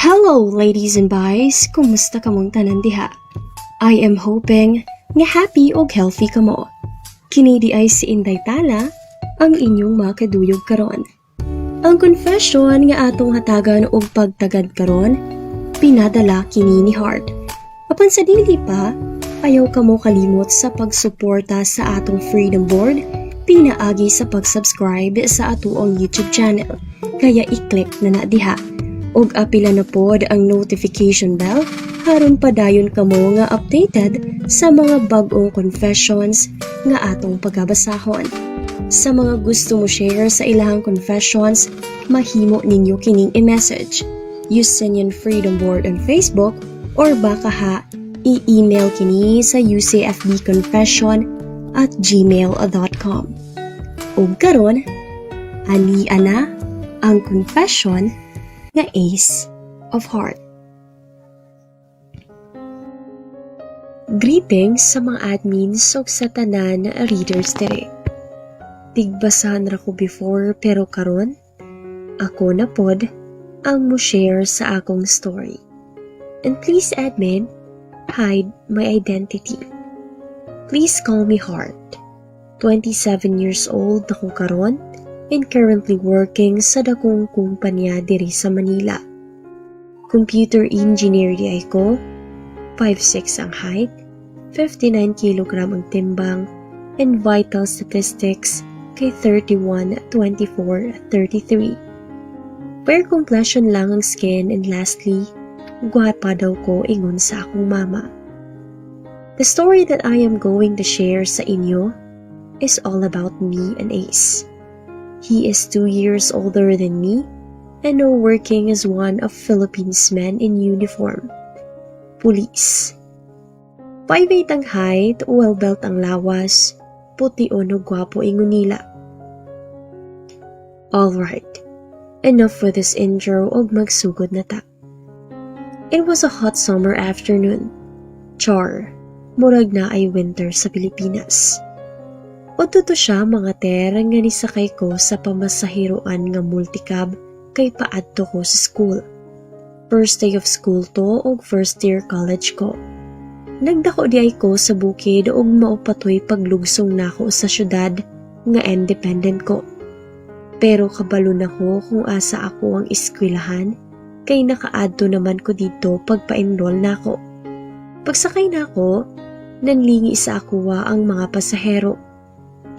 Hello, ladies and guys! Kumusta kamong tanan diha? I am hoping nga happy og healthy kamo. Kini diay si Inday Tala, ang inyong makaduyog karon. Ang confession nga atong hatagan og pagtagad karon, pinadala kini ni Heart. Apan sa dili pa, ayaw kamo kalimot sa pagsuporta sa atong Freedom Board pinaagi sa pag-subscribe sa atoang YouTube channel. Kaya i-click na na diha ug apila na pod ang notification bell aron padayon kamo nga updated sa mga bag-ong confessions nga atong pagabasahon. Sa mga gusto mo share sa ilahang confessions, mahimo ninyo kining i-message Usinian Freedom Board on Facebook or baka ha i-email kini sa ucfbconfession@gmail.com. Ug karon, ani ana ang confession nga Ace of Heart. Greetings sa mga admins ug sa tanan readers diri. Tigbasahan ra ko before, pero karon ako na pod ang mo share sa akong story. And please, admin, hide my identity. Please call me Heart. 27 years old ako karon and currently working sa dakong kumpanya diri sa Manila. Computer engineer diay ko, 5'6 ang height, 59 kg ang timbang, and vital statistics kay 31, 24, 33. Fair complexion lang ang skin and lastly, gwapa daw ko ingon sa akong mama. The story that I am going to share sa inyo is all about me and Ace. He is 2 years older than me and now working as one of Philippines men in uniform. Police. 5'8 ang height, well-built ang lawas, pution ug gwapo ingon nila. Alright, enough for this intro ug magsugod na ta. It was a hot summer afternoon. Char, murag naay winter sa Pilipinas. Udto to siya, mga ter, nga nisakay ko sa pamasahiroan nga multicab kay paadto ko sa school. First day of school to og first year college ko. Nagdako diay ko sa bukid ug mao pa to'y paglugsong nako sa syudad nga independent ko. Pero kabalo na ko kung asa ako ang eskwelahan kay nakaadto naman ko didto pagpa-enroll nako. Pagsakay nako, nanlingi sa akoa ang mga pasahero.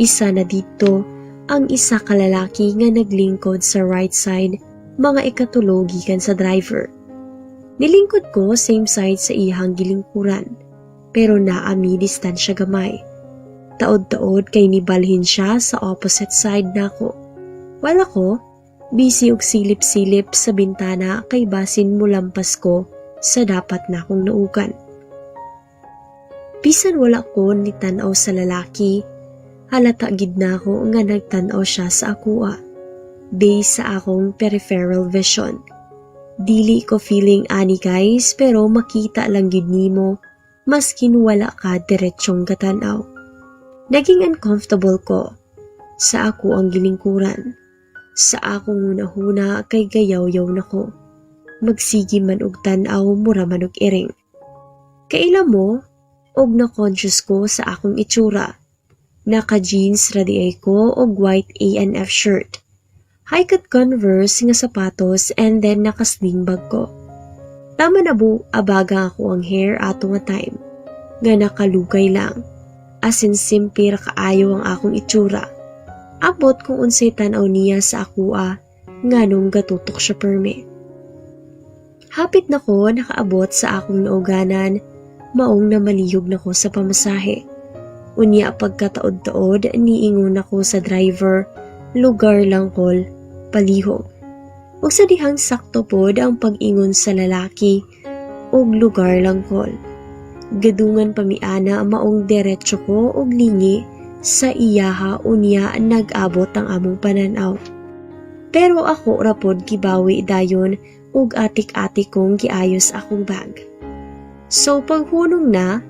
Isa na didto ang isa ka lalaki nga naglingkod sa right side, mga ikatulo gikan sa driver. Nilingkod ko same side sa iyang gilingkuran, pero naa mi distansya gamay. Taod-taod kay nibalhin siya sa opposite side nako. While ako, busy og silip-silip sa bintana kay basin mulampas ko sa dapat nakong naugan. Bisan wala ko ni tan-aw sa lalaki, halata gid nako nga nagtan-aw siya sa akoa. Based sa akong peripheral vision. Dili ko feeling ani, guys, pero makita lang gid nimo maskin wala ka diretsyong gatanaw. Naging uncomfortable ko sa ako ang gilingkuran. Sa akong hunahuna kay gayaw-yaw na ko. Magsige man og tan-aw, mura man og iring. Kaila mo og na-conscious ko sa akong itsura. Naka-jeans ra diay ko og white A&F shirt. High cut Converse nga sapatos and then naka-sling bag ko. Tama na bu abaga ako ang hair ato nga time. Nga nakalugay lang. As in, simple ra kaayo ang akong itsura. Abot kung unsay tan-aw niya sa akoa, nganong gatutok siya perme. Hapit na ko nakaabot sa akong nauganan, maong namalihog na ko sa pamasahe. Unya pagkataod-taod, niingon ako sa driver, "Lugar lang kol, palihog." Ug sa dihang sakto pod ang pag-ingon sa lalaki og "Lugar lang kol." Gadungan pa mi ana, maong diretso ko og lingi sa iyaha, unya nag-abot ang among pananaw. Pero ako ra pod gibawi dayon ug atik-atik kong giayos akong bag. So paghunong na,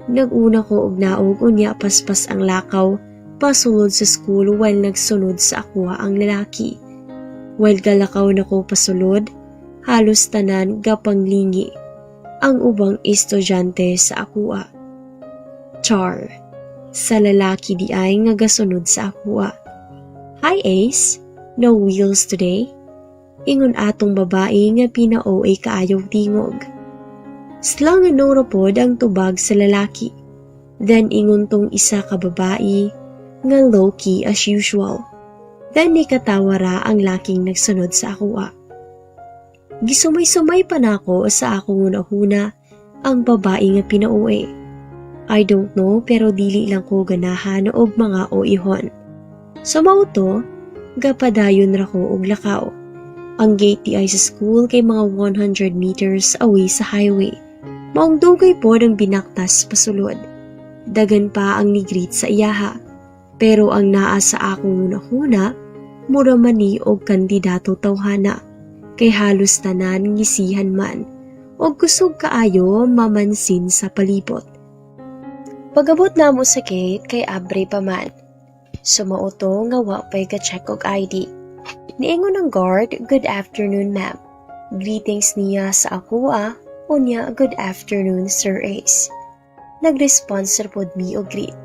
nag-una ko og naog, unya paspas ang lakaw Pasulod sa school while nagsunod sa akoa ang lalaki. While galakaw na ko pasulod, halos tanan gapanglingi ang ubang estudyante sa akoa. Char, sa lalaki diay nga gasunod sa akoa. "Hi Ace, no wheels today?" Ingon atong babae nga pina-OA kaayong tingog. Slang no pod ang tubag sa lalaki. Then ingon tong isa ka babae nga low-key as usual. Then nikatawa ra ang laking nagsunod sa akoa. Gisumay-sumay pa nako sa akong una-huna ang babae nga pina-OA. I don't know, pero dili lang ko ganahan og mga OA-hon. So mao to, gapadayon ra ko og lakaw. Ang gate diay sa school kay mga 100 meters away sa highway. Maong dugay pod ang binaktas pasulod. Dagan pa ang ni-greet sa iyaha. Pero ang naa sa akong hunahuna, mura man ni og kandidato tawhana. Kay halos tanan ngisihan man, og kusog kaayo mamansin sa palibot. Pag-abot namo sa gate kay abre pa man. So mao to nga wa pa'y ka-check og ID. Niingon ang guard, "Good afternoon, ma'am." Greetings niya sa akoa, unya, "Good afternoon, Sir Ace." Nag-response ra pod mi og greet.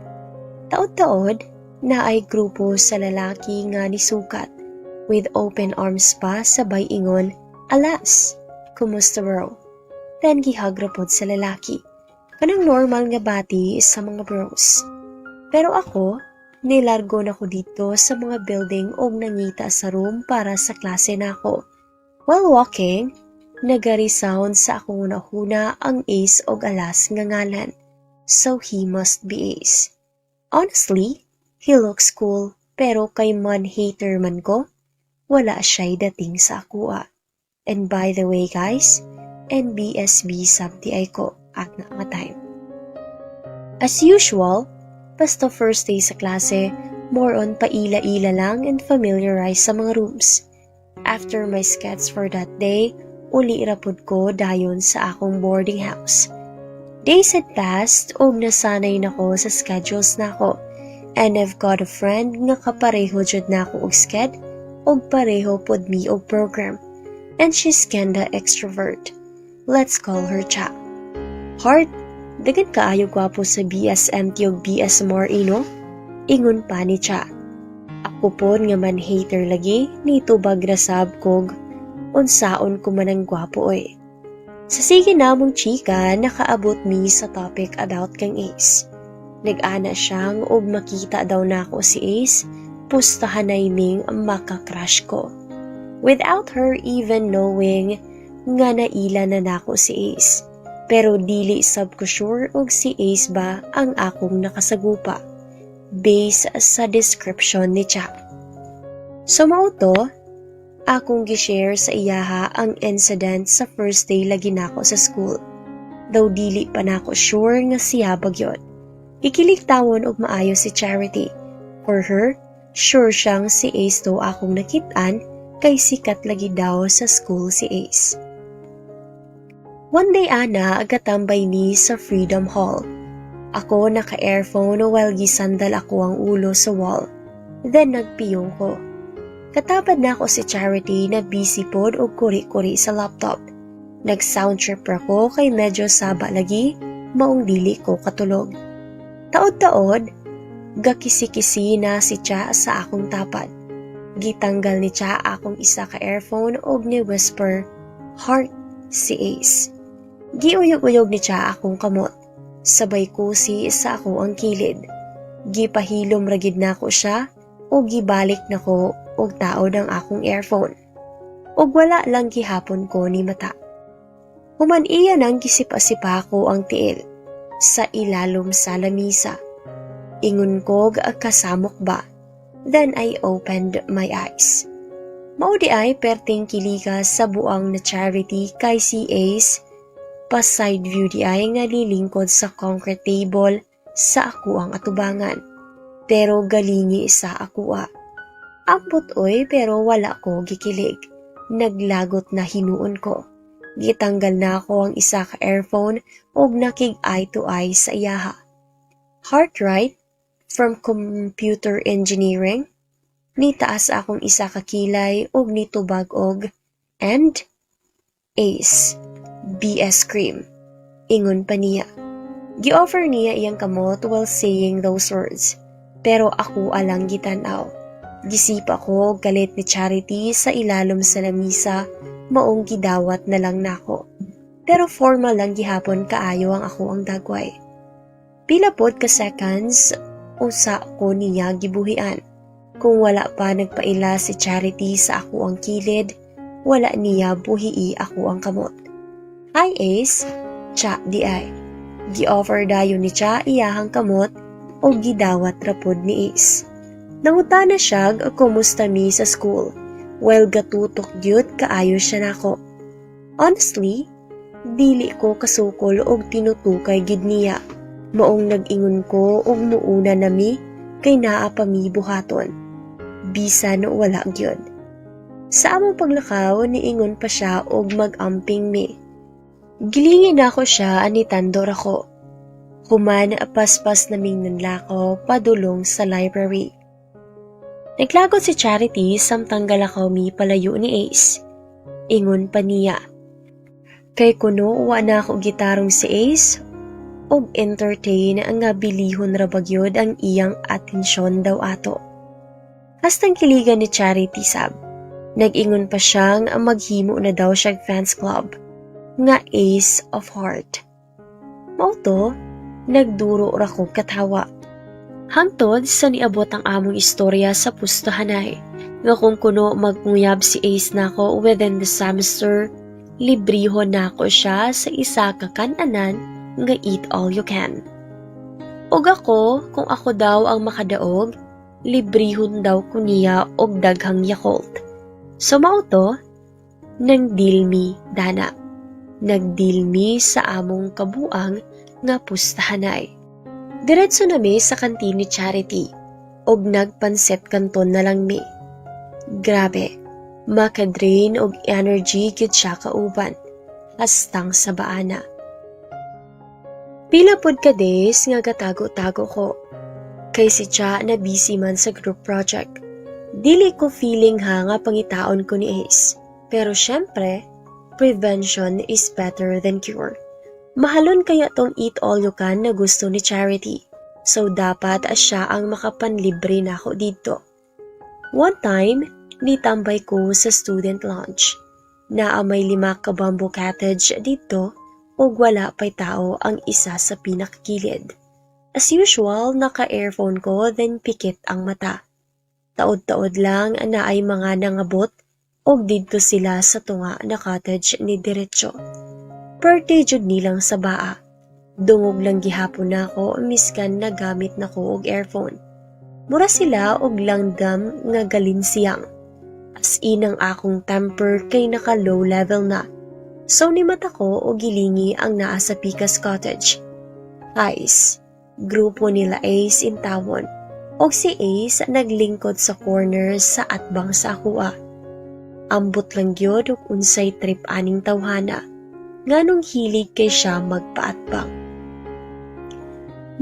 Taod-taod, naay grupo sa lalaki nga nisukat. With open arms pa, sabay ingon, "Alas, kumusta, bro?" Then gi-hug ra pod sa lalaki. Kanang normal nga bati sa mga bros. Pero ako, nilargo na ko dito sa mga building og nangita sa room para sa klase nako. While walking, nagari-sound sa akong hunahuna ang Ace og Alas nga ngalan. So he must be Ace. Honestly, he looks cool, pero kay man hater man ko, wala siya'y dating sa akoa. And by the way guys, NBSB sab diay ko at na nga time. As usual, basta first day sa klase, more on paila-ila lang and familiarize sa mga rooms. After my sketch for that day, uli ra pud ko dayon sa akong boarding house. Days had passed ug nasanay na ko sa schedules nako. And I've got a friend nga kapareho jud nako og sked og pareho pod mi og program. And she's kinda extrovert. Let's call her Cha. "Heart, daghan kaayo gwapo sa BSMT ug BSMRE, no?" Ingon pa ni Cha. Ako pod nga man hater lagi, nitubag ra sab kog, "Unsaon ko man ang gwapo oy?" Sa sige namong chika, nakaabot mi sa topic about kang Ace. Nag-ana siyang og makita daw nako si Ace, pustahanay ming maka-crush ko. Without her even knowing nga naila na nako si Ace. Pero dili sab ko sure og si Ace ba ang akong nakasagupa, based sa description ni Cha. So mao to, akong gi-share sa iyaha ang incident sa first day lagi nako sa school. Though dili pa nako sure nga siya ba gyud. Gikilig tawon og maayo si Charity. For her, sure siyang si Ace to akong nakitaan kay sikat lagi daw sa school si Ace. One day ana, gatambay mi sa Freedom Hall. Ako naka-earphone while gisandal ako ang ulo sa wall. Then nagpiyong ko. Katabad nako si Charity na busy pod og kuri-kuri sa laptop. Nag-sound trip ra ko kay medyo saba lagi, maong dili ko katulog. Taod-taod, gakisi-kisi na si Cha sa akong tapad. Gitanggal ni Cha akong isa ka earphone og ni whisper, "Heart, si Ace." Giuyog-uyog ni Cha akong kamot. Sabay kusi sa ako ang kilid. Gipahilom ra gid nako siya og gibalik nako og taod ang akong earphone. Og wala lang gihapon ko ni mata. Human iya nang gisipa-sipa ko ang tiil sa ilalom sa lamisa. Ingon kog kasamok ba. Then I opened my eyes. Mao diay perting kiliga sa buang na Charity kay si Ace pa side view diay nga lilingkod sa concrete table sa ako ang atubangan. Pero galingi sa akoa. Ambot oy, pero wala ko gikilig. Naglagot na hinuon ko. Gitanggal nako ang isa ka earphone ug nakig eye to eye sa iyaha. "Heart, right? From computer engineering?" Nitaas akong isa ka kilay ug nitubag og, "And?" "Ace, BS cream," ingon pa niya. Gi-offer niya iyang kamot while saying those words. Pero ako alang gitan-aw. Gisipa ko galit ni Charity sa ilalom sa lamisa, maong gidawat na lang nako. Pero formal lang gihapon kaayo ang ako ang dagway. Pila pod ka seconds usa ko niya gibuhian. Kung wala pa nagpaila si Charity sa ako ang kilid, wala niya buhii ako ang kamot. "Hi, Ace," Cha diay. Gi-offer dayon ni Cha iyahang kamot o gidawat rapod ni Ace. Nangutana siya kumusta mi sa school, while gatutok gyud kaayo siya nako. Honestly, dili ko kasukol og tinutukay gid niya. Maong nag-ingon ko og muuna na mi kay naa pa mi buhaton. Bisan wala gyud. Sa among paglakaw, niingon pa siya og mag-amping mi. Gilingin nako siya, nitandor ako. Human, paspas naming nanlakaw padulong sa library. Naglagot si Charity samtang galakaw mi palayo ni Ace. Ingon pa niya, kay kuno wa na ako gitarong si Ace og entertain nga bilihon ra bagyod ang iyang atensyon daw ato. Hastang kiligan ni Charity sab. Nag-ingon pa siyang maghimo na daw siya fans club nga Ace of Heart. Mao to, nagduro ra ko katawa. Hangtod sa niabot ang among istorya sa pustahanay, nga kung kuno magnguyab si Ace nako within the semester, librihon nako siya sa isa ka kananan nga eat all you can. Ug ako, kung ako daw ang makadaog, librihon daw ko niya og daghang Yakult. So mao to, nang deal mi dana. Nag-deal mi sa among kabuang nga pustahanay. Diretso na mi sa kantin ni Charity og nagpansit kanton na lang mi. Grabe, makadrain og energy gid siya kauban, hastang sa baana. Pila pod ka days nga gatago-tago ko. Kay si Cha na busy man sa group project. Dili ko feeling ha nga pangitaon ko ni Ace. Pero syempre, prevention is better than cure. Mahalon kaya tong eat all you can na gusto ni Charity. So dapat siya ang makapanlibre nako dito. One time, nitambay ko sa student lounge. Naa may lima ka bamboo cottage dito ug wala pa'y tao ang isa sa pinakagilid. As usual, naka-earphone ko, then pikit ang mata. Taod-taod lang naay mga nangabot og didto sila sa tunga na cottage ni diretso. Birthday jud nilang sa baa. Dungog lang gihapon nako miskan nagamit nako og earphone. Mura sila og langdam nga galinsiyang. As in, ang akong temper kay naka low level na. So nimata ko og gilingi ang naa sa Pikas Cottage. Ice. Grupo nila Ace intawon. Og si Ace naglingkod sa corner sa atbang sa akoa. Ambot lang gyud og unsay trip aning tawhana. Nganong hilig kay siya magpaatbang.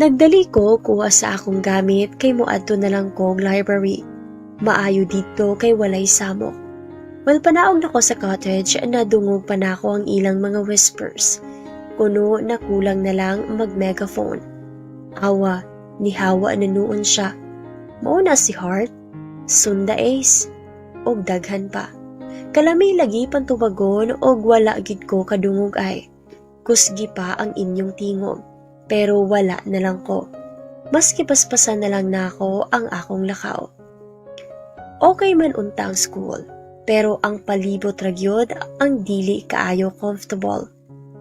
Nagdali ko kuha sa akong gamit kay moadto na lang kog library. Maayo didto kay walay samok. While panaog nako sa cottage, nadungog pa nako ang ilang mga whispers. Kuno nakulang na lang mag-megaphone. Awa, nihawa na nuon siya. Mao na si Heart, Sunda Ace, og daghan pa. Kalami lagi pantubagon og wala gid ko kadungog ay. Kusgi pa ang inyong tingog, pero wala na lang ko. Mas kipaspasan na lang nako ang akong lakaw. Okay man unta ang school, pero ang palibot ra gyud ang dili kaayo comfortable.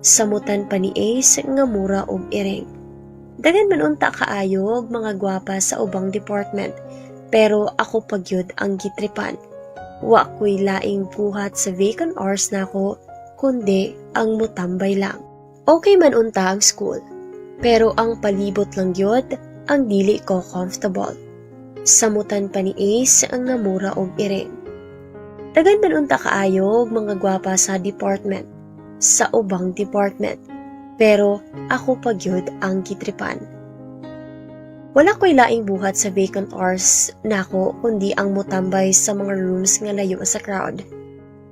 Samutan pa ni Ace nga mura og iring. Daghan man unta kaayo og mga gwapa sa ubang department, pero ako pa gyud ang gitripan. Wa ko'y laing buhat sa vacant hours nako kundi ang mutambay lang. Okay man unta ang school, pero ang palibot lang gyud ang dili ko comfortable. Samutan pa ni Ace ang nga mura og iring. Daghan man unta kaayo og mga gwapa sa department, sa ubang department, pero ako pa gyud ang gitripan. Wala ko'y laing buhat sa vacant hours nako kundi ang mutambay sa mga rooms nga layo sa crowd.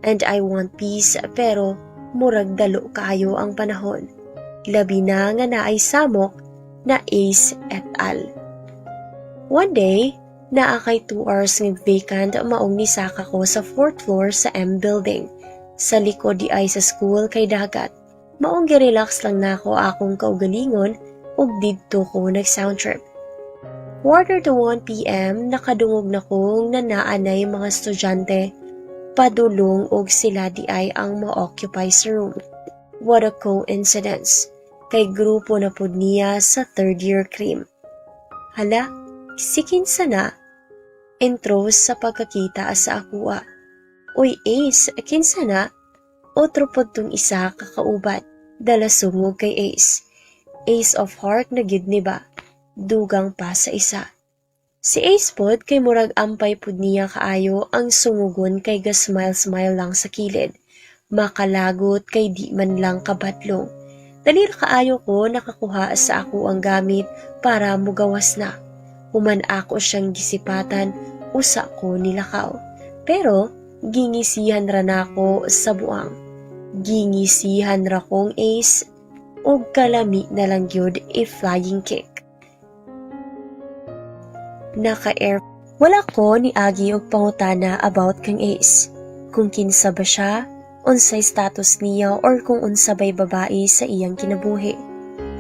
And I want peace, pero murag dalo kaayo ang panahon. Labi na nga naay samok na Ace et al. One day, naa kay 2 hours nga vacant, maong nisaka ko sa fourth floor sa M building. Sa likod diay sa school kay dagat. Maong girelax lang nako akong kaugalingon ug didto ko nag sound trip. 12:45 p.m., nakadungog na ko nga naa nay mga estudyante padulong og sila diay ang ma-occupy sa room. What a coincidence! Kay grupo na pud niya sa third year crim. Hala, si kinsa na? Intro sa pagkakita sa akua. "Uy Ace, kinsa na?" Otro pod tong isa kakauban, dala sungog kay Ace. "Ace of heart na gid ni ba?" Dugang pa sa isa. Si Ace pod kay murag ampay pud niya kaayo ang sungugon kay ga-smile-smile lang sa kilid. Makalagot kay di man lang kabadlong. Dali ra kaayo ko nakakuha sa ako ang gamit para mugawas na. Human ako siyang gisipatan, usa ko nilakaw. Pero gingisihan ra nako sa buang. Gingisihan ra kong Ace ug kalami na lang gyud i-flying kick. Naka-air. Wala ko ni agi og pangutana about kang Ace. Kung kinsa ba siya, unsay status niya or kung unsa bay babae sa iyang kinabuhi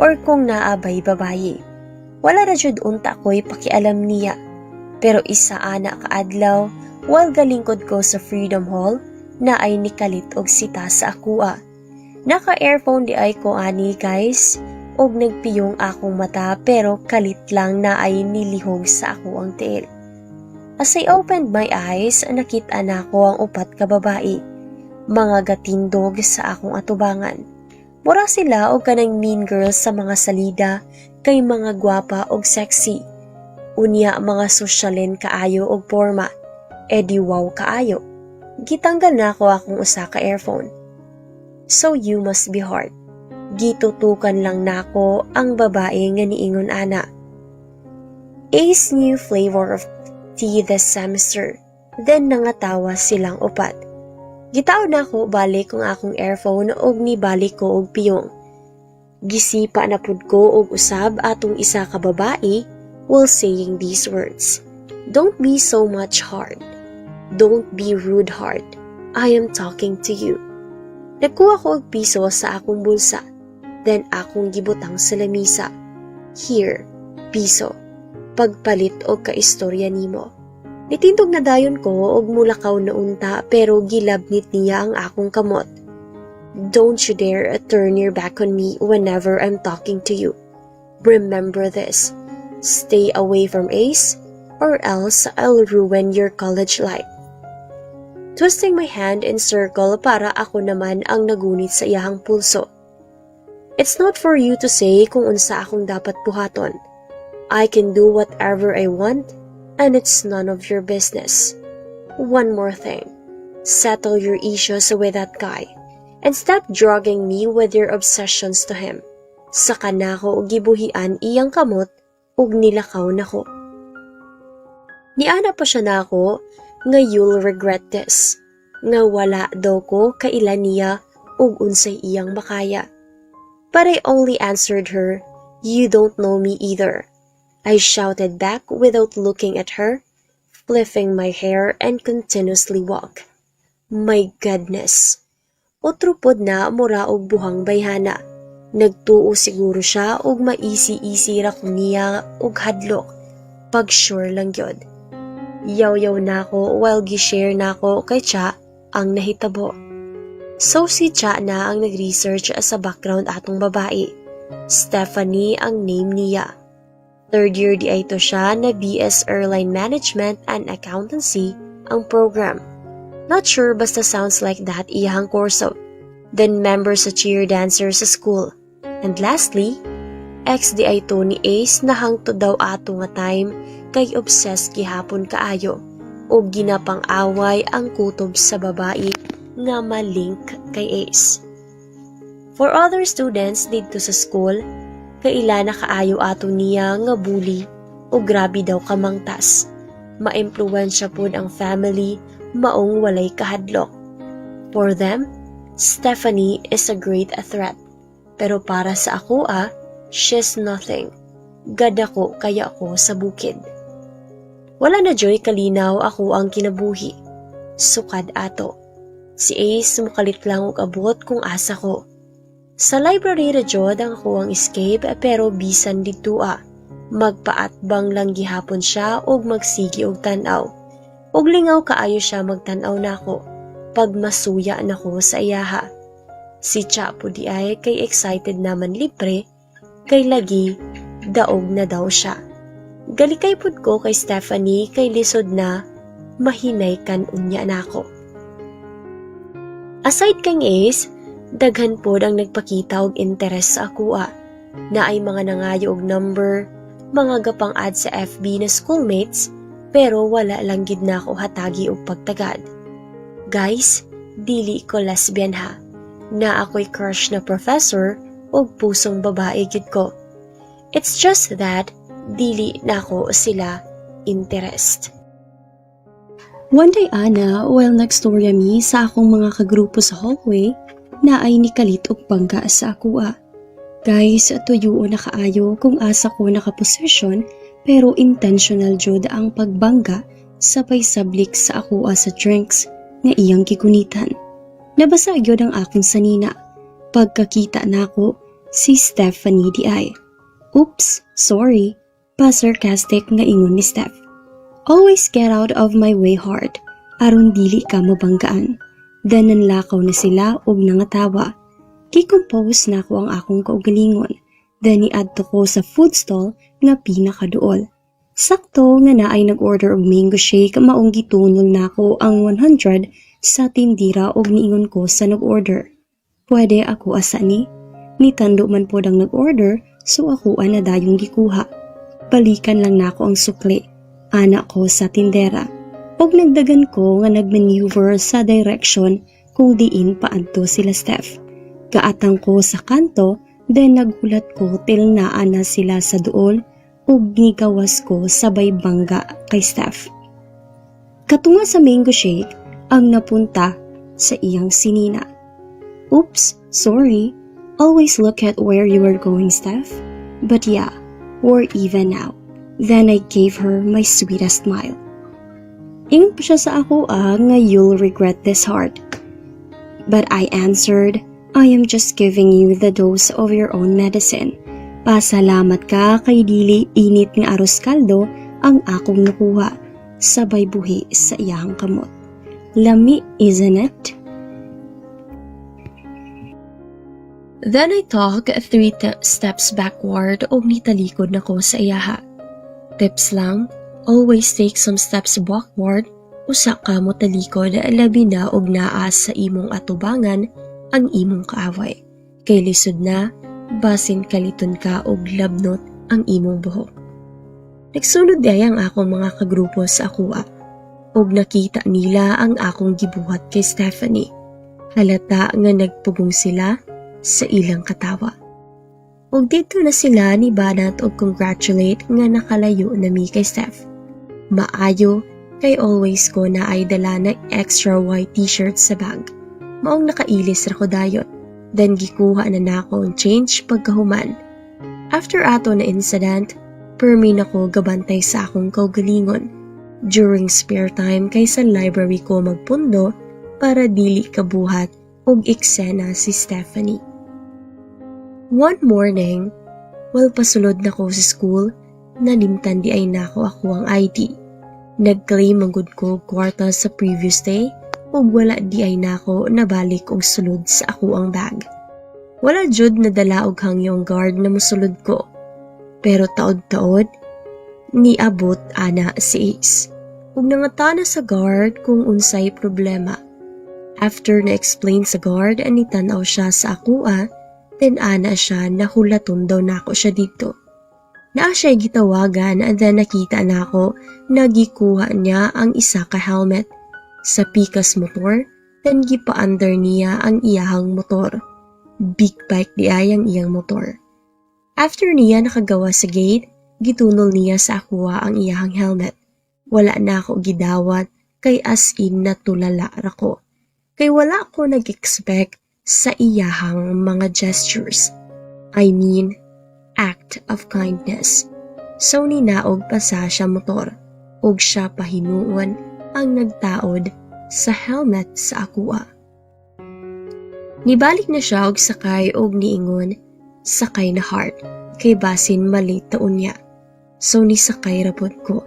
or kung naa bay babayi. Wala ra jud unta ko'y pakialam niya. Pero isa ana ka adlaw, while galingkod ko sa Freedom Hall, naay nikalit og sita sa akua. Naka-earphone diay ko ani, guys, og nagpiyong akong mata, pero kalit lang naay nilihog sa ako ang tiil. As I opened my eyes, nakita nako ang upat ka babae. Mga gatindog sa akong atubangan. Mura sila og kanang mean girls sa mga salida kay mga gwapa og sexy. Unya mga sosyalin kaayo og porma. Edi wow kaayo. Gitanggal nako akong usa ka earphone. "So you must be Heart." Gitutukan lang nako ang babae nga niingon ana. "Ace new flavor of tea this semester." Then nangatawa silang upat. Gitaod nako balik ang akong earphone og nibalik ko og piyong. Gisipa na pud ko og usab atong isa ka babae while saying these words. "Don't be so much, Heart. Don't be rude, Heart. I am talking to you." Nagkuha ko og piso sa akong bulsa. Then akong gibutang sa lamisa. "Here, piso. Pagpalit og kaistorya nimo." Nitindog na dayon ko og mulakaw na unta, pero gilabnit niya ang akong kamot. "Don't you dare turn your back on me whenever I'm talking to you. Remember this. Stay away from Ace or else I'll ruin your college life." Twisting my hand in circle para ako naman ang nagunit sa iyahang pulso. "It's not for you to say kung unsa akong dapat buhaton. I can do whatever I want and it's none of your business. One more thing. Settle your issues with that guy and stop drugging me with your obsessions to him." Saka nako gibuhian iyang kamot ug nilakaw nako. Niana pa siya nako nga "You'll regret this." Nga wala daw ko kaila niya ug unsay iyang makaya. But I only answered her, "You don't know me either." I shouted back without looking at her, flipping my hair and continuously walk. My goodness. Otro pod na mura og buhang bayhana. Nagtuo siguro siya og maisi-isi ra ko niya og hadlok. Pag sure lang gyud. Yaw-yaw nako while gi-share nako kay Cha ang nahitabo. So si Cha na ang nag-research sa background atong babae. Stephanie ang name niya. Third year diay to siya na BS Airline Management and Accountancy ang program. Not sure, basta sounds like that iyahang kurso. Then member sa cheer dancer sa school. And lastly, ex diay to ni Ace na hangtod daw ato nga time kay obsessed gihapon kaayo og ginapang-away ang kutob sa babae nga malink kay Ace. For other students didto sa school, kaila na kaayo ato niya nga bully O grabe daw kamangtas. Maimpluwensya pod ang family, maong walay kahadlok. For them, Stephanie is a great threat. Pero para sa ako ah, she's nothing. Gadako kaya ako sa bukid. Wala na juy kalinaw ako ang kinabuhi. Sukad ato. Si Ace mukalit lang og abot kung asa ko. Sa library ra jud ang ako ang escape, pero bisan didto ah, magpaatbang lang gihapon siya og magsigi og tan-aw. Og lingaw kaayo siya magtan-aw nako pag masuya nako sa iyaha. Si Cha po diay kay excited naman libre kay lagi daog na daw siya. Galikay pud ko kay Stephanie kay lisod na mahinay kan unya nako. Aside kang Ace, daghan pod ang nagpakita og interes sa akoa. Naay mga nangayo og number, mga gapang-add sa FB na schoolmates, pero wala lang gid nako hatagi og pagtagad. Guys, dili ko lesbian ha. Na ako'y crush na professor og pusong babae gid ko. It's just that dili nako sila interest. One day ana, while nagstorya mi sa akong mga kagrupo sa hallway, naay nikalit og bangga sa akoa. Guys, tuyo na kaayo kung asa ko nakaposisyon, pero intentional jud ang pagbangga sabay sablik sa akoa sa drinks nga iyang gigunitan. Nabasa gyud ang akong sanina. Pagkakita nako, si Stephanie diay. "Oops, sorry," pa-sarcastic nga ingon ni Steph. "Always get out of my way, heart, aron dili ka mabanggaan." Then nanlakaw na sila og nangatawa. Gi-compose nako ang akong kaugalingon. Then niadto ko sa food stall nga pinakaduol. Sakto nga naay nag-order og mango shake, maong gitunol nako ang 100 sa tindira og niingon ko sa nag-order, "Pwede ako asa ni?" Nitando man pod ang nag-order, so ako na dayong gikuha. "Balikan lang nako ang sukli," ana ko sa tindera. Og nagdagan ko nga nagmaneuver sa direction kung diin paadto sila Steph. Gaatang ko sa kanto, then naghulat ko till naa na sila sa duol ug nigawas ko sabay bangga kay Steph. Katunga sa mango shake ang napunta sa iyang sinina. "Oops, sorry. Always look at where you are going, Steph. But yeah, we're even now." Then I gave her my sweetest smile. Ingon pa siya sa ako ah, nga "You'll regret this, heart." But I answered, "I am just giving you the dose of your own medicine. Pasalamat ka kay dili init nga aros kaldo ang akong nakuha," sabay buhi sa iyang kamot. Lami, isn't it? Then I took three steps backward og nitalikod na ko sa iyaha. Tips lang, always take some steps backward usa ka mo talikod, labi na og naa sa imong atubangan ang imong kaaway. Kay lisod na, basin kaliton ka og labnot ang imong buhok. Nagsunod diay ang akong mga kagrupo sa akoa og nakita nila ang akong gibuhat kay Stephanie. Halata nga nagpugong sila sa ilang katawa. Og didto na sila ni banat og congratulate nga nakalayo na mi kay Steph. Maayo kay always ko na ay dala na extra white t-shirt sa bag. Maong nakailis ra ko dayon. Then gikuha na nako ang change pagkahuman. After ato na incident, permi nako gabantay sa akong kaugalingon. During spare time kay sa library ko magpundo para dili kabuhat og eksena si Stephanie. One morning, while pasulod na ko sa school, nalimtan diay nako ako ang ID. Nag-claim man gud ko kwarta sa previous day ug wala diay nako nabalik og sulod sa ako ang bag. Wala jud nadala og hangyo ang guard na mosulod ko. Pero taod-taod, niabot ana si Ace. Ug nangutana sa guard kung unsay problema. After na-explain sa guard, ani tan-aw siya sa akoa, then ana siya nahulaton daw nako siya didto. Naa siya gitawagan and then nakita nako nagikuha niya ang isa ka helmet sa pikas motor, then gipa-under niya ang iyahang motor. Big bike diay ang iyang motor. After niya nakagawa sa gate, Gitunol niya sa akoa ang iyahang helmet. Wala na ako gidawat kay as in natulala ra ko. Kay wala ko nag-expect sa iyahang mga gestures. I mean, act of kindness. So ninaog pa sa siya motor ug siya pa hinuon ang nagtaod sa helmet sa akoa. Nibalik na siya og sakay og niingon, "Sakay na, heart, kay basin ma-late ta unya." So nisakay ra pod ko.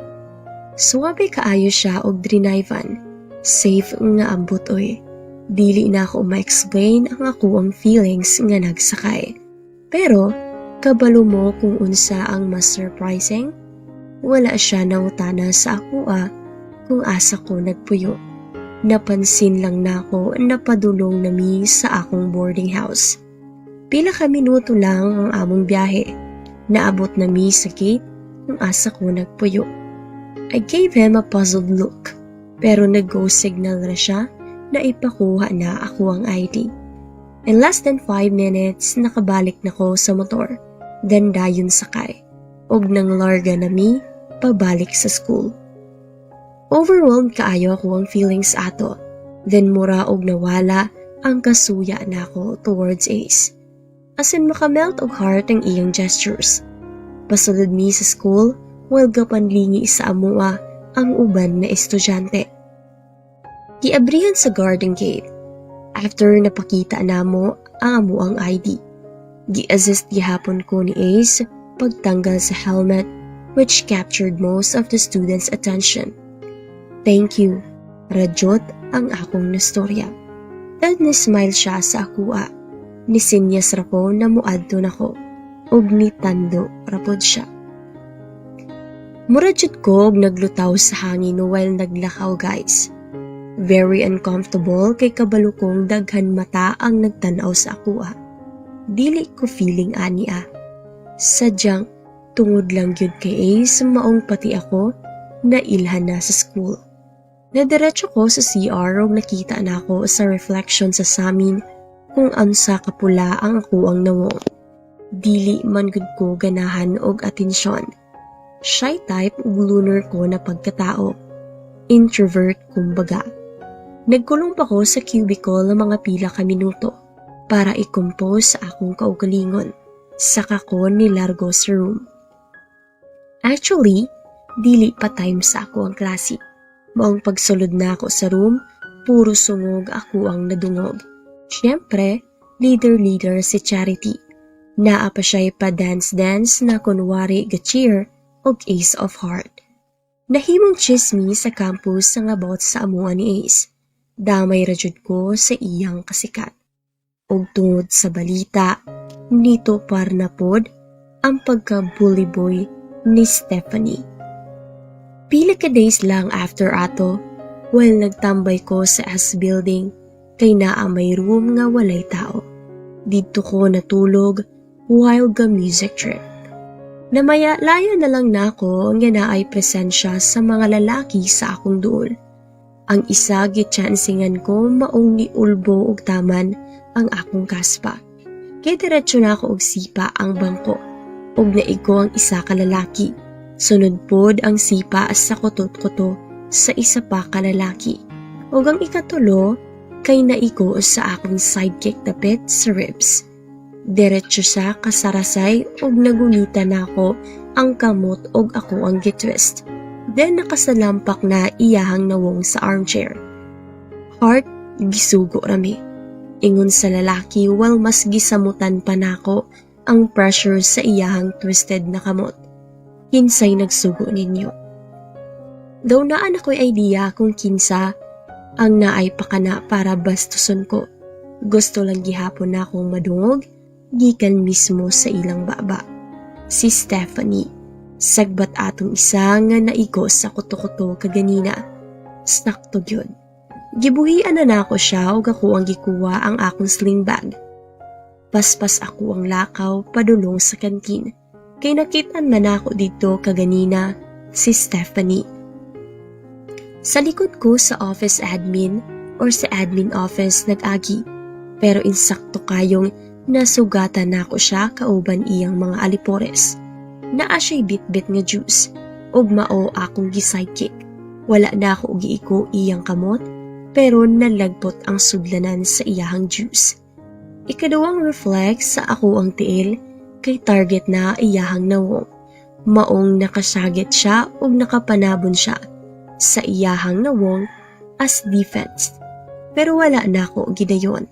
Suwabe kaayo siya og drinayvan. Safe nga ambot oy. Dili na ako ma-explain ang akoang feelings nga nagsakay. Pero kabalo mo kung unsa ang mas surprising? Wala siya nangutana sa akoa kung asa ko nagpuyo. Napansin lang nako na padulong nami sa akong boarding house. Pila ka minuto lang ang among biyahe. Naabot nami sa gate kung asa ko nagpuyo. I gave him a puzzled look, pero nag-go signal ra siya na ipakuha na ako ang ID. In less than 5 minutes, nakabalik na ko sa motor. Then dayon sakay. Og nang larga nami, pabalik sa school. Overwhelmed kaayo ako ang feelings ato. Then mura og nawala ang kasuya nako towards Ace. As in makamelt og heart ang iyang gestures. Pasulod mi sa school while gapanlingi sa amoa ang uban na estudyante. Giabrihan sa garden gate. After napakita namo ang amoang ID. Gi-assist gihapon ko ni Ace pagtanggal sa helmet, which captured most of the students' attention. "Thank you," ra jud ang akong nastorya. Then ni-smile siya sa akoa. Nisinyas ra ko na muadto nako ug nitando ra pod siya. Mura jud ko og naglutaw sa hangin while naglakaw, guys. Very uncomfortable kay kabalo kong daghan mata ang nagtan-aw sa akoa. Dili ko feeling ani ah. Sadyang tungod lang gyud kay Ace maong pati ako nailhan na sa school. Nadiretso ko sa CR ug nakita nako sa reflection sa samin kung unsa kapula ang akoang nawong. Dili man gud ko ganahan og atensyon. Shy type ug loner ko na pagkatao. Introvert kumbaga. Nagkulong pa ko sa cubicle ng mga pila ka minuto para i-compose sa akong kaugalingon. Saka ko nilargo sa room. Actually, dili pa time sa ako ang klase. Maong pagsulod na ako sa room, puro sungog ako ang nadungog. Siyempre, leader-leader si Charity. Naa pa siya'y pa-dance-dance na kunwari ga-cheer og Ace of Heart. Nahimong chismis sa campus ang about sa amuan ni Ace. Damay ra jud ko sa iyang kasikat. Ug tungod sa balita, nito par na pod ang pagka-bully boy ni Stephanie. Pila ka days lang after ato, while nagtambay ko sa S building, kay naa may room nga walay tao. Didto ko natulog while ga music trip. Namaya layo na lang nako nga naay presensya sa mga lalaki sa akong duol. Ang isa, gitsansingan ko maong niulbo og taman ang akong kaspa. Kay diretso na ako og sipa ang bangko ug naigo ang isa ka lalaki. Sunod pod ang sipa sa kutot-kuto sa isa pa ka lalaki. Ug ang ikatulo kay naigo sa akong sidekick dapit sa ribs. Diretso sa kasarasay ug nagunita nako ang kamot og ako ang gitwist. Then nakasalampak na iyahang nawong sa armchair. "Heart, gisugo rami," ingon sa lalaki while mas gisamutan pa nako ang pressure sa iyahang twisted na kamot. "Kinsay nagsugo ninyo?" Daw naa na ko'y idea kung kinsa ang naay pakana para bastuson ko. Gusto lang gihapon na akong madungog gikan mismo sa ilang baba. "Si Stephanie," sagbat atong isa nga naigo sa kuto-kuto kaganina. Sakto gyud. Gibuhian na nako siya ug ako ang gikuha ang akong sling bag. Paspas ako ang lakaw padulong sa kantin. Kay nakitaan man ako dito kaganina si Stephanie. Sa likod ko sa office admin or sa admin office nag-agi. Pero insakto kayong nasugatan nako siya kauban iyang mga alipores. Naa siya'y bitbit nga juice ug mao akong gi-sidekick. Wala na ako giiko iyang kamot, pero nalagpot ang sudlanan sa iyahang juice. Ikaduhang reflex sa akoang tiil kay target na iyahang nawong. Maong nakasagit siya ug nakapanabon siya sa iyahang nawong as defense. Pero wala na ako gidayon.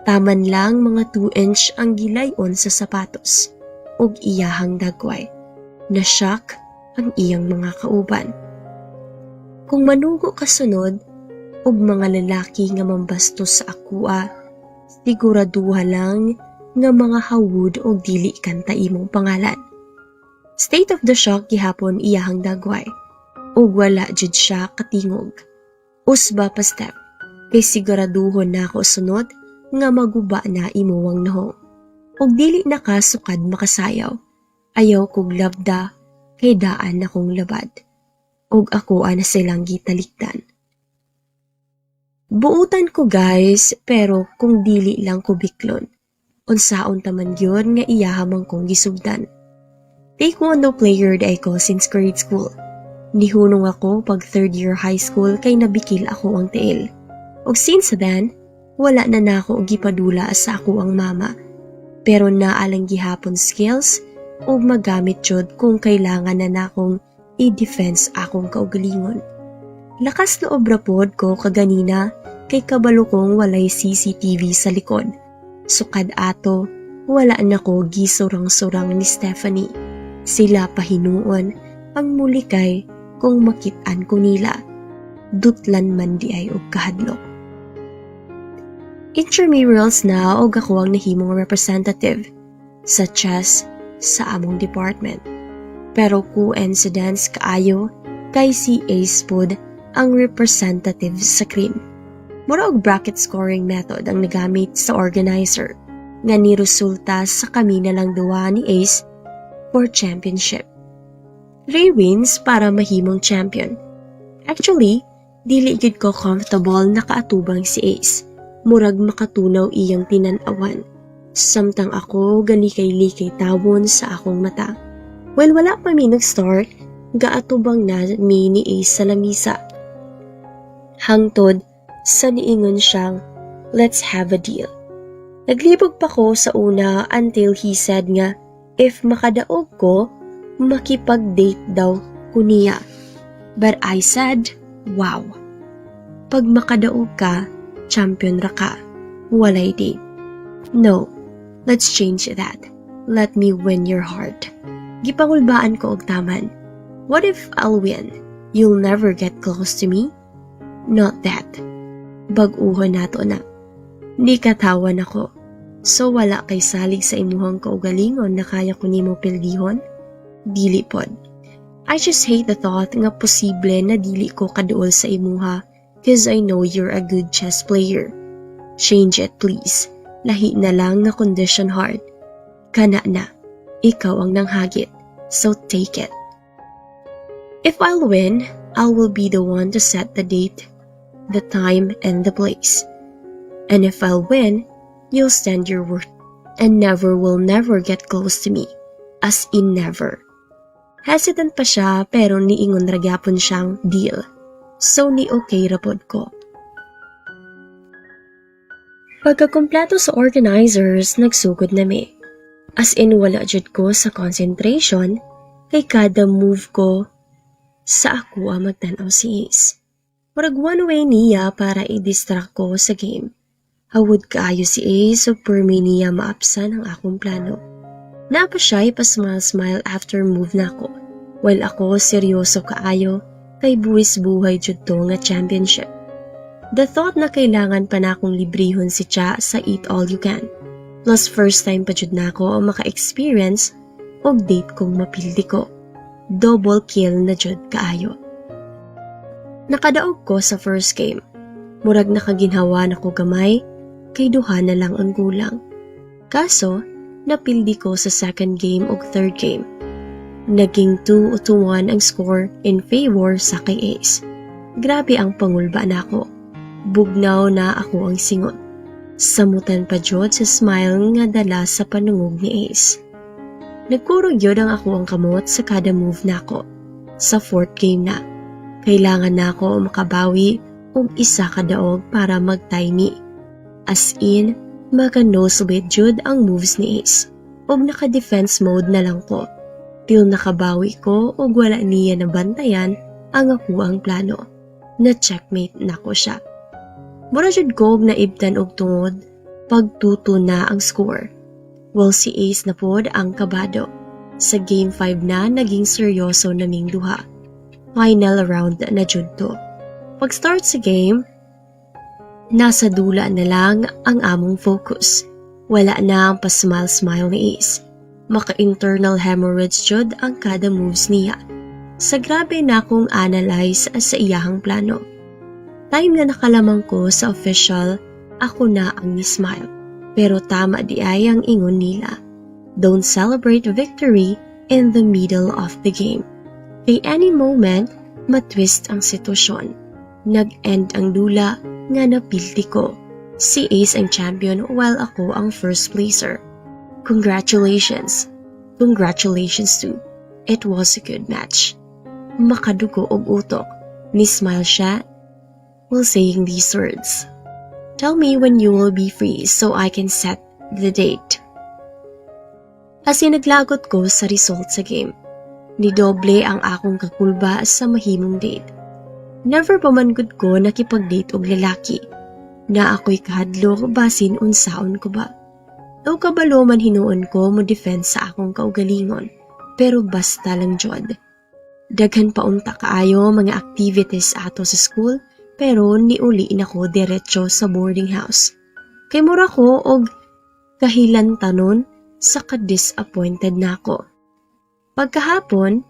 Taman lang mga 2 inch ang gilayon sa sapatos ug iyahang dagway. Na-shock ang iyang mga kauban. Kung manugo ka sunod og mga lalaki nga mambastos sa akoa, siguraduha lang nga mga hawod og dili kanta imong pangalan. State of the shock gihapon iyahang dagway ug wala jud siya katingog. Usba pa step kay siguraduhon nako sunod nga maguba na imuwang nahong. Ug dili na ka sukad makasayaw. Ayaw kog labda kay daan akong labad. Ug ako ana silang gitalikdan. Buutan ko, guys, pero kung dili lang ko biklon. Unsaon ta man gyud nga iyaha man kong gisugdan. Taekwondo player diay ko since grade school. Nihunong ako pag third year high school kay nabikil akoang tiil. Ug since then, wala na nako gipadula sa akoang mama. Pero naa lang gihapon skills ug magamit jud kung kailangan na nakong i-defense akong kaugalingon. Lakas loob ra pod ko kaganina kay kabalo kong walay CCTV sa likod. Sukad ato, wala na ko gisurang-surang ni Stephanie. Sila pa hinuon ang mulikay kung makit-an ko nila. Dutlan man diay og kahadlok. Intramurals na og ako ang nahimong representative sa chess sa among department. Pero coincidence kaayo kay si Ace pod ang representative sa cream. Mura og bracket scoring method ang nagamit sa organizer nga niresulta sa kami na lang duwa ni Ace for championship. Three wins para mahimong champion. Actually, dili gid ko comfortable nakaatubang si Ace. Murag makatunaw iyang tinan-awan. Samtang ako galikay-likay tawon sa akong mata. Well, wala pa mi nag-start, gaatubang na mi ni Ace sa lamisa. Hangtod sa niingon siyang, "Let's have a deal." Naglibog pa ko sa una until he said nga if makadaog ko, makipag-date daw ko niya. But I said, "Wow. Pag makadaog ka, champion ra ka. Walay date. No, let's change that. Let me win your heart." Gipangulbaan ko og taman. "What if I'll win? You'll never get close to me?" "Not that. Bag-uhon nato na." Nikatawan ako. "So wala kay salig sa imuhang kaugalingon na kaya ko nimo pildihon?" "Dili pod. I just hate the thought nga posible na dili ko kaduol sa imuha 'cause I know you're a good chess player. Change it, please. Lahi na lang nga condition hard." "Kana na. Ikaw ang nanghagit. So take it. If I'll win, I will be the one to set the date, the time, and the place. And if I'll win, you'll stand your word and never will never get close to me. As in never." Hesitant pa siya pero niingon ra gyapon siyang deal. So ni okay ra pod ko. Pagkakumpleto sa organizers, nagsugod na mi. As in wala jud ko sa concentration kay kada move ko sa ako ang magtan-aw si Ace. Murag one way niya para i-distract ko sa game. Hawod kaayo si Ace ug permi niya maapsan ang akong plano. Naa pa siya pa-smile-smile after move nako. While ako seryoso kaayo kay buwis buhay jud to nga championship. The thought na kailangan pa nakong librihon si Cha sa Eat All You Can. Plus first time pa jud nako ang maka-experience og date kong mapildi ko. Double kill na jud kaayo. Nakadaog ko sa first game. Murag nakaginhawa na ko gamay kay duha na lang ang gulang. Kaso, napildi ko sa second game ug third game. Naging 2-1 ang score in favor sa kay Ace. Grabe ang pangulba nako. Bugnaw na akoang singot. Samutan pa jud sa smile nga dala sa panungog ni Ace. Nagkurog gyud ang akoang kamot sa kada move nako. Sa fourth game na, kailangan nako makabawi og isa ka daog para mag-tie mi. As in, maka-nosebleed jud ang moves ni Ace. Og naka-defense mode na lang ko. Till nakabawi ko og wala niya nabantayan ang akoang plano. Na-checkmate nako siya. Mura jud ko og naibtan og tungod pag 2-2 na ang score. Well, si Ace na pod ang kabado. Sa game 5 na naging seryoso naming duha. Final round na jud to. Pag-start sa game, nasa dula na lang ang among focus. Wala na ang pa-smile-smile ni Ace. Maka-internal hemorrhage jud ang kada moves niya. Sa grabe na akong analyze sa iyahang plano. Time na nakalamang ko sa official, ako na ang ni-smile. Pero tama diay ang ingon nila. Don't celebrate victory in the middle of the game. Kay any moment, matwist ang sitwasyon. Nag-end ang dula nga napilti ko. Si Ace ang champion while ako ang first placer. Congratulations. Congratulations too. It was a good match. Makadugo og utok. Ni-smile siya while saying these words. "Tell me when you will be free so I can set the date." As in, naglagot ko sa result sa game. Nidoble ang akong kakulba sa mahimong date. Never pa man gud ko nakipag-date og lalaki. Naa ko'y kahadlok basin unsaon ko ba. Daw kabalo man hinuon ko mo defense sa akong kaugalingon, pero basta lang jud. Daghan pa unta kaayo mga activities ato sa school, pero niuli na ko diretso sa boarding house. Kay mura ko og kahilantanon sa ka-disappointed nako. Pagkahapon,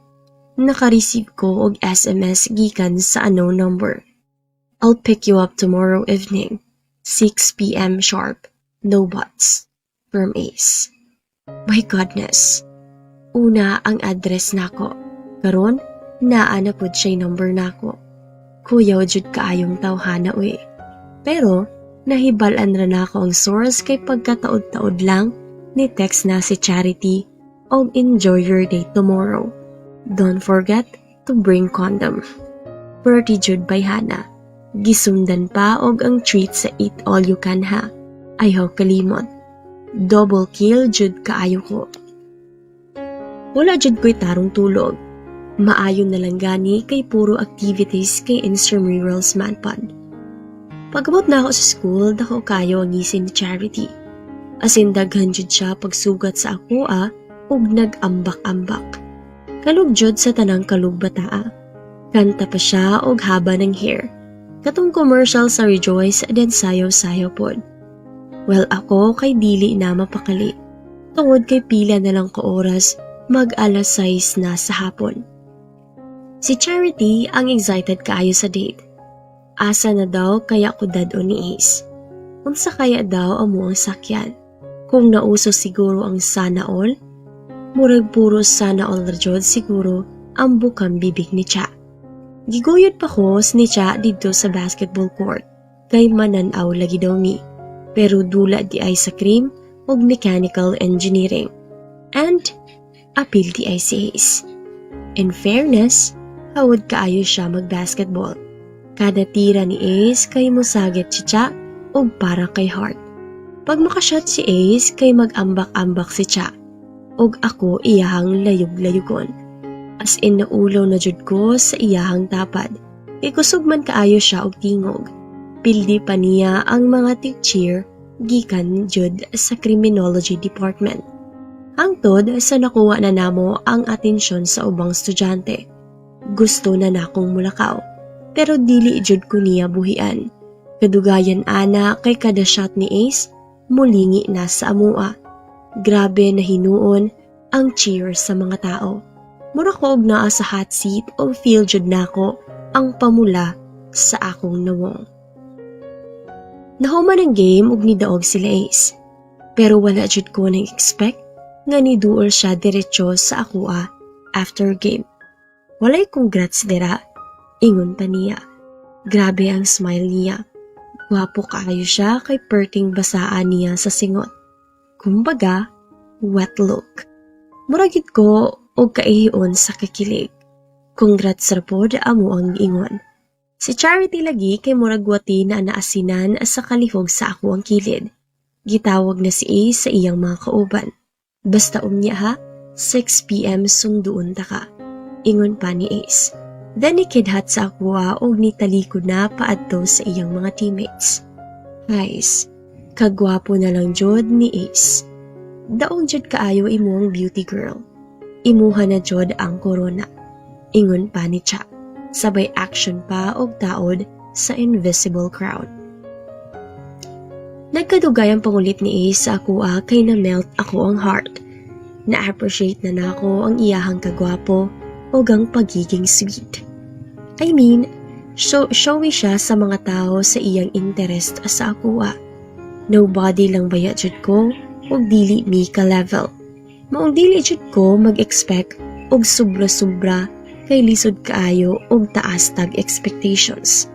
naka-receive ko og SMS gikan sa unknown number. "I'll pick you up tomorrow evening, 6 p.m. sharp. No buts." From Ace. My goodness. Una ang address nako. Karon, naa na pud siya'y number nako. Kuyaw jud kaayong tawhana uy. Pero, nahibal-an ra nako ang source kay pagkataod-taod lang ni text na si Charity og "Enjoy your day tomorrow. Don't forget to bring condom." Pretty jud bayhana. Gisundan pa og ang treat sa Eat All You Can ha. Ayaw kalimot. Double kill jud kaayo ko. Wala jud ko'y tarong tulog. Maayo na lang gani kay puro activities kay intramurals man pod. Pag-abot nako sa school, dako kayo ang ngisin ni Charity. As in, daghan jud siya pagsugat sa akoa ug nag-ambak-ambak. Kalog jud sa tanang kalog bataa. Kanta pa siya og haba ng hair. Katong commercial sa Rejoice, then sayaw-sayaw pod. Well, ako kay dili na mapakali. Tungod kay pila na lang ka oras, mag alas 6 na sa hapon. Si Charity ang excited kaayo sa date. Asa na daw kaya ko dad-on ni Ace? Unsa kaya daw amo ang sakyan? Kung nauso siguro ang sana all, murag puro sana all ra jud siguro ang bukang bibig ni Cha. Giguyod pa ko ni Cha didto sa basketball court kay mananaw lagi daw mi. Pero dula diay sa crim ug mechanical engineering. And apil diay si Ace. In fairness, hawod kaayo siya mag-basketball. Kada tira ni Ace kay mosagit si Cha og para kay heart. Pag makashot si Ace kay mag-ambak-ambak si Cha og ako iyahang layog-layugon. As in, naulaw na jud ko sa iyahang tapad. Kay kusog man kaayo siya og tingog. Pildi pa niya ang mga tig-cheer gikan jud sa criminology department. Hangtod sa nakuha na namo ang atensyon sa ubang estudyante. Gusto na nakong mulakaw, pero dili jud ko niya buhian. Kadugayan ana kay kada shot ni Ace, mulingi na sa amua. Grabe na hinuon ang cheer sa mga tao. Mura ko og naa sa hot seat o feel jud nako ang pamula sa akong nawong. Nahuman ang game ug nidaog sila Ace. Pero wala jud ko nang expect nga niduol siya diretso sa akoa after game. "Walay congrats dira," ingon pa niya. Grabe ang smile niya. Gwapo kaayo siya kay perting basaan niya sa singot. Kumbaga, wet look. Mura gid ko og kaihion sa kakilig. Congrats ra pod amo ang ingon. Si Charity lagi kay murag wati na naasinan sa kalihog sa ako ang kilid. Gitawag na si Ace sa iyang mga kauban. "Basta unya ha, 6 p.m. sunduon ta ka," ingon pa ni Ace. Then nikidhat sa akoa og nitalikod na paadto sa iyang mga teammates. Guys, kagwapo na lang jud ni Ace. "Daog jud kaayo imong beauty, girl. Imuha na jud ang corona," ingon pa ni Cha. Sabay action pa og taod sa invisible crown. Nagkadugay ang pangulit ni Ace sa akoa kay na-melt ako ang heart. Na-appreciate na nako ang iyahang kagwapo ug ang pagiging sweet. I mean, so showy siya sa mga tao sa iyang interest sa akoa. Nobody lang baya jud ko ug dili mi ka level. Maong dili jud ko mag-expect og sobra-sobra kay lisod kaayo og taas tag expectations.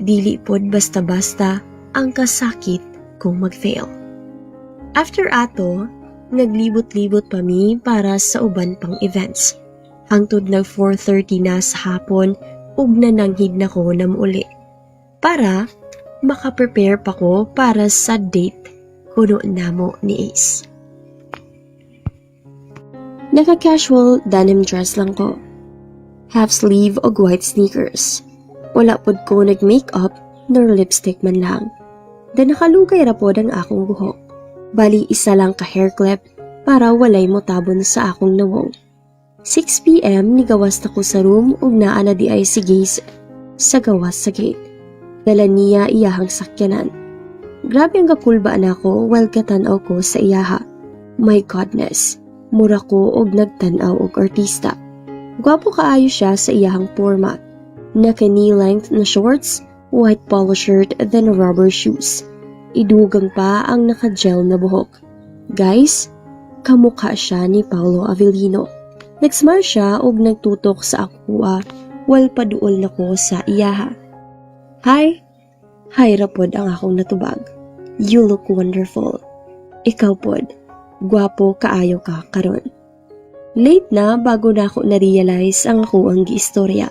Dili pod basta-basta ang kasakit kung mag-fail. After ato, naglibot-libot pa mi para sa uban pang events. Hangtod nag 4:30 na sa hapon ug nananghid na ko na muuli para maka-prepare pa ko para sa date kuno namo ni Ace. Naka-casual denim dress lang ko. Half sleeve og white sneakers. Wala pod ko nag-makeup nor lipstick man lang. Then nakalugay ra pod ang akong buhok. Bali isa lang ka hair clip para walay motabon sa akong nawong. 6 p.m. nigawas na ko sa room ug naa na di ay si Gaze sa gawas sa gate. Dala niya iyahang sakyanan. Grabe ang kakulba nako while katanaw ko sa iyaha. My goodness, mura ko og nagtan-aw og artista. Gwapo kaayo siya sa iyahang porma. Naka knee length na shorts, white polo shirt, then rubber shoes. Idugang pa ang naka-gel na buhok. Guys, kamukha siya ni Paulo Avelino. Nag-smile siya og nagtutok sa akoa while paduol na ko sa iyaha. "Hi!" "Hi" ra pod ang akong natubag. "You look wonderful." "Ikaw pod. Gwapo kaayo ka karon." Late na bago na ako na-realize ang ako ang giistorya.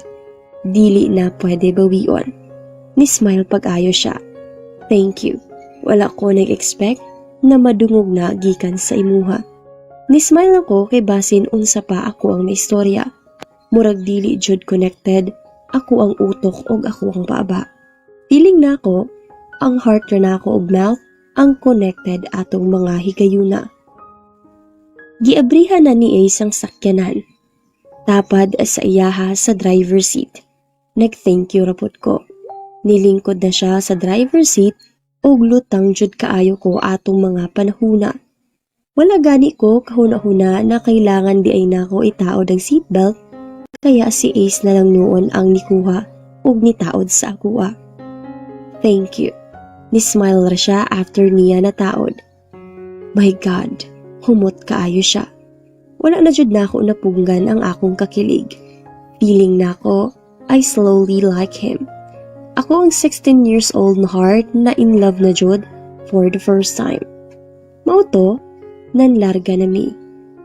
Dili na pwede bawion. Ni-smile pag-ayo siya. "Thank you. Wala ko nag-expect na madungog na gikan sa imuha." Ni-smile ako kay basin unsa pa ako ang maistorya. Murag dili jud connected ako ang utok og ako ang baba. Feeling nako, ang heart ra nako og mouth ang connected atong mga higayuna. Giabrihan na ni Ace ang sakyanan. Tapad sa iyaha sa driver seat. Nag-thank you ra pod ko. Nilingkod na siya sa driver seat ug lutang jud kaayo ko atong mga panahuna. Wala gani ko kahuna-huna na kailangan di ay nako itaod ang seatbelt, kaya si Ace na lang noon ang nikuha ug nitaod sa akoa. "Thank you." Ni-smile ra siya after niya nataod. My God, humot kaayo siya. Wala na jud nako napunggan ang akong kakilig. Feeling nako, I slowly like him. Ako ang 16 years old na heart na in love na jud for the first time. Mao to, nanlarga na mi.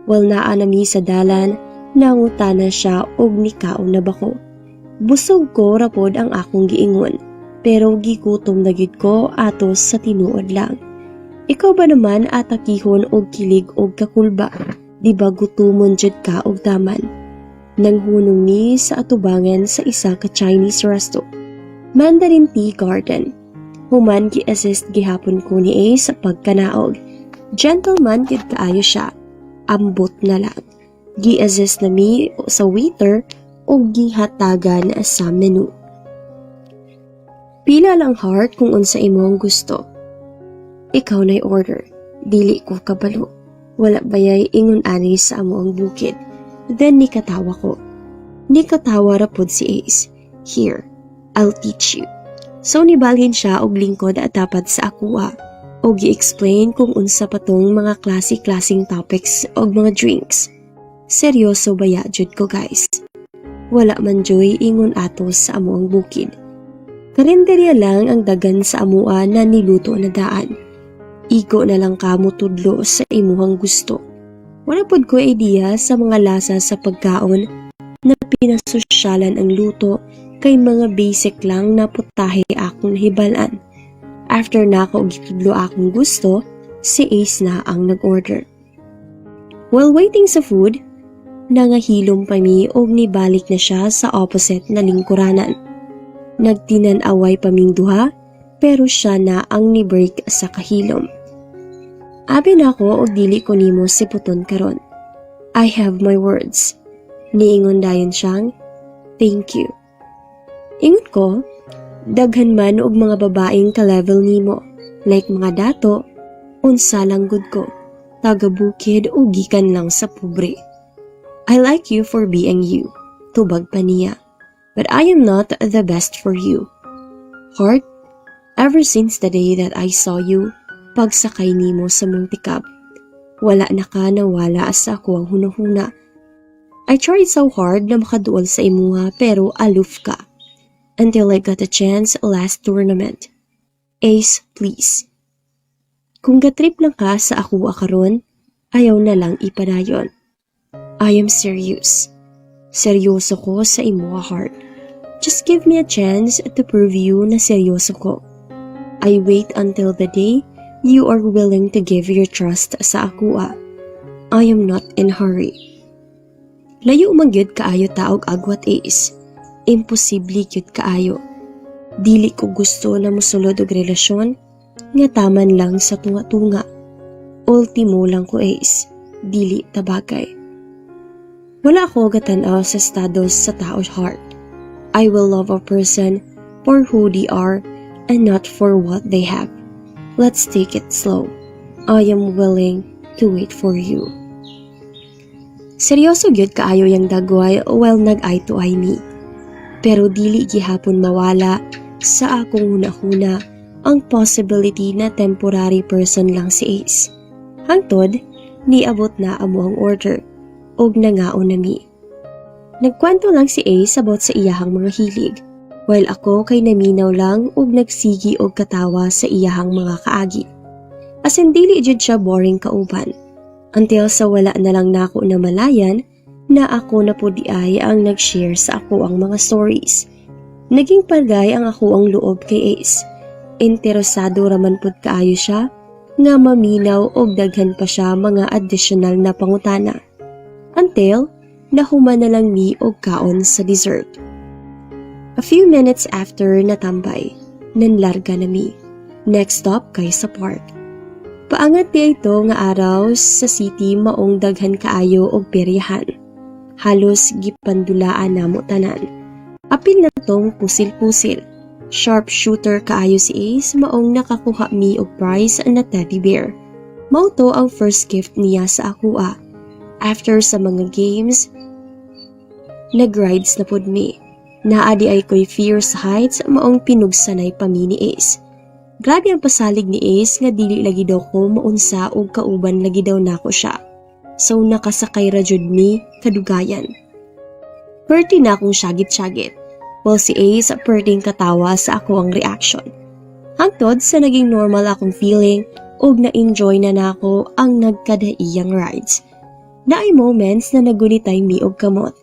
While naa na mi sa dalan, nangutana siya og nikaon na ba ko. "Busog ko" ra pod ang akong giingon, pero gigutom na gid ko ato sa tinuod lang. Ikaw ba naman atakihon og kilig og kakulba? Di ba gutumon jud ka og taman? Nanghunong ni sa atubangan sa isa ka Chinese resto, Mandarin Tea Garden. Human gi-assist gihapon ko ni Ace sa pagkanaog. Gentleman gid kaayo siya. Ambot na lang. Gi-assist na mi sa waiter ug gihatagan sa menu. "Pila lang, heart, kung unsa imong gusto. Ikaw na'y order. Dili ko kabalo. Wala bayay ingon ani sa amo ang bukid." Then nikatawa ko. Nikatawa ra pod si Ace. "Here, I'll teach you." So nibalhin siya og lingkod at dapat sa akoa og gi-explain kung unsa pa tong mga klase-klaseng topics og mga drinks. Seryoso baya jud ko, guys. Wala man joy ingon ato sa amo ang bukid. Karinderya lang ang dagan sa amua na niluto na daan. Igo na lang ka mo tudlo sa imuhang gusto. Wala pod ko idea sa mga lasa sa pagkaon na pinasosyalan ang luto kay mga basic lang na putahe akong nahibalan. After nako gitudlo akong gusto, si Ace na ang nag-order. While waiting sa food, nangahilom pa mi og nibalik na siya sa opposite na lingkuranan. Nagtinan-away pa ming duha, pero siya na ang ni-break sa kahilom. "Abi nako og dili ko nimo siputon karon. I have my words." Niingon dayon siyang, "Thank you." Ingon ko, "Daghan man og mga babaeng ka-level nimo, like mga dato, unsa lang gud ko, taga bukid o gikan lang sa pobre." "I like you for being you," tubag pa niya. "But I am not the best for you. Heart, ever since the day that I saw you, pagsakay nimo sa multicab, wala na ka nawala sa akoang hunahuna. I tried so hard na makaduol sa imuha pero aloof ka. Until I got a chance last tournament. Ace, please. Kung gatrip lang ka sa ako karon, ayaw na lang ipadayon. I am serious. Seryoso ko sa imuha, heart. Just give me a chance to prove you na seryoso ko. I wait until the day you are willing to give your trust sa akoa. I am not in hurry. Layo man gyud kaayo ta og agwat, Ace. Imposible gyud kaayo. Dili ko gusto na mosulod og relasyon nga taman lang sa tunga-tunga. Ultimo lang ko, Ace. Dili ta bagay. Wala ako gatanaw sa status sa tao, heart. I will love a person for who they are and not for what they have. Let's take it slow. I am willing to wait for you." Seryoso gyud kaayo yang dagway while nag eye to eye mi. Pero dili gihapon mawala sa akong hunahuna ang possibility na temporary person lang si Ace. Hangtod, niabot na amo ang order ug nangaon na mi. Nagkwento lang si Ace about sa iyahang mga hilig, while ako kay naminaw lang ug nagsigi og katawa sa iyahang mga kaagi. As in, dili jud siya boring kauban. Until sa wala na lang nako na malayan na ako na po diay ang nag-share sa akoang mga stories. Naging palgay ang akoang loob kay Ace. Interesado raman pud kaayo siya nga maminaw og daghan pa siya mga additional na pangutana. Until nahuman na lang mi og kaon sa dessert. A few minutes after natambay, nanlarga na mi. Next stop kay sa park. Paangat diay ito nga araw sa city maong daghan kaayo og peryahan. Halos gipandulaan namo tanan. Apil na tong pusil-pusil. Sharp shooter kaayo si Ace maong nakakuha mi og prize na teddy bear. Mao to ang first gift niya sa akoa. After sa mga games, nag-rides na pud mi. Naa diay ko'y fear sa heights maong pinugsanay pa mi ni Ace. Grabe ang pasalig ni Ace nga dili lagi daw ko maunsa og kauban lagi daw nako siya. So nakasakay ra jud mi kadugayan. Perti na akong syagit-syagit, while si Ace perting katawa sa akoang reaction. Hangtod sa naging normal akong feeling ug na-enjoy na nako ang nagkadaiyang rides. Naay moments na nagunitay mi og kamot.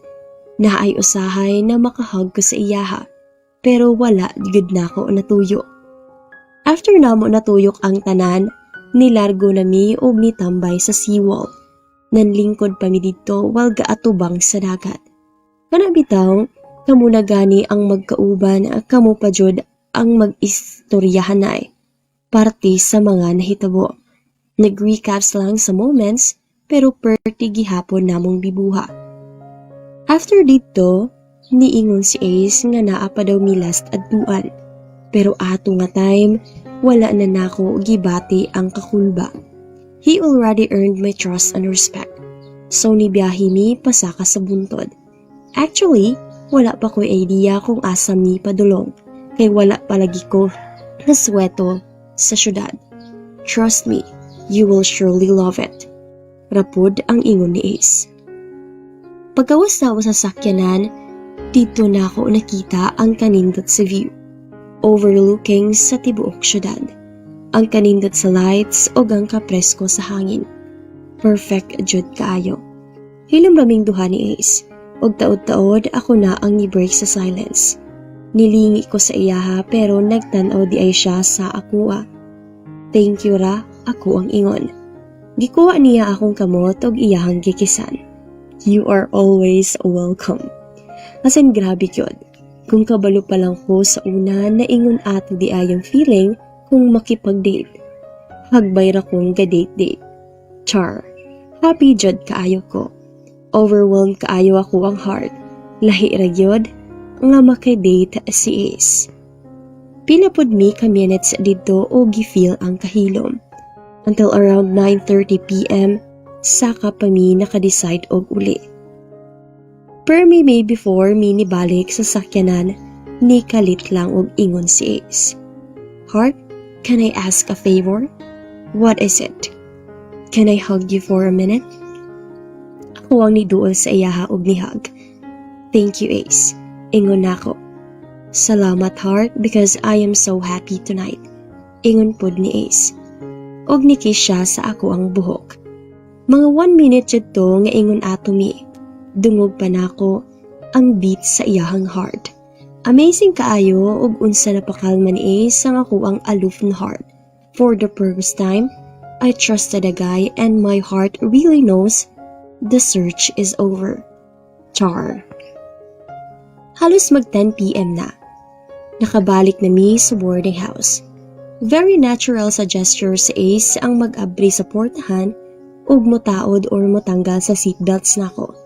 Naay usahay na makahug ko sa iyaha, pero wala gud nako natuyok. After namo natuyok ang tanan, nilargo na mi og nitambay sa seawall. Nanlingkod pa mi didto while gaatubang sa dagat. Kana bitaw, kamo na gani ang magkauban, kamo pa jud ang mag-istoryahanay. Parte sa mga nahitabo. Nag-recaps lang sa moments pero perti gihapon namong bibuha. After didto, niingon si Ace nga naa pa daw mi last adtuan. Pero ato nga time, wala na nako gibati ang kakulba. He already earned my trust and respect. So nibiyahe mi pasaka sa buntod. Actually, wala pa ko'y idea kung asa mi padulong, kay wala palagi ko nasweto sa syudad. "Trust me, you will surely love it," rapod ang ingon ni Ace. Paggawas na ako sa sakyanan, didto nako nakita ang kanindot sa view, overlooking sa tibuok syudad. Ang kanindot sa lights o ang kapresko sa hangin. Perfect jud kaayo. Hilom raming duha ni Ace. Og taod-taod ako na ang ni-break sa silence. Nilingi ko sa iyaha pero nagtan-aw diay siya sa akoa. "Thank you ra," ako ang ingon. Gikuha niya akong kamot og iyahang gi-kiss-an. "You are always welcome." As in, grabe gyud. Kung kabalo pa lang ko sa una na ingon ato diay ang feeling kung makipag-date, hagbay ra kong ga-date-date. Char. Happy jud kaayo ko. Overwhelmed kaayo ako ang heart. Lahi ra gyud nga maka-date si Ace. Pila pod mi ka minutes didto og gi-feel ang kahilom. Until around 9:30 p.m. saka pa mi naka-decide og uli. Permi may before mi nibalik sa sakyanan, ni kalit lang og ingon si Ace. "Heart, can I ask a favor?" "What is it?" "Can I hug you for a minute?" Ako ang niduol sa iyaha og ni-hug. "Thank you, Ace," ingon nako. "Salamat, Heart, because I am so happy tonight," ingon pod ni Ace. Og ni-kiss siya sa ako ang buhok. Mga 1 minute jud to nga ingon ato mi. Dungog pa nako ang beat sa iyahang heart. Amazing kaayo og unsa napakalma ni Ace ang ako ang aloof na heart. For the first time, I trusted a guy and my heart really knows the search is over. Char. Halos mag 10 p.m. na. Nakabalik na mi sa boarding house. Very natural sa gesture sa Ace ang mag-abri sa portahan ug motaod or motanggal sa seatbelts nako.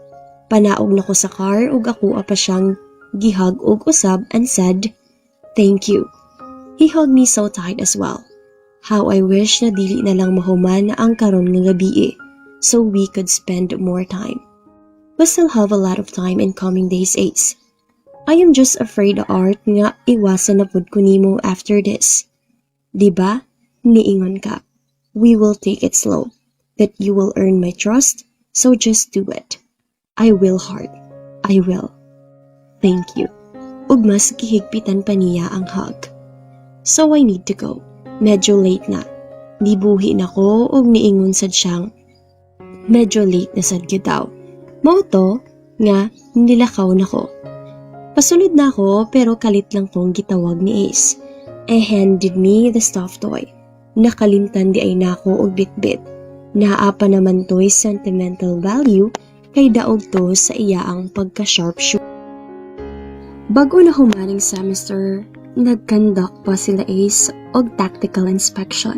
Panaog nako sa car ug ako pa siyang gi-hug og usab and said, "Thank you." He hugged me so tight as well. How I wish na dili na lang mahuman ang karon nga gabi so we could spend more time. We still have a lot of time in coming days, Ace. I am just afraid, Art, nga iwasan na pud ko nimo after this. Diba? Niingon ka, we will take it slow. That you will earn my trust, so just do it. "I will, Heart. I will. Thank you." Ug mas gihigpitan pa niya ang hug. "So I need to go. Medyo late na." Nibuhi na ko ug niingon sad siyang medyo late na sad gyud daw. Mao to nga nilakaw na ko. Pasulod na ako pero kalit lang kong gitawag ni Ace. He handed me the stuffed toy. Nakalimtan diay nako og bitbit. Naa pa naman to'y sentimental value kay daog to sa iyaang pagka-sharp shooter. Bago na humaning semester, nag-conduct pa sila Ace og tactical inspection.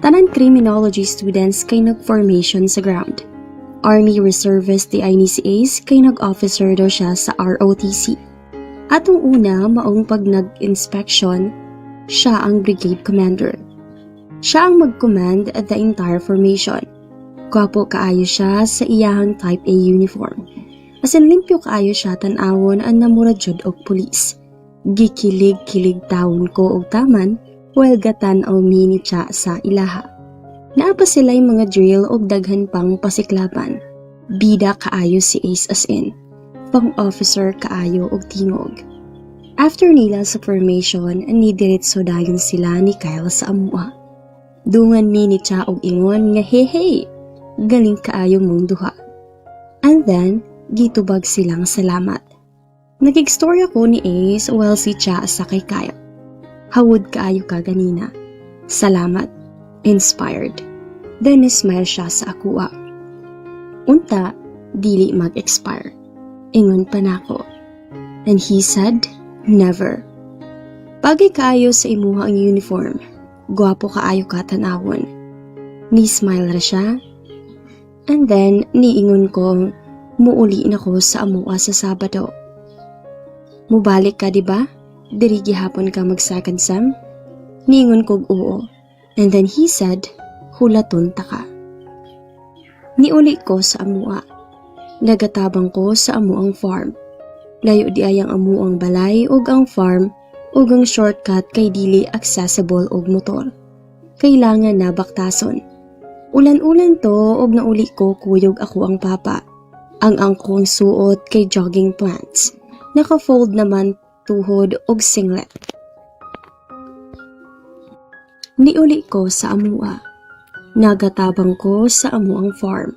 Tanan criminology students kay nag-formation sa ground. Army Reservist diay ni si Ace kay nag-officer daw siya sa ROTC. Atong una maong pag nag-inspection, siya ang brigade commander. Siya ang mag-command at the entire formation. Gwapo kaayo siya sa iyahang Type A uniform. As in, limpyo kaayo siya tan-awon ang namura jud og pulis. Gikilig-kilig tawon ko og taman while gatan-aw mi ni Cha sa ilaha. Naa pa sila'y mga drill og daghan pang pasiklaban. Bida kaayo si Ace, as in pang officer kaayo og tingog. After nila sa formation, ni diretso dayon sila ni Kyle sa amua. Dungan mi ni Cha og ingon nga, "Hey hey, galing kaayo mong duha." And then, gitubag silang salamat. Nagigstorya ko ni Ace while si Cha sa kay Kyle. "Hawod kaayo ka ganina. Salamat. Inspired." Then smile siya sa akua. "Unta, dili mag-expire," ingon pa nako. And he said, "Never. Bagay kaayo sa imuha ang uniform. Gwapo kaayo ka tanawon." Ni smile ra siya. And then, niingon ko, muuli na ko sa amua sa Sabado. "Mubalik ka, di ba? Diri gihapon ka mag second sem?" Niingon kog oo. And then he said, "Hulaton ta ka." Niuli ko sa amua. Nagatabang ko sa amuang farm. Layo diay ang amuang balay ug ang farm ug ang shortcut kay dili accessible og motor. Kailangan na baktason. Ulan-ulan to ug nauli ko kuyog ako ang papa. Ang angkong suot kay jogging pants. Naka-fold naman tuhod og singlet. Niuli ko sa amua. Nagatabang ko sa amuang farm.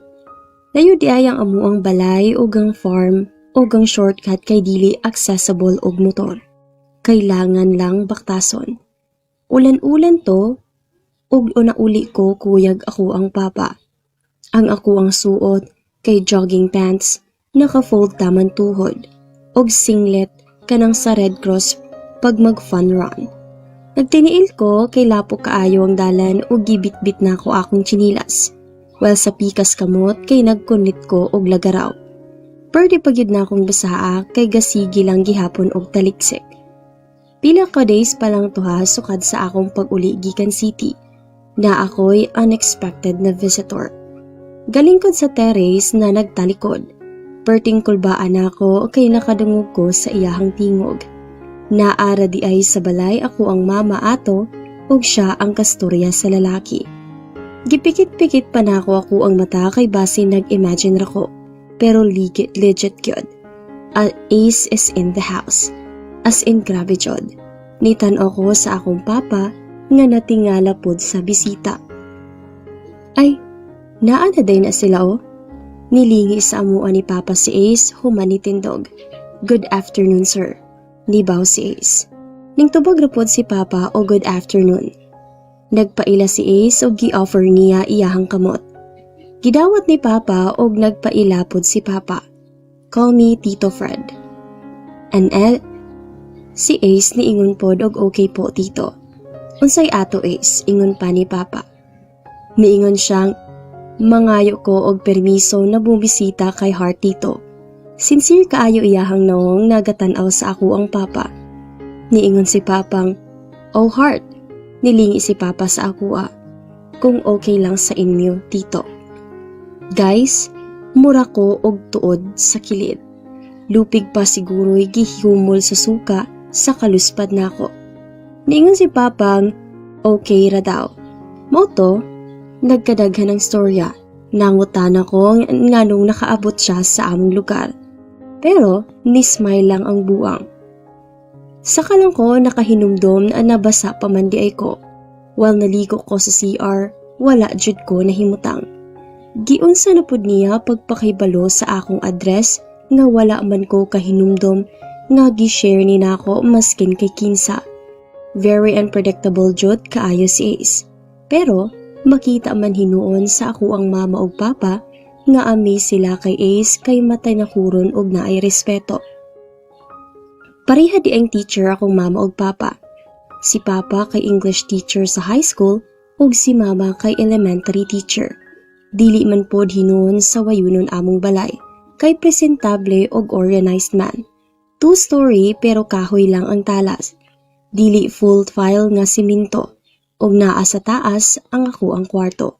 Layo diay ang amuang balay ug ang farm ug ang shortcut kay dili accessible og motor. Kailangan lang baktason. Ulan-ulan to ug unauli ko kuyag akoang papa. Ang akoang suot kay jogging pants, naka-fold taman tuhod, og singlet kanang sa Red Cross pag mag fun run. Nagtiniil ko kay lapok kaayo ang dalan ug gibitbit nako akong tsinilas. While sa pikas kamot kay nagkunit ko og lagaraw. Pwede pa gyud na akong basaa kay gasigi lang gihapon og taliksik. Pila ka days pa lang to ha sukad sa akong pag-uli gikan city na ako'y unexpected na visitor. Galingkod sa terrace na nagtalikod. Perting kulbaan ako kay nakadungog ko sa iyahang tingog. Naara diay sa balay akoang mama ato ug siya ang kasturya sa lalaki. Gipikit-pikit pa nako akoang mata kay basi nag-imagine ra ko. Pero legit, legit gyud. A Ace is in the house. As in, grabe jud. Nitan-aw ko sa akong papa nga natingala pod sa bisita. "Ay, naa na diay na sila oh." Nilingi sa amua ni Papa si Ace human nitindog. "Good afternoon, sir." Nibow si Ace. Ningtubag ra pod si Papa o "Good afternoon." Nagpaila si Ace og gi-offer niya iyahang kamot. Gidawat ni Papa og nagpaila pod si Papa. "Call me Tito Fred." And el, si Ace niingon pod og "Okay po, Tito." "Unsay ato, Ace?" ingon pa ni Papa. Niingon siyang, "Mangayo ko og permiso na bumisita kay Heart, Tito." Sincere kaayo iyahang nawong nagatanaw sa akoang papa. Niingon si Papang, "Oh, Heart." Nilingi si Papa sa akoa. "Kung okay lang sa inyo, Tito." Guys, mura ko og tuod sa kilid. Lupig pa siguro'y gihumol sa suka sa kaluspad nako. Niingon si Papang, okay ra daw. Mao to, nagkadaghan ang storya. Nangutana ko nganong nakaabot siya sa among lugar. Pero ni-smile lang ang buang. Saka lang ko nakahinumdom na nabasa pa man diay ko. While naligo ko sa CR, wala jud ko nahimutang. Giunsa na pud niya pagpakahibalo sa akong address nga wala man ko kahinumdom nga gi-share ni nako maskin kay kinsa. Very unpredictable jud kaayo si Ace. Pero makita man hinuon sa akoang mama ug papa nga amaze sila kay Ace kay matinahuron og naay respeto. Pareha diayng teacher akong mama ug papa. Si Papa kay English teacher sa high school ug si Mama kay elementary teacher. Dili man pod hinuon sa wayunon among balay kay presentable ug organized man. Two-story pero kahoy lang ang talas. Dili full tile nga simento ug naa sa taas ang akoang kwarto.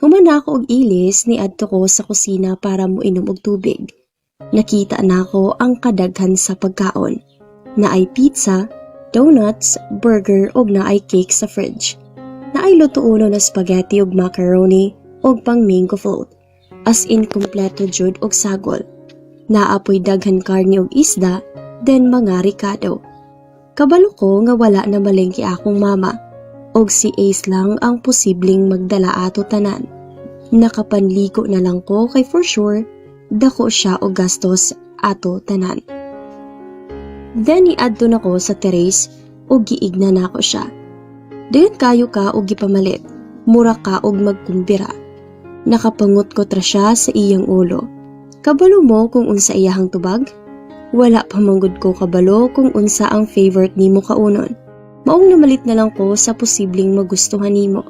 Human nako og ilis, niadto ko sa kusina para moinom og tubig. Nakita nako ang kadaghan sa pagkaon. Naay pizza, donuts, burger ug naay cake sa fridge. Naay lutuono na spaghetti ug macaroni ug pang mango float. As in, kumpleto jud og sagol. Naa poy daghan karne ug isda, then mga ricado. Kabalo ko nga wala namalengke akong mama og si Ace lang ang posibleng magdala ato tanan. Nakapanligo na lang ko kay for sure dako siya og gastos ato tanan. Then niadto na ko sa terrace ug giigna nako siya. Dayon kayo ka og gipamalit, mura ka og magkumbira. Nakapangutkot ra siya sa iyang ulo. Kabalo mo kung unsa iyahang tubag? "Wala pa manggod ko kabalo kung unsa ang favorite nimo kaunon. Maong namalit na lang ko sa posibleng magustuhan nimo."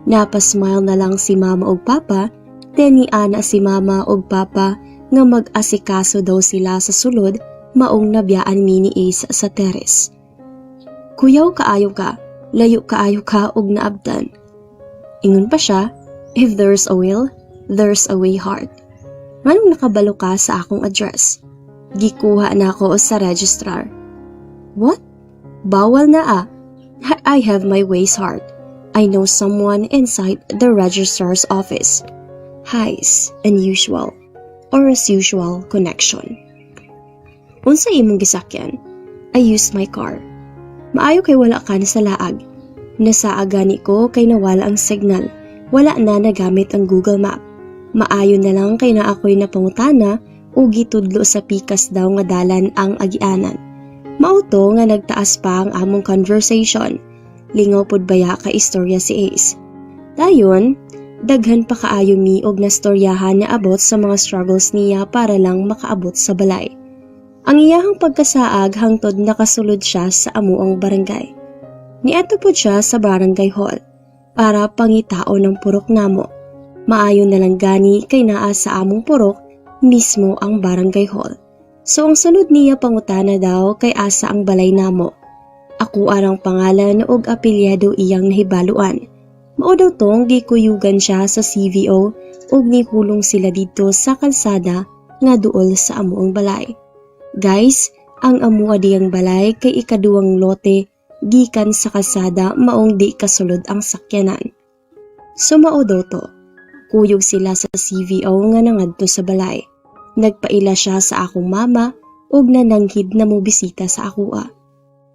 Napasmile na lang si Mama og Papa, then niana si Mama og Papa nga mag-asikaso daw sila sa sulod, maong nabiyaan mi ni Ace sa terrace. "Kuyaw kaayo ka, layo kaayo ka og naabtan." Ingon pa siya, "If there's a will, there's a way, Heart." "Nganong nakabalo ka sa akong address?" "Gikuha nako sa registrar." "What? Bawal na ah." "I have my ways, Heart. I know someone inside the registrar's office." Highs, unusual, or as usual, connection. "Unsa imong gisakyan?" "I used my car." "Maayo kay wala ka sa laag. Nasaa gani ko kay nawala ang signal. Wala na nagamit ang Google Map. Maayo na lang kay naa ko'y napangutana o gitudlo sa pikas daw nga dalan ang agianan. Mao to nga nagtaas pa ang among conversation. Lingaw pod baya ka istorya si Ace. Dayon, daghan pa kaayo mi og nastoryahan niya about sa mga struggles niya para lang makaabot sa balay. Ang iyahang pagkasaag hangtod nakasulod siya sa amuang barangay. Niadto pod siya sa barangay hall para pangitao ng purok namo. Maayo na lang gani kay naa sa among purok mismo ang barangay hall. So ang sunod niya pangutana daw kay asa ang balay namo. Ako arang pangalan og apelyido iyang nahibaluan. Mao daw tong gikuyugan siya sa CVO ug nihulong sila didto sa kalsada nga duol sa amuang balay. Guys, ang amua diyang balay kay ikaduwang lote gikan sa kalsada, maong di kasulod ang sakyanan. So mao daw to. Kuyog sila sa CVO nga nangadto sa balay. Nagpaila siya sa akong mama ug nananghid na mo bisita sa akoa.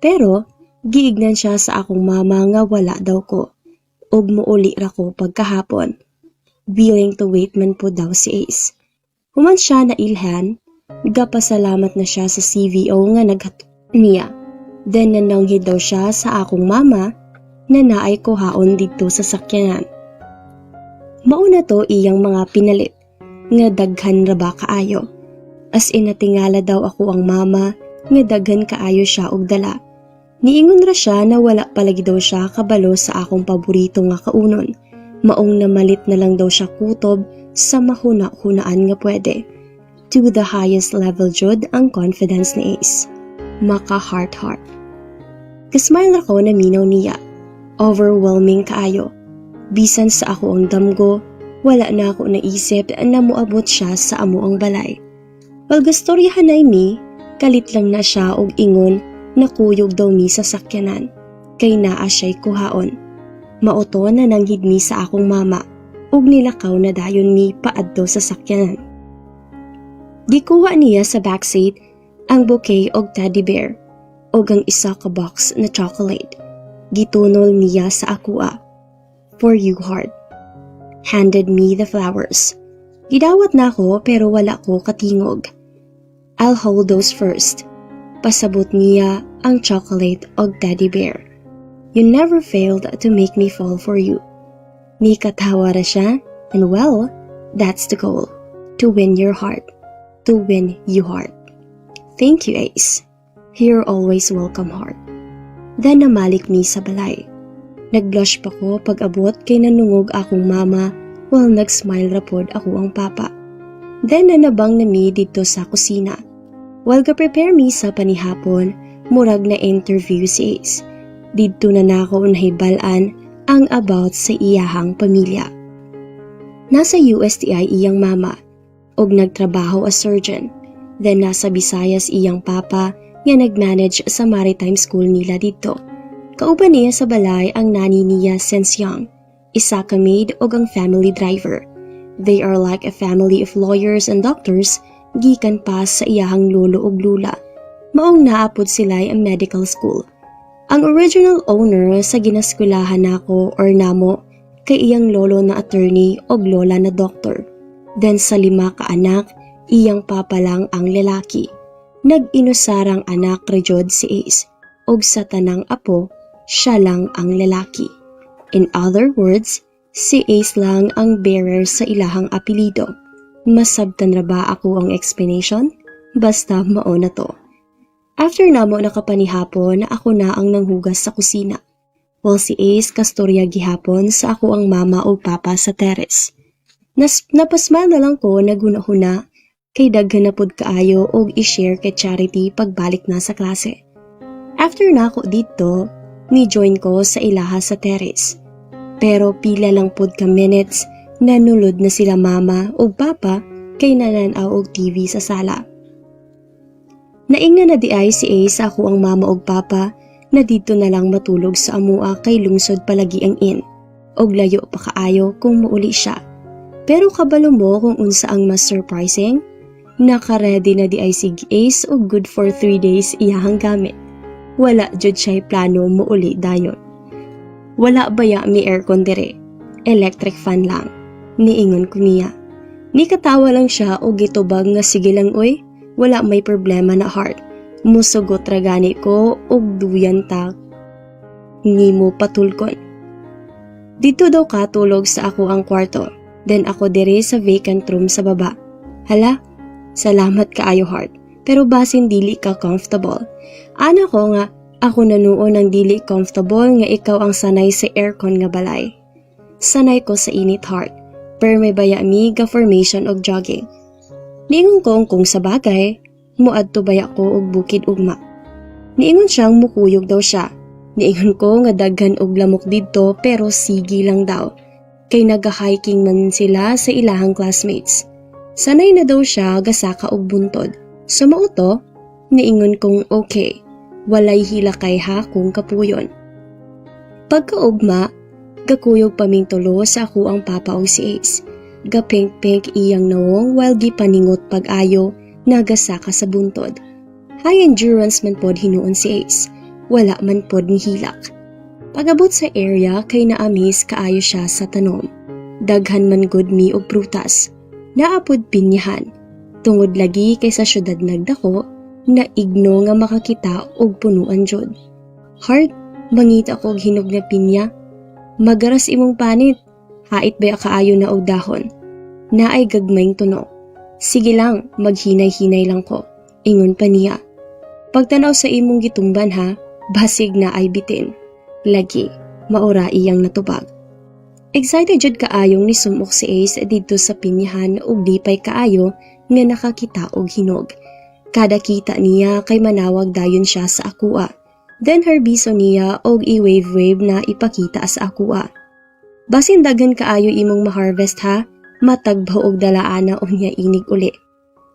Pero giignan siya sa akong mama nga wala daw ko ug muuli ra ko pagkahapon. Willing to wait man po daw si Ace. Human siya na ilhan, gapasalamat na siya sa CVO nga naghat niya. Then nananghid daw siya sa akong mama na naay kuhaon didto sa sakyanan. Mauna to iyang mga pinalit, nga daghan ra ba kaayo. As in natingala daw ako ang mama nga daghan kaayo siya og dala. Niingon ra siya na wala palagi daw siya kabalo sa akong paborito nga kaunon. Maong namalit na lang daw siya kutob sa mahuna-hunaan nga pwede. To the highest level jud ang confidence ni Ace. Maka heart heart. Kasmile ra ko na minaw niya. Overwhelming kaayo. Bisan sa ako ang damgo, wala na ako naisip na muabot siya sa amo ang balay. While gastoryahan ay mi, kalit lang na siya og ingon na kuyog daw mi sa sakyanan, kay naa siya'y kuhaon. Mao to na nanghid mi sa akong mama, ug nilakaw na dayon mi paadto sa sakyanan. Gikuha niya sa backseat ang bouquet og teddy bear ug ang isa ka box na chocolate. Gitunol niya sa akoa. "For you, heart." Handed me the flowers. Gidawat na ako pero wala ko katingog. "I'll hold those first." Pasabot niya ang chocolate og teddy bear. "You never failed to make me fall for you." Nikatawa ra siya, and well, that's the goal. To win your heart. To win you, heart. "Thank you, Ace." "You're always welcome, heart." Then namalik mi sa balay. Nagblush pa ko pag abot kay nanungog akong mama while nagsmile ra pod ako ang papa. Then nanabang na mi didto sa kusina. While ga-prepare mi sa panihapon, murag na interview si Ace. Didto na nako nahibal-an ang about sa iyahang pamilya. Nasa USTI iyang mama og nagtrabaho as surgeon. Then nasa Visayas iyang papa nga nagmanage sa maritime school nila didto. Kauban niya sa balay ang nanny niya since young, isa ka maid og ang family driver. They are like a family of lawyers and doctors gikan pa sa iyahang lolo ug lula. Maong naa pod sila ang medical school. Ang original owner sa ginaskwelahan nako or namo kay iyang lolo na attorney og lola na doctor. Then sa lima ka anak, iyang papa lang ang lalaki. Nag-inusarang anak ra jud si Ace og sa tanang apo, siya lang ang lalaki. In other words, si Ace lang ang bearer sa ilahang apelido. Masabtan ra ba ako ang explanation? Basta mao na to. After namo nakapanihapon, ako na ang nanghugas sa kusina. While si Ace kastorya gihapon sa ako ang mama o papa sa terrace. Napasmile na lang ko naghuna-huna kay daghan na pud kaayo og i-share kay Charity pagbalik na sa klase. After nako didto, ni-join ko sa ilaha sa terrace. Pero pila lang pud ka minutes, nanulod na sila mama ug papa kay nananaw og TV sa sala. Naingna na di ay si Ace sa ako ang mama ug papa na didto na lang matulog sa amua kay lungsod palagi ang inn og layo pa kaayo kung muuli siya. Pero kabalo mo kung unsa ang mas surprising? Naka-ready na di ay si Ace og good for 3 days iyahang gamit. Wala jud siya'y plano muuli dayon. Wala baya mi aircon dire. Electric fan lang. Niingon ko niya. Nikatawa lang siya og gitubag nga sige lang oy, wala may problema na, Heart. Musugot ra gani ko og duyan ta nimo patulgon. Dito daw ka tulog sa ako ang kwarto. Then ako diri sa vacant room sa baba. Hala, salamat kaayo, Heart. Pero basin dili ka comfortable. Ana ko nga ako na nuon ang dili comfortable nga ikaw ang sanay sa aircon nga balay. Sanay ko sa init, Heart. Pero may baya mi ga formation og jogging. Niingon ko kung sa bagay, muadto baya ko og bukid ugma. Niingon siyang mukuyog daw siya. Niingon ko nga daghan og lamok didto pero sige lang daw. Kay naga-hiking man sila sa ilahang classmates. Sanay na daw siya gasaka og buntod. So mao to, niingon kong okay. Walay hilakay ha kung kapuyon. Pagkaugma, gakuyog paming tulo sa ako ang papa og si Ace. Ga-pink-pink iyang nawong while gipaningot pag-ayo nagasaka sa buntod. High endurance man pod hinuon si Ace. Wala man pod ni hilak. Pagabot sa area kay na-amaze kaayo siya sa tanom. Daghan man gud mi og prutas. Naa pod pinyahan. Tungod lagi kay sa syudad nagdako, naigno nga makakita og punuan jud. Heart, mangita ko og hinog na pinya. Magaras imong panit. Hait baya kaayo na og dahon. Naay gagmayng tunok. Sige lang, maghinay-hinay lang ko. Ingon pa niya. Pagtanaw sa imong gitumban ha, basig na ay bitin. Lagi, maura iyang natubag. Excited jud kaayong ni sumok si Ace didto sa pinyahan ug lipay kaayo nga nakakita og hinog. Kada kita niya kay manawag dayon siya sa akua. Then harbiso niya og i-wave-wave na ipakita sa akua. Basin daghan kaayo imong ma-harvest ha, matagbaw og dalaana unya inig uli.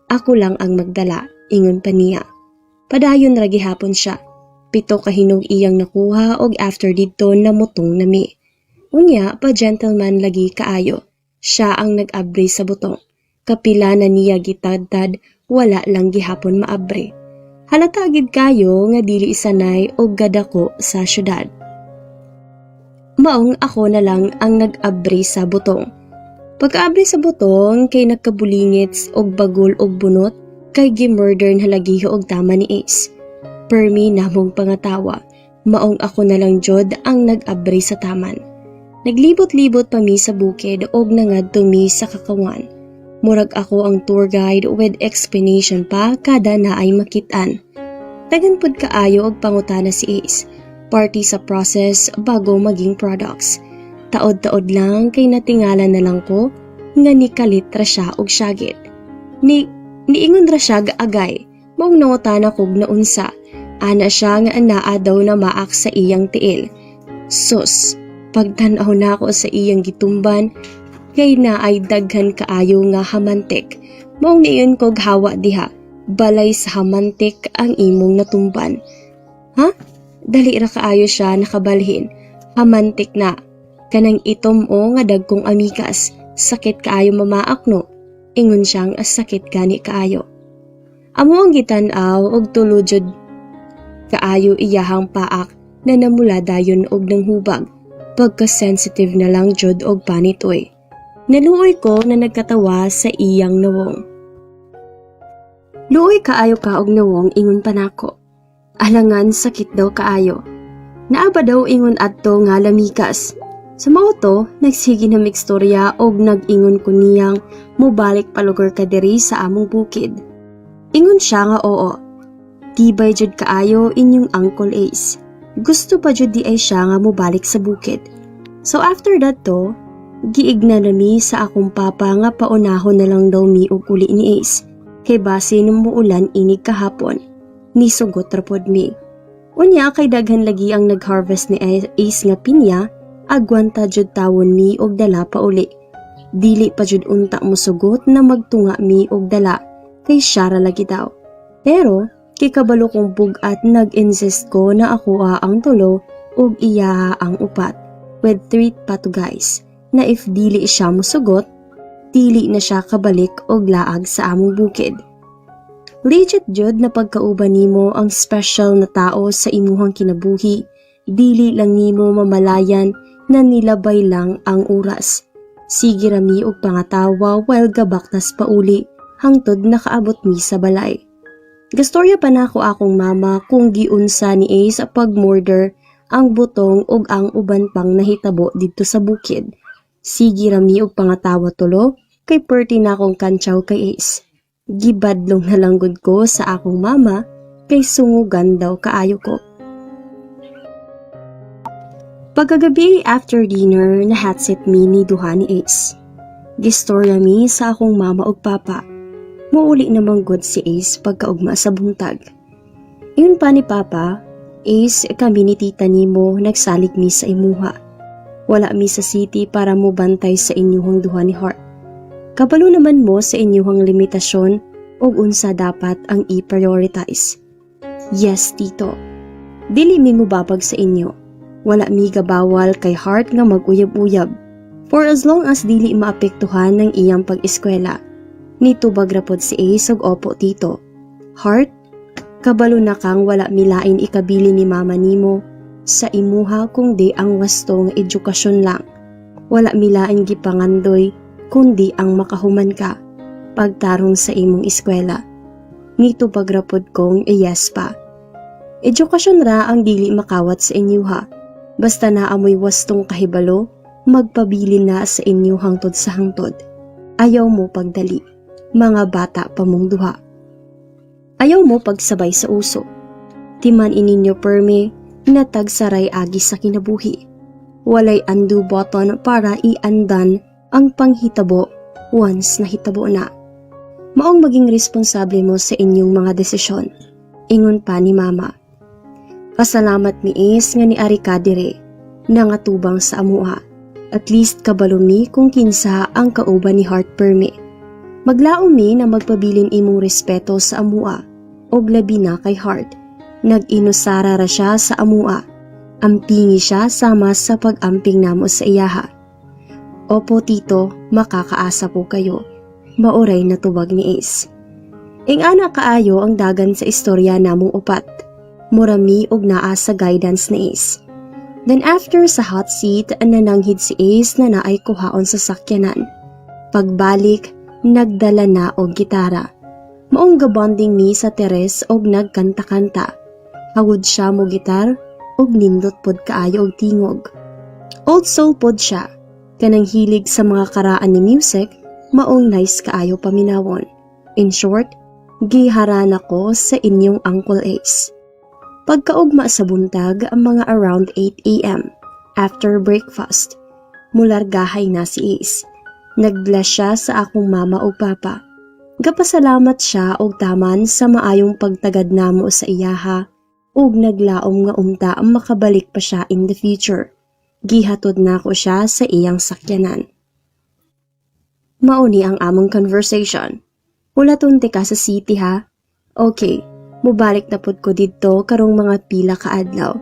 Ako lang ang magdala, ingon pa niya. Padayon ra gihapon siya. 7 ka hinog iyang nakuha og after didto namutong nami. Unya pa gentleman lagi kaayo. Siya ang nag-abri sa butong. Kapila na niya gitadtad, wala lang gihapon maabre. Halata gid kayo nga dili sanay og gadako sa syudad. Maong ako na lang ang nag-abri sa butong. Pagkaabri sa butong kay nagkabulingits og bagol og bunot kay gimurder na lagi og tama ni Ace. Permi namong pangatawa, maong ako na lang jud ang nag-abri sa taman. Naglibot-libot pa mi sa bukid og nangadto mi sa kakawan. Murag ako ang tour guide with explanation pa kada naay makitaan. Daghan pud kaayo og pangutana si Ace. Party sa process bago maging products. Taod-taod lang kay natingala na lang ko nga nikalit ra siya og syagit. Ni niingon ra siya agay, maong nangutana kog naunsa. Ana siya nga anaa daw na maak sa iyang tiil. Sus, pagtan-aw nako sa iyang gitumban, kay naay daghan kaayo nga hamantik. Maong niingon kog hawa diha, balay sa hamantik ang imong natumban. Ha? Dali ra kaayo siya nakabalhin. Hamantik na. Kanang itom o nga dagkong amikas. Sakit kaayo mamaak no. Ingon siyang sakit gani kaayo. Amo ang gitan-aw og tulo jud kaayo iyahang paak na namula dayon og nanghubag. Pagka-sensitive na lang jud og panit oy. Naluoy ko na nagkatawa sa iyang nawong. Luoy kaayo ka og nawong, ingon pa nako. Alangan sakit daw kaayo. Naa ba daw ingon adto nga lamikas. Sa mao to, nagsige na migstorya og nag-ingon ko niyang mubalik palugar ka diri sa among bukid. Ingon siya nga oo. Tibay jud kaayo inyong Uncle Ace. Gusto pa jud di ay siya nga mubalik sa bukid. So after that to, giigna na mi sa akong papa nga paunahon na lang daw mi og uli ni Ace. Kay base nung muulan inig kahapon. Nisugot ra pod mi. Unya kay daghan lagi ang nag-harvest ni Ace nga pinya, agwanta jud tawon mi og dala pa uli. Dili pa jud unta mosugot na magtunga mi og dala kay siya ra lagi daw. Pero kay kabalo kong bug-at, nag-insist ko na ako ang tulo ug iya ang upat with treat pa to guys na if dili siya mosugot, dili na siya kabalik og laag sa among bukid. Legit jud na pagkauban nimo ang special na tao sa imuhang kinabuhi. Dili lang nimo mamalayan na nilabay lang ang oras. Sige rami og pangatawa while gabaktas pauli hangtod nakaabot mi sa balay. Gastorya pa nako akong mama kung giunsa ni Ace pag-murder ang butong ug ang uban pang nahitabo didto sa bukid. Sige rami og pangatawa tulo kay perti na akong kantsaw kay Ace. Gibadlong na lang gud ko sa akong mama kay sungugan daw kaayo ko. Pagkagabi after dinner, na-hotseat mi ni duha ni Ace. Gistorya mi sa akong mama ug papa. Muuli namang gud si Ace pagkaugma sa buntag. Ingon pa ni Papa, "Ace, kami ni tita nimo nagsalig mi sa imuha. Wala mi sa city para mo bantay sa inyuhang duha ni Heart. Kabalo naman mo sa inyuhang limitasyon ug unsa dapat ang i-prioritize." "Yes, Tito. Dili mi mobabag sa inyo. Wala mi gabawal kay Heart nga mag-uyab-uyab. For as long as dili maapektuhan ng iyang pag-eskwela." Nitubag ra pod si Ace og "Opo, Tito." "Heart, kabalo na kang wala milain ikabili ni mama nimo sa imuha kung di ang wasto nga edukasyon lang. Wala milain gipangandoy kundi ang makahuman ka pagtarong sa imong eskwela." Nitubag ra pod kong "Yes, Pa." "Edukasyon ra ang dili makawat sa inyuha. Basta naa moy wastong kahibalo, magpabilin na sa inyo hangtod sa hangtod. Ayaw mo pagdali. Mga bata pa mong duha. Ayaw mo pagsabay sa uso. Timan ininyo perme na tagsaray agi sa kinabuhi. Walay undo button para i-undone ang panghitabo once nahitabo na. Maong maging responsable mo sa inyong mga desisyon," ingon pa ni Mama. "Pasalamat mi, Ace, nga niari ka dire, nangatubang sa amua. At least kabalo mi kung kinsa ang kauban ni Heart permi. Maglaom mi na magpabilin imong respeto sa amua, og labi na kay Heart. Nag-inusara ra siya sa amua. Ampingi siya sama sa pag-amping namo sa iyaha." "Opo, Tito, makakaasa po kayo," mauray na tubag ni Ace. Ing-ana kaayo ang dagan sa istorya namong upat. Murami og naa sa guidance ni Ace. Then after sa hot seat, nananghid si Ace na naay kuhaon sa sakyanan. Pagbalik, nagdala na og gitara. Maong gabonding mi sa teres og nagkanta-kanta. Hawod siya mo gitar og nindot pod kaayo og tingog. Old soul pod siya. Kanang hilig sa mga karaan ni music, maong nice kaayo paminawon. In short, giharana ko sa inyong Uncle Ace. Pagkaugma sa buntag, mga around 8 a.m. after breakfast, mulargahay na si Ace. Nag-bless siya sa akong mama ug papa. Gapasalamat siya og taman sa maayong pagtagad namo sa iyaha ug naglaom nga unta makabalik pa siya in the future. Gihatod nako siya sa iyang sakyanan. Mauni ang among conversation. "Hulaton ka sa city ha. Okay, mubalik na pud ko didto karong mga pila ka adlaw."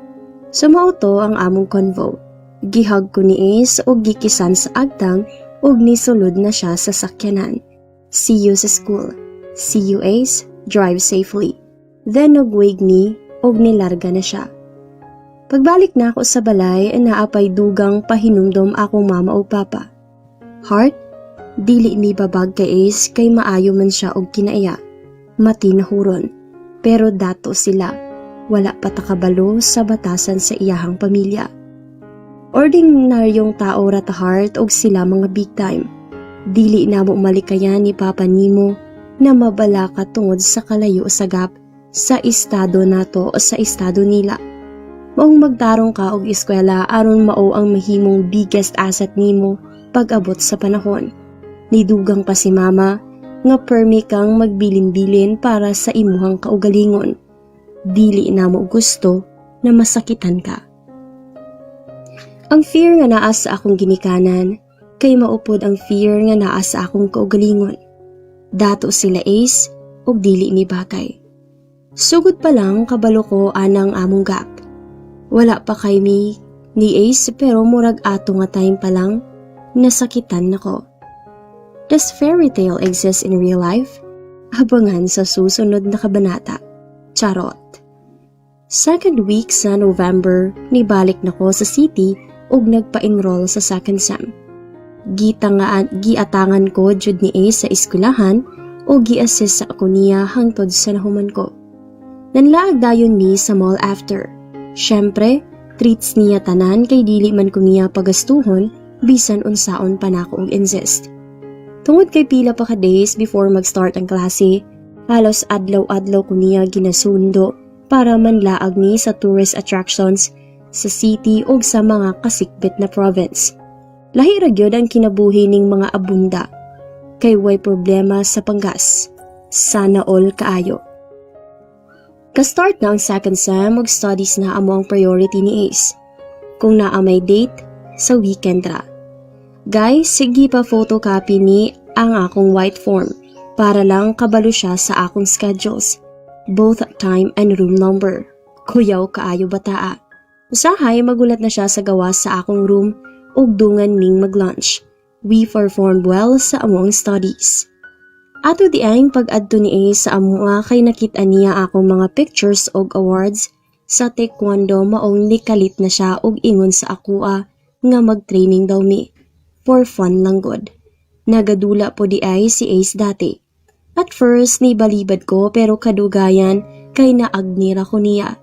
So mao to ang among convo. Gihug ko ni Ace og gikisan sa agtang ug nisulod na siya sa sakyanan. "See you sa school." "See you, Ace. Drive safely." Then nagwave mi og nilarga na siya. Pagbalik na ako sa balay, naapay dugang pahinumdom akong mama o papa. "Heart, dili mi babag kay Ace kay maayo man siya og kinaiya. Matinahuron. Pero dato sila. Wala pa ta kabalo sa batasan sa iyahang pamilya. Ordinaryong tao ra ta, Heart, og sila mga big time. Dili namo malikayan ni Papa nimo na mabalaka tungod sa kalayo sa gap sa estado nato o sa estado nila. Maong magtarong ka og eskwela aron mao ang mahimong biggest asset nimo pag-abot sa panahon." Nidugang pa si Mama nga permi kang magbilin-bilin para sa imuhang kaugalingon. Dili namo gusto na masakitan ka. Ang fear nga naa sa akong ginikanan kay maupod ang fear nga naa sa akong kaugalingon. Dato sila Ace ug dili mi bagay. Sugod pa lang kabalo ko anang among gap. Wala pa kay mi ni Ace pero murag ato nga time pa lang nasakitan nako. Does fairy tale exist in real life? Abangan sa susunod na kabanata. Charot. Second week sa November, nibalik na ko sa city ug nagpa-enroll sa second sem. Gitanga giatangan ko jud ni Ace sa eskwelahan o gi-assist sa ako niya hangtod sa nahuman ko. Nanlaag dayon mi sa mall after. Syempre, treats niya tanan kay dili man ko niya pagastuhon bisan unsaon pa nako og insist. Tungod kay pila pa ka days before mag-start ang klase, halos adlaw-adlaw ko niya ginasundo para manlaag mi sa tourist attractions sa city ug sa mga kasikbit na province. Lahi ra gyud ang kinabuhi ning mga abunda kay way problema sa panggas. Sana all kaayo. Ka-start na ang second sem ug studies na amo ang priority ni Ace. Kung naa may date, sa weekend ra. Guys, sige pa photocopy ni ang akong white form para lang kabalo siya sa akong schedules, both time and room number. Kuyaw kaayo bataa. Usahay magulat na siya sa gawas sa akong room ug dungan ming mag-lunch. We performed well sa among studies. Ato diay pag-adto ni Ace sa amoa kay nakita niya akong mga pictures og awards sa taekwondo, maong nikalit na siya og ingon sa akoa nga mag-training daw mi. For fun lang gud. Nagadula po diay si Ace dati. At first ni balibad ko pero kadugayan kay naagnira ko niya.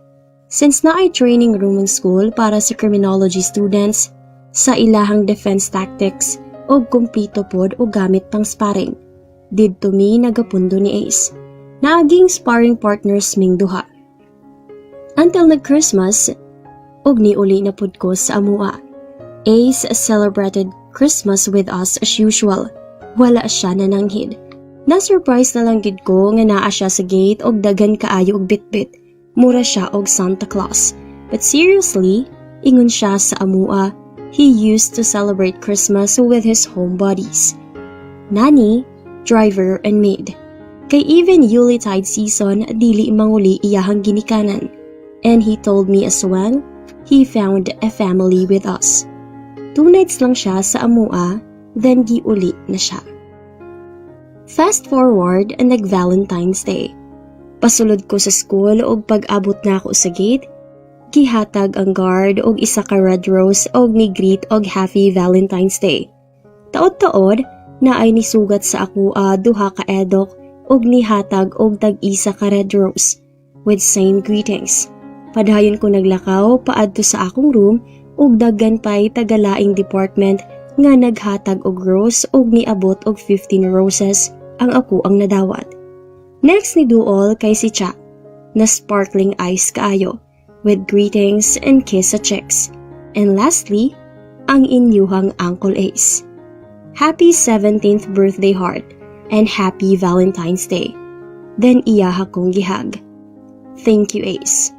Since naay training room ang school para sa criminology students sa ilahang defense tactics og kumpleto pod og gamit pang sparring, didto mi nagapundo ni Ace. Naaging sparring partners ming duha. Until nag-Christmas, og niuli na pud ko sa amua. Ace celebrated Christmas with us as usual. Wala siya nananghid. Na-surprise na lang gid ko nga naa siya sa gate og daghan kaayo og bitbit. Mura siya og Santa Claus. But seriously, ingon siya sa amua, he used to celebrate Christmas with his home buddies, nanny, driver, and maid. Kay even Yuletide season, dili manguli iyahang ginikanan. And he told me as well, he found a family with us. 2 nights lang siya sa amua, then giuli na siya. Fast forward, nag-Valentine's Day. Pasulod ko sa school og pag-abot na ako sa gate, gihatag ang guard og isa ka red rose og ni-greet og "Happy Valentine's Day." Taod-taod naay nisugat sa ako duha ka edok og nihatag og tag-isa ka red rose with same greetings. Padayon ko naglakaw paadto sa akong room ug daghan pay tagalaing department nga naghatag og rose ug niabot og 15 roses ang ako ang nadawat. Next ni duol kay si Cha na sparkling eyes kaayo with greetings and kiss sa cheeks. And lastly, ang inyuhang Uncle Ace. "Happy 17th birthday, heart, and happy Valentine's Day." Then iyaha kong gi-hug. Thank you, Ace.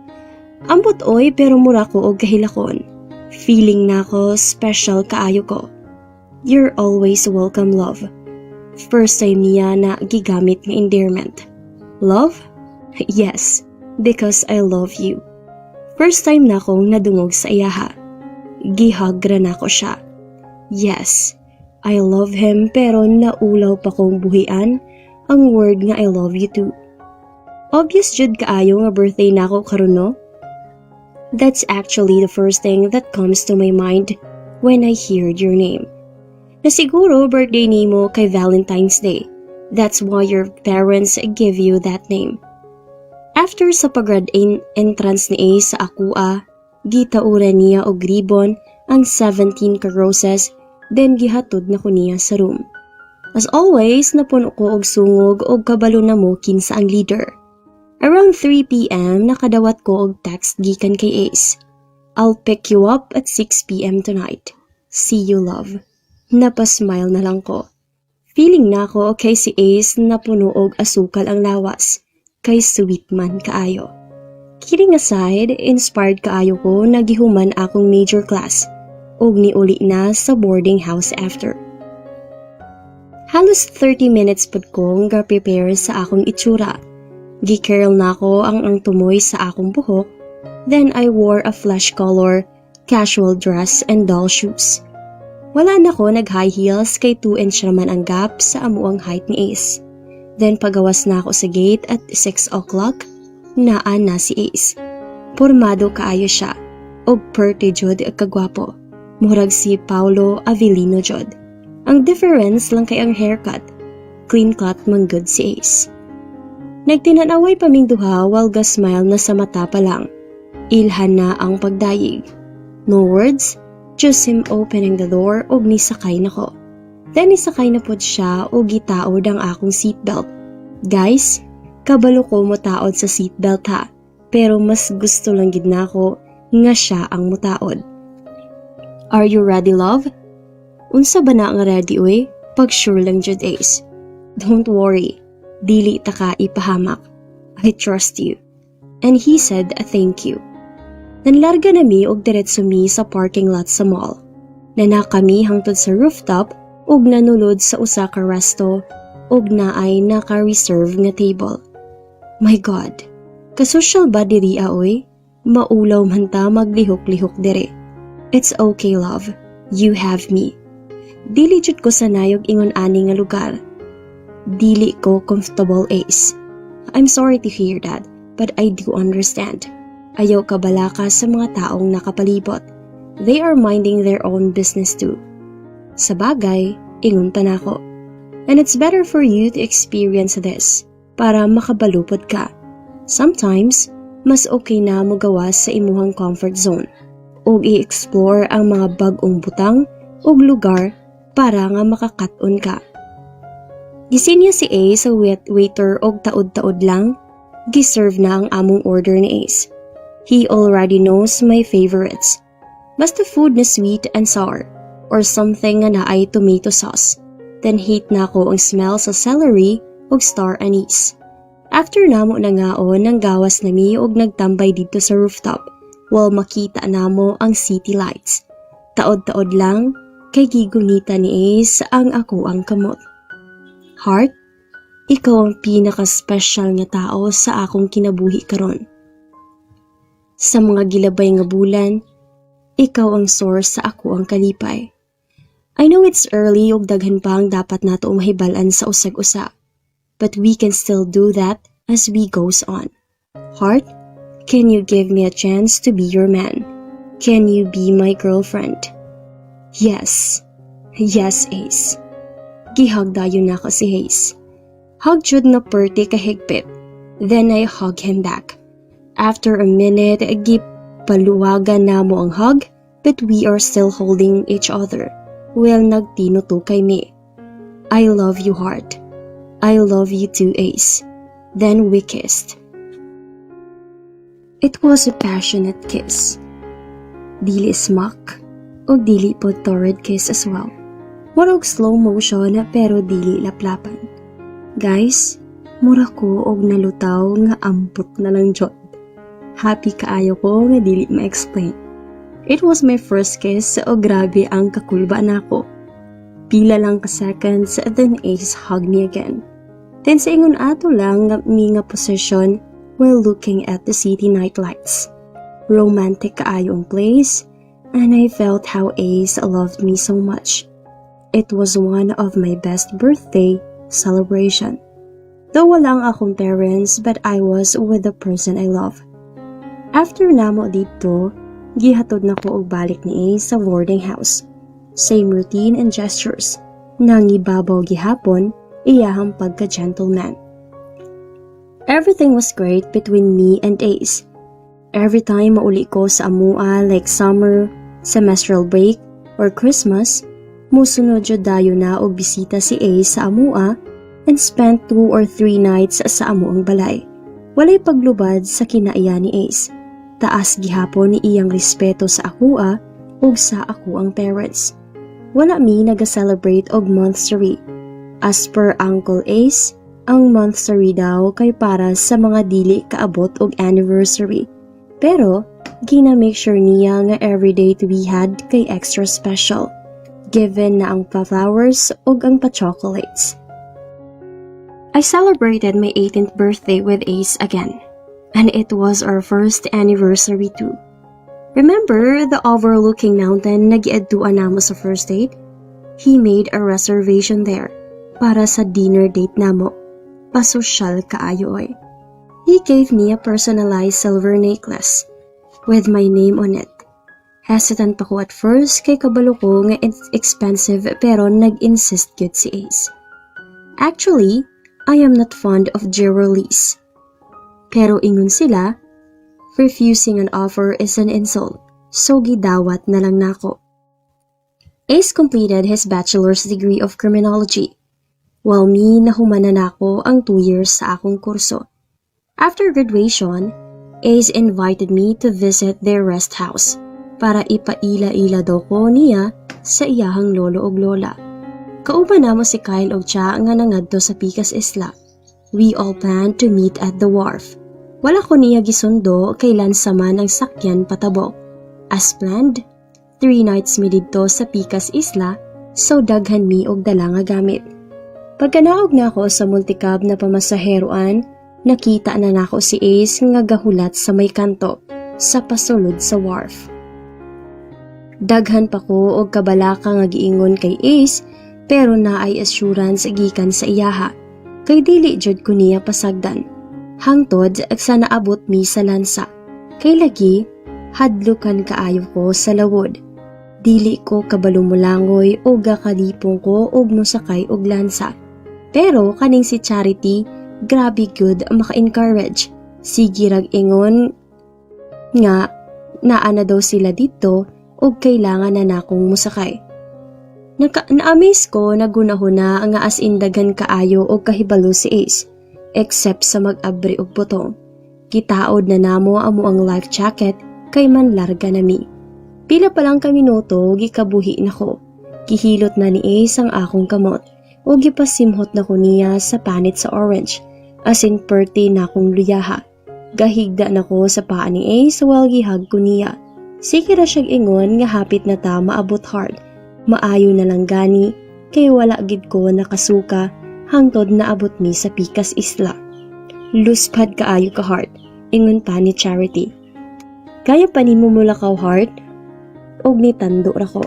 Ambot oy, pero mura ko og kahilakon. Feeling nako special kaayo ko. "You're always welcome, love." First time niya na gigamit nga endearment. "Love?" "Yes, because I love you." First time na akong nadungog sa iyaha. Gi-hug ra nako siya. Yes, I love him, pero naulaw pa kong buhian ang word nga "I love you too." Obvious jud kaayo nga birthday nako karon, no? That's actually the first thing that comes to my mind when I heard your name. Na siguro birthday nimo kay Valentine's Day. That's why your parents give you that name. After sa pag entrance ni Ace sa akua, gitauran niya og ribbon ang 17 ka roses, then gihatod na ko niya sa room. As always, napuno ko og sungog og kabalo na mo kinsa ang leader. Around 3 p.m., nakadawat ko og text gikan kay Ace. "I'll pick you up at 6 p.m. tonight. See you, love." Napasmile na lang ko. Feeling na ako kay si Ace napuno og asukal ang lawas. Kay sweet man kaayo. Kidding aside, inspired kaayo ko na gihuman akong major class ug niuli na sa boarding house after. Halos 30 minutes pud kong ga-prepare sa akong itsura. Gi-curl nako ang tumoy sa akong buhok, then I wore a flesh color, casual dress and doll shoes. Wala na ko nag high heels kay 2 inch raman ang gap sa amuang height ni Ace. Then pagawas na ako sa gate at 6 o'clock, naa na si Ace. Pormado kaayo siya og perte jud kagwapo. Murag si Paulo Avelino jud. Ang difference lang kay ang haircut. Clean cut man gud si Ace. Nagtinanaway pa ming duha while ga-smile na sa mata pa lang. Ilhan na ang pagdayig. No words, just him opening the door og nisakay na ko. Then nisakay na pod siya og gitaod ang akong seatbelt. Guys, kabalo ko motaod sa seatbelt ha, pero mas gusto lang gid nako nga siya ang motaod. "Are you ready, love?" "Unsa ba na nga ready uy? Pag sure lang jud, Ace." "Don't worry, dili ta ka ipahamak. I trust you." And he said thank you. Nanlarga na mi og diretso mi sa parking lot sa mall. Nana kami hangtod sa rooftop ug nanulod sa usa ka resto ug naay naka-reserve nga table. My God, kasosyal ba diri oy? Maulaw man ta maglihok-lihok diri. "It's okay, love. You have me." Dili jud ko sanay og ingon ani nga lugar. "Dili ko comfortable, Ace." "I'm sorry to hear that, but I do understand. Ayaw kabalaka sa mga taong nakapalibot. They are minding their own business too." "Sa bagay," ingon pa nako. "And it's better for you to experience this para makabalupod ka. Sometimes, mas okay na mogawas sa imuhang comfort zone ug i-explore ang mga bag-ong butang ug lugar para nga makakat-on ka." Gisinya si Ace sa waiter og taod-taod lang, giserve na ang among order ni Ace. He already knows my favorites. Basta food na sweet and sour or something nga naay tomato sauce. Then hate nako ang smell sa celery ug star anise. After namo nangaon, nanggawas na mi og nagtambay didto sa rooftop while makita namo ang city lights. Taod-taod lang kay gigunita ni Ace ang akoang kamot. "Heart, ikaw ang pinaka-special nga tao sa akong kinabuhi karon. Sa mga gilabay nga bulan, ikaw ang source sa akoang kalipay. I know it's early ug daghan pa ang dapat nato mahibal-an sa usag-usa. But we can still do that as we goes on. Heart, can you give me a chance to be your man? Can you be my girlfriend?" "Yes. Yes, Ace." Gihug dayon nako si Ace. Hug jud na perte kahigpit. Then I hug him back. After a minute, gipaluwagan namo ang hug, but we are still holding each other while nagtinutukay mi. "I love you, heart." "I love you too, Ace." Then we kissed. It was a passionate kiss. Dili smack o dili po torrid kiss as well. Murag slow motion pero dili laplapan. Guys, mura ko og nalutaw nga ambot na lang jud. Happy kaayo ko nga dili ma-explain. It was my first kiss o grabe ang kakulba nako. Pila lang ka seconds, then Ace hugged me again. Then sa ingon ato lang nga mi nga position while looking at the city night lights. Romantic kaayo ang place, and I felt how Ace loved me so much. It was one of my best birthday celebration. Though wala ang akong parents, but I was with the person I love. After namo didto, gihatod na ko og balik ni Ace sa boarding house. Same routine and gestures. Nangibabaw gihapon iyahang pagka-gentleman. Everything was great between me and Ace. Every time mauli ko sa amua like summer, semestral break, or Christmas, musunod jud dayon na og bisita si Ace sa amua and spent 2 or 3 nights sa amuang balay. Walay paglubad sa kinaiya ni Ace. Taas gihapon ni iyang respeto sa akoa ug sa akoang parents. Wala mi naga-celebrate og monthsary. As per Uncle Ace, ang monthsary daw kay para sa mga dili kaabot og anniversary. Pero gina-make sure niya nga everyday to be had kay extra special, given na ang pa-flowers ug ang pa-chocolates. I celebrated my 18th birthday with Ace again, and it was our first anniversary too. Remember the overlooking mountain na giadtuan namo sa first date? He made a reservation there para sa dinner date namo. Pasosyal kaayo oy. He gave me a personalized silver necklace. with my name on it. Hesitant pa ko at first kay kabalo ko nga it's expensive, pero nag-insist gyud si Ace. Actually, I am not fond of jewelries. Pero ingon sila, refusing an offer is an insult, so gidawat na lang nako. Ace completed his bachelor's degree of criminology, while me, nahuman na nako ang 2 years sa akong kurso. After graduation, Ace invited me to visit their rest house para ipaila-ila daw ko niya sa iyahang lolo og lola. Kauban namo si Kyle og Cha nga nangadto sa Pikas Isla. We all planned to meet at the wharf. Wala ko niya gisundo kay lansa man ang sakyan patabok. As planned, 3 nights mi didto sa Pikas Isla, so daghan mi og dala nga gamit. Pagkanaog nako sa multicab na pamasaheroan, nakita na nako si Ace nga gahulat sa may kanto sa pasulod sa wharf. Daghan pa ko og kabalaka nga giingon kay Ace, pero naay assurance gikan sa iyaha kay dili jud ko niya pasagdan. Hangtod sa naabot mi sa lansa. Kay lagi hadlukan kaayo ko sa lawod. Dili ko kabalo molangoy o gakalipong ko og mosakay og lansa. Pero kaning si Charity, grabe gud maka-encourage. Sige rag ingon nga naa na daw sila dito ug kailangan na nakong mosakay. Na-amaze ko, naghuna-huna nga as in daghan kaayo og kahibalo si Ace, except sa mag-abri og butong. Gitaod na namo amo ang life jacket kay manlarga nami. Pila pa lang ka minuto, gikabuhi na ko. Gihilot na ni Ace ang akong kamot o gipasimhot na ko niya sa panit sa orange. As in perti na akong luyaha. Gahigda na ko sa paa ni Ace while gi-hug ko niya. Sige ra siyang ingon nga hapit na ta maabot, Heart. Maayo na lang gani kay wala gid ko nakasuka hangtod naabot mi sa Pikas Isla. "Luspad kaayo ka, Heart," ingon pa ni Charity. "Kaya pa nimo mulakaw, Heart?" Og nitando ra ko.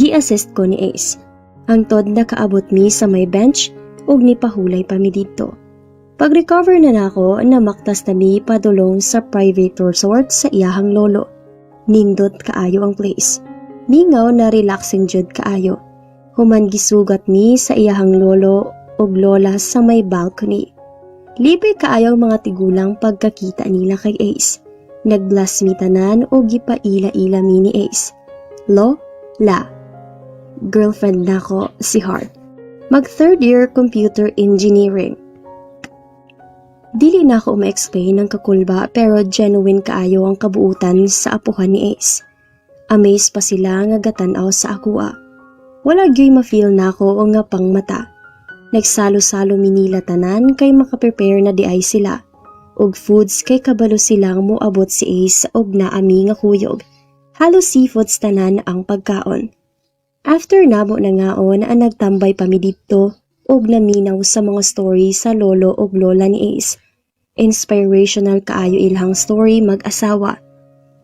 Gi-assist ko ni Ace. Hangtod nakaabot mi sa may bench ug nipahulay pa mi didto. Pag-recover na nako, namaktas na mi padulong sa private resort sa iyahang lolo. Nindot kaayo ang place. Mingaw na relaxing jud kaayo. Human, gisugat mi sa iyahang lolo ug lola sa may balcony. Lipay kaayo ang mga tigulang pagkakita nila kay Ace. Nag-bless mi tanan ug gipaila-ila mi ni Ace. "Lo, La. Girlfriend nako si Heart. Mag third year computer engineering." Dili na ako ma-explain ang kakulba, pero genuine kaayo ang kabuutan sa apuhan ni Ace. Amazed pa sila nga gatanaw sa akoa. Wala gyoy ma-feel nako nga pangmata. Nagsalo-salo mi nila tanan kay makaprepare na diay sila og foods kay kabalo silang moabot si Ace og naami nga kuyog. Halos seafoods tanan ang pagkaon. After namo nangaon, ang nagtambay pa mi didto og naminaw sa mga story sa lolo og lola ni Ace. Inspirational kaayo ilang story mag-asawa.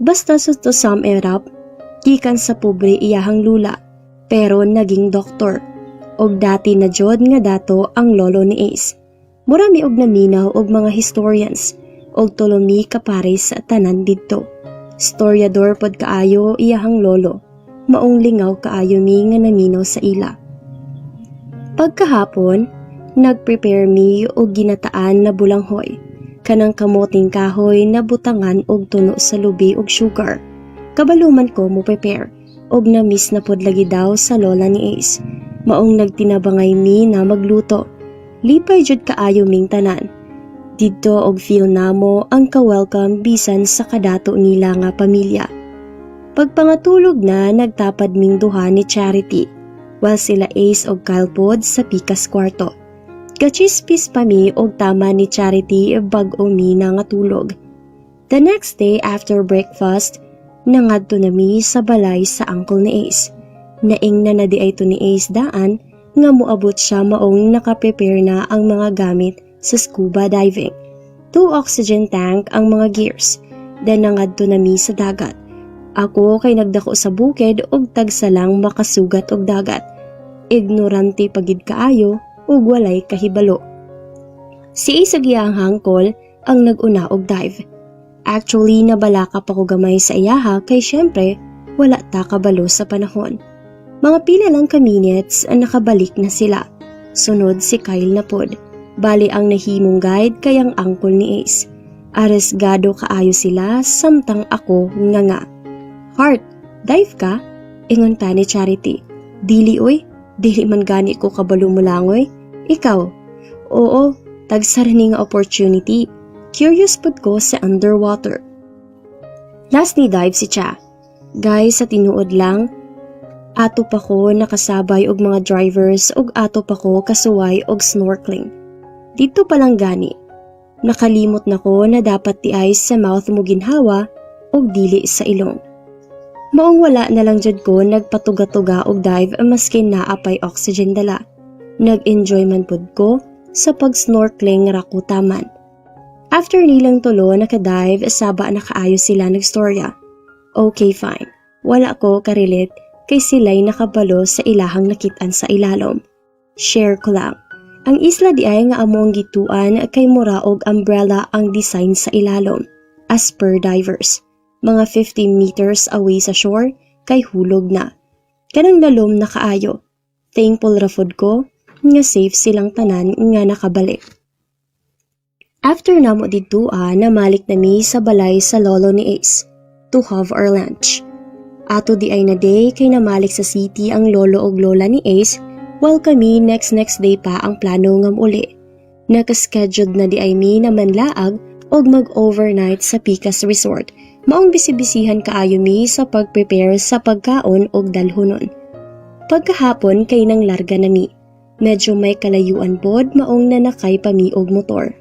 Basta sa to sum it up, gikan sa pobre iyahang lula, pero naging doktor. Og dati na jud nga dato ang lolo ni Ace. Mura mi og naminaw og mga historians, og tulo mi kapares sa tanan didto. Storyador pod kaayo iyahang lolo. Maong lingaw kaayo mi nga naminaw sa ila. Pagkahapon, nag-prepare mi og ginataan na bulanghoy. Kanang kamoting kahoy na butangan og tuno sa lubi og sugar. Kabalo man ko mo prepare og na-miss na pod lagi daw sa lola ni Ace. Maong nagtinabangay mi na magluto. Lipay jud kaayo ming tanan. Didto og feel namo ang ka-welcome bisan sa kadato nila nga pamilya. Pagpangatulog na, nagtapad ming duha ni Charity while sila Ace og Kyle pod sa pikas kwarto. Gachismis pa mi og tama ni Charity bag-o mi nangatulog. The next day, after breakfast, nangadto na mi sa balay sa uncle ni Ace. Naingna na diay to ni Ace daan nga moabot siya, maong nakaprepare na ang mga gamit sa scuba diving. Two oxygen tank ang mga gears. Then nangadto na mi sa dagat. Ako kay nagdako sa bukid ug tagsa lang makasugat og dagat. Ignorante pa gid kaayo ug walay kahibalo. Si Ace ug iyang hangkol ang nag-una og dive. Actually, nabalaka pa ko gamay sa iyaha kay syempre, wala ta kabalo sa panahon. Mga pila lang ka minutes, nakabalik na sila. Sunod si Kyle na pod. Bali ang nahimong guide kay ang uncle ni Ace. Aresgado kaayo sila samtang ako nga nga. "Heart, dive ka?" Ingon pa ni Charity. "Dili oy, dili man gani ko kabalo mulangoy. Ikaw?" "Oo, tagsa ra ni nga opportunity. Curious pud ko sa underwater." Last ni dive si Cha. Guys, sa tinuod lang, ato pa ko nakasabay og mga drivers ug ato pa ko kasuway og snorkeling. Dito pa lang gani, nakalimot na ko na dapat diay sa mouth mo ginhawa og dili sa ilong. Maong wala na lang jud ko nagpatuga-tuga og dive maski naa pay oxygen dala. Nag-enjoy man pud ko sa pag-snorkeling ra ko taman. After nilang tulo nakadive, saba na kaayo sila nagstorya. Okay, fine. Wala ko ka-relate kay sila'y nakabalo sa ilahang nakitaan sa ilalom. Share ko lang. Ang isla diay nga among gituan kay mura og umbrella ang design sa ilalom as per divers. Mga 50 meters away sa shore kay hulog na. Kanang lalom na kaayo. Thankful ra pud ko nga safe silang tanan nga nakabalik. After namo didto namalik nami sa balay sa lolo ni Ace to have our lunch. Ato diay na day kay namalik sa city ang lolo og lola ni Ace while kami next next day pa ang plano nga uli. Nakascheduled na diay mi na manlaag og mag-overnight sa Picas Resort. Maong bisibisihan kaayo mi sa pag-prepare sa pagkaon og dalhonon. Pagkahapon kay nang larga nami. Medyo may kalayuan pod, maong nanakay pa mi og motor.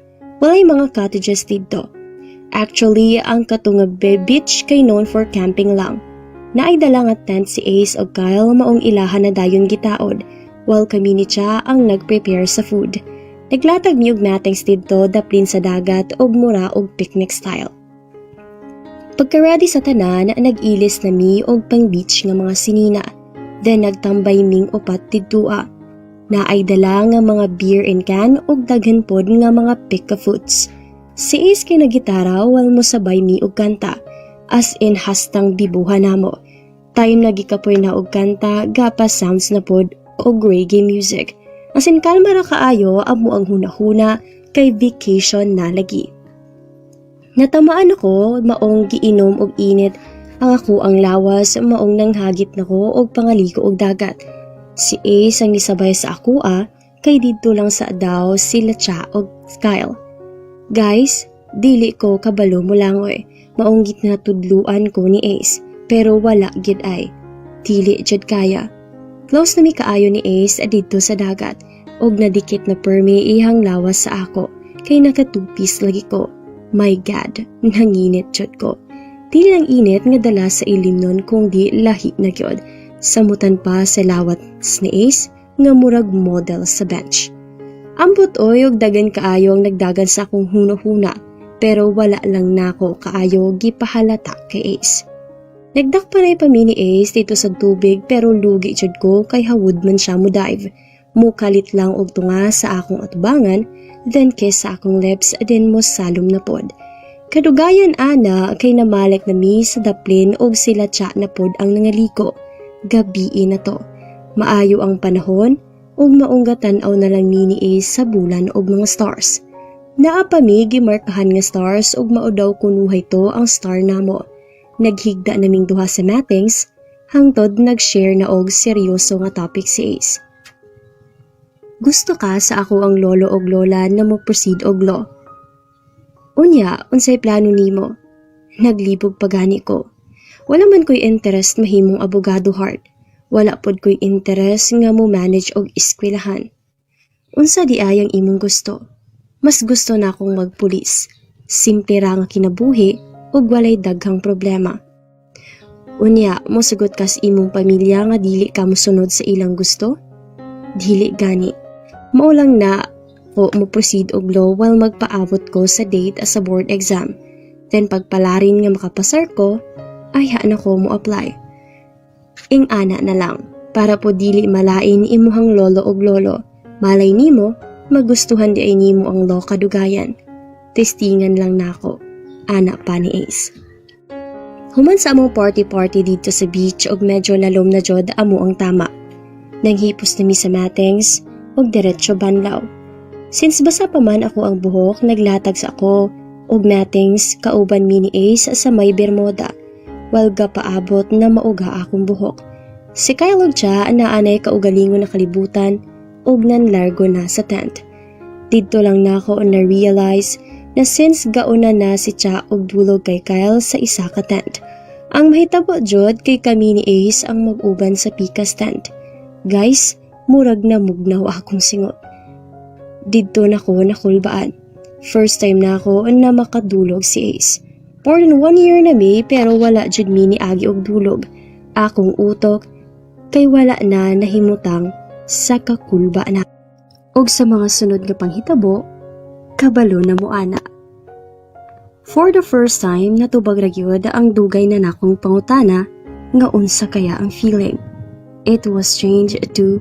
Walay mga cottages didto. Actually, ang kato nga beach kay known for camping lang. Naay dala nga tent si Ace og Kyle, maong ilahan na dayon gitaod, while kami ni Cha ang nag-prepare sa food. Naglatag mi og matings didto daplin sa dagat og mura og picnic style. Pagka-ready sa tanan, nag-ilis na mi og pang beach nga mga sinina. Then nagtambay ming upat didtoa. Naay dala nga mga beer in can ug daghan pod nga mga pick foods. Si Ace kay nagitara while mosabay mi og kanta. As in hastang bibuha namo. Time nagikapoy na og kanta, gapa sounds na pod og reggae music. As in kalma ra kaayo amo ang hunahuna kay vacation na lagi. Natamaan ako, maong giinom og init ang ako ang lawas, maong nanghagit nako og pangaligo og dagat. Si Ace ang nisabay sa ako kay didto lang sa daw sila Cha og Kyle. Guys, dili ko kabalo mulangoy. Maong ginatudluan ko ni Ace, pero wala gid ay. Dili jud kaya. Close na mi kaayo ni Ace didto sa dagat ug nadikit na permi iyang lawas sa ako kay nakatupis lagi ko. My God, nanginit jud ko. Dili lang init nga dala sa ilimnon kung di lahi na gyud. Samutan pa sa lawas ni Ace nga murag model sa bench. Ambot oy og dagan kaayo ang nagdagan sa akong huna-huna, pero wala lang nako kaayo gipahalata kay Ace. Nagdakpanay pa mi ni Ace dito sa tubig pero lugi jud ko kay hawod man siya mo dive. Mukalit lang og tunga sa akong atubangan, then kiss sa akong lips, then mo salom na pod. Kadugayan ana kay namalik na mi sa daplin og sila Cha na pod ang nangaliko. Gabii na to. Maayo ang panahon ug maong gatan-aw na lang mi ni Ace sa bulan og mga stars. Naa pa mi gimarkahan nga stars ug mao daw kunuhay to ang star namo. Naghigda naming duha sa matings hangtod nag-share na og seryoso nga topic si Ace. "Gusto ka sa ako ang lolo og lola na mo proceed og law." "Unya, unsay plano nimo?" Naglibog pa gani ko. "Wala man ko'y interest mahimong abogado, Heart. Wala pod ko'y interest nga mo manage og eskwelahan." "Unsa diay ang imong gusto?" "Mas gusto na akong magpulis. Simple ra nga kinabuhi ug walay daghang problema." "Unya, mosugot ka sa imong pamilya nga dili ka mosunod sa ilang gusto?" "Dili gani. Mao lang na ko mo proceed og law while magpaabot ko sa date sa board exam. Then pagpalarin nga makapasar ko, ayha na ko mo apply." "Ing-ana na lang, para po dili malain imuhang lolo og lolo. Malay nimo, magustuhan diay nimo ang law kadugayan." "Testingan lang nako." Ana pa ni Ace. Human sa among party-party didto sa beach og medyo lalom na jud among tama. Nanghipos na mi sa matings og diretso banlaw. Since basa pa man akoang buhok, naglatag sa ako og matings kauban mi ni Ace sa may Bermuda while gapaabot na mauga akong buhok. Si Kyle og Cha naanay kaugalingon na kalibutan og nanlargo na sa tent. Didto lang nako na realize na since gauna na si Cha og dulog kay Kyle sa isa ka tent. Ang mahitabo jud kay kami ni Ace ang mag-uban sa pikas tent. Guys, murag na mugnaw akong singot. Didto na ko nakulbaan. First time na ako na makadulog si Ace. More than one year na mi pero wala jud mi ni agi og dulog. Akong utok kay wala na nahimutang sa kakulba na. Og sa mga sunod nga panghitabo, kabalo na mo ana. For the first time, natubag ra gyud ang dugay na nakong pangutana nga unsa kaya ang feeling. It was changed to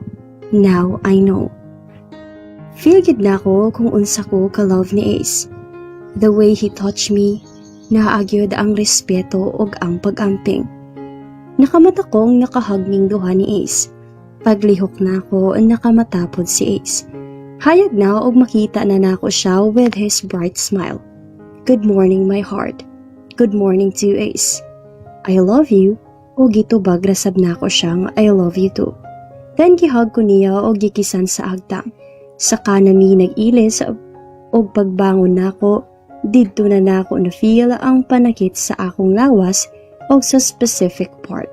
"Now I know." Feel gid nako kung unsa ko ka-love ni Ace. The way he touched me, naa gyud ang respeto ug ang pag-amping. Nakamata kong nakahug ming duha ni Ace. Paglihok nako, nakamata pod si Ace. Hayag na og makita na nako siya with his bright smile. "Good morning, my heart." "Good morning to Ace." "I love you." O gitubag rasab nako siyang "I love you too." Then gihug ko niya og gikisan sa agtang. Saka nami nag-ilis og pagbangon nako, didto na nako na feel ang panakit sa akong lawas og sa specific part.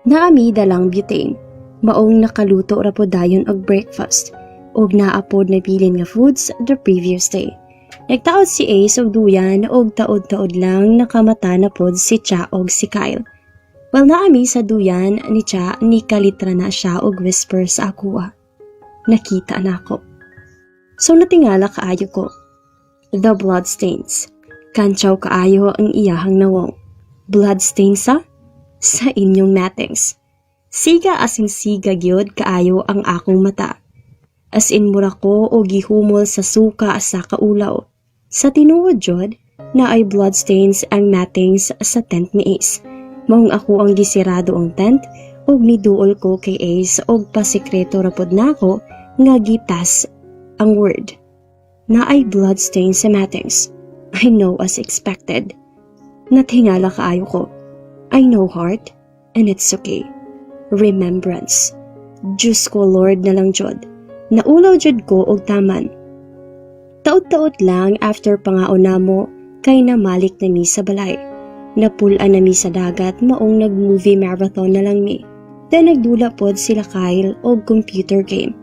Naa mi dalang butane. Maong nakaluto ra pod dayon og breakfast ug naa pod nabilin nga foods the previous day. Nagtaod si Ace og duyan og taod-taod lang nakamata na pod si Cha og si Kyle. While naa mi sa duyan ni Cha, ni kalitra na siya og whisper sa akoa. "Nakita na ako." So natingala kaayo ko. "The blood stains." Kantsaw kaayo ang iyahang nawong. "Blood stains sa?" "Sa inyong mattings." Siga, as in siga gyud kaayo ang akong mata. As in mura ko og gihumol sa suka sa kaulaw. Sa tinuod jud, naay bloodstains ang mattings sa tent ni Ace. Maong akoang gisirado ang tent ug niduol ko kay Ace og pasikreto ra pod nako nga gipas ang word. "Naay bloodstains sa mattings." "I know, as expected." Natingala kaayo ko. "I know, heart, and it's okay." Remembrance. Diyos ko, Lord na lang jud. Naulaw jud ko og taman. Taod-taod lang after pangaon namo kay namalik na mi sa balay. Napul-an na mi sa dagat, maong nag-movie marathon na lang mi. Then nagdula pod sila Kyle og computer game.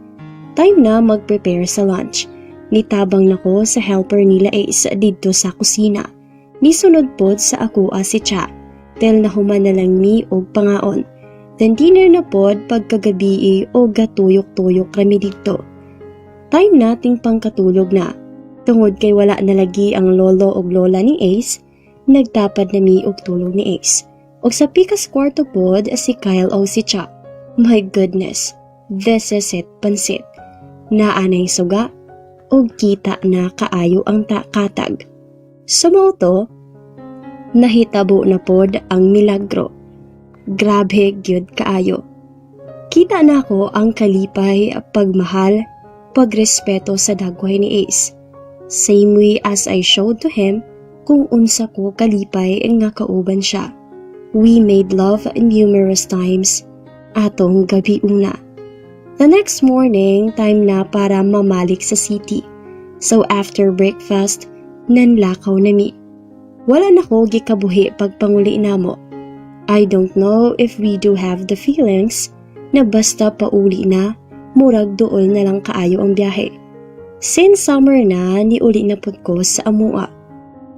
Time na mag-prepare sa lunch. Nitabang nako sa helper nila Ace didto sa kusina. Nisunod pod sa akoa si Cha. Till nahuman na lang mi og pangaon. Then dinner na pod pagkagabi o gatuyok-tuyok rami didto. Time nating pangkatulog na. Tungod kay wala na lagi ang lolo og lola ni Ace, nagtapad na mi og tulog ni Ace. Og sa pikas kwarto pod si Kyle o si Cha. My goodness, this is it, pansit. Naanay suga og kita na kaayo ang ta katag. So mao to, nahitabo na pod ang milagro. Grabe gyud kaayo. Kita nako ang kalipay, pagmahal, pagrespeto sa dagway ni Ace. Same way as I showed to him kung unsa ko kalipay nga kauban siya. We made love numerous times atong gabi una. The next morning, time na para mamalik sa city. So after breakfast, nanlakaw na mi. Wala na ko gikabuhi pagpanguli namo. I don't know if we do have the feelings na basta pauli na, murag duol na lang kaayo ang biyahe. Since summer na, niuli na pud ko sa amua.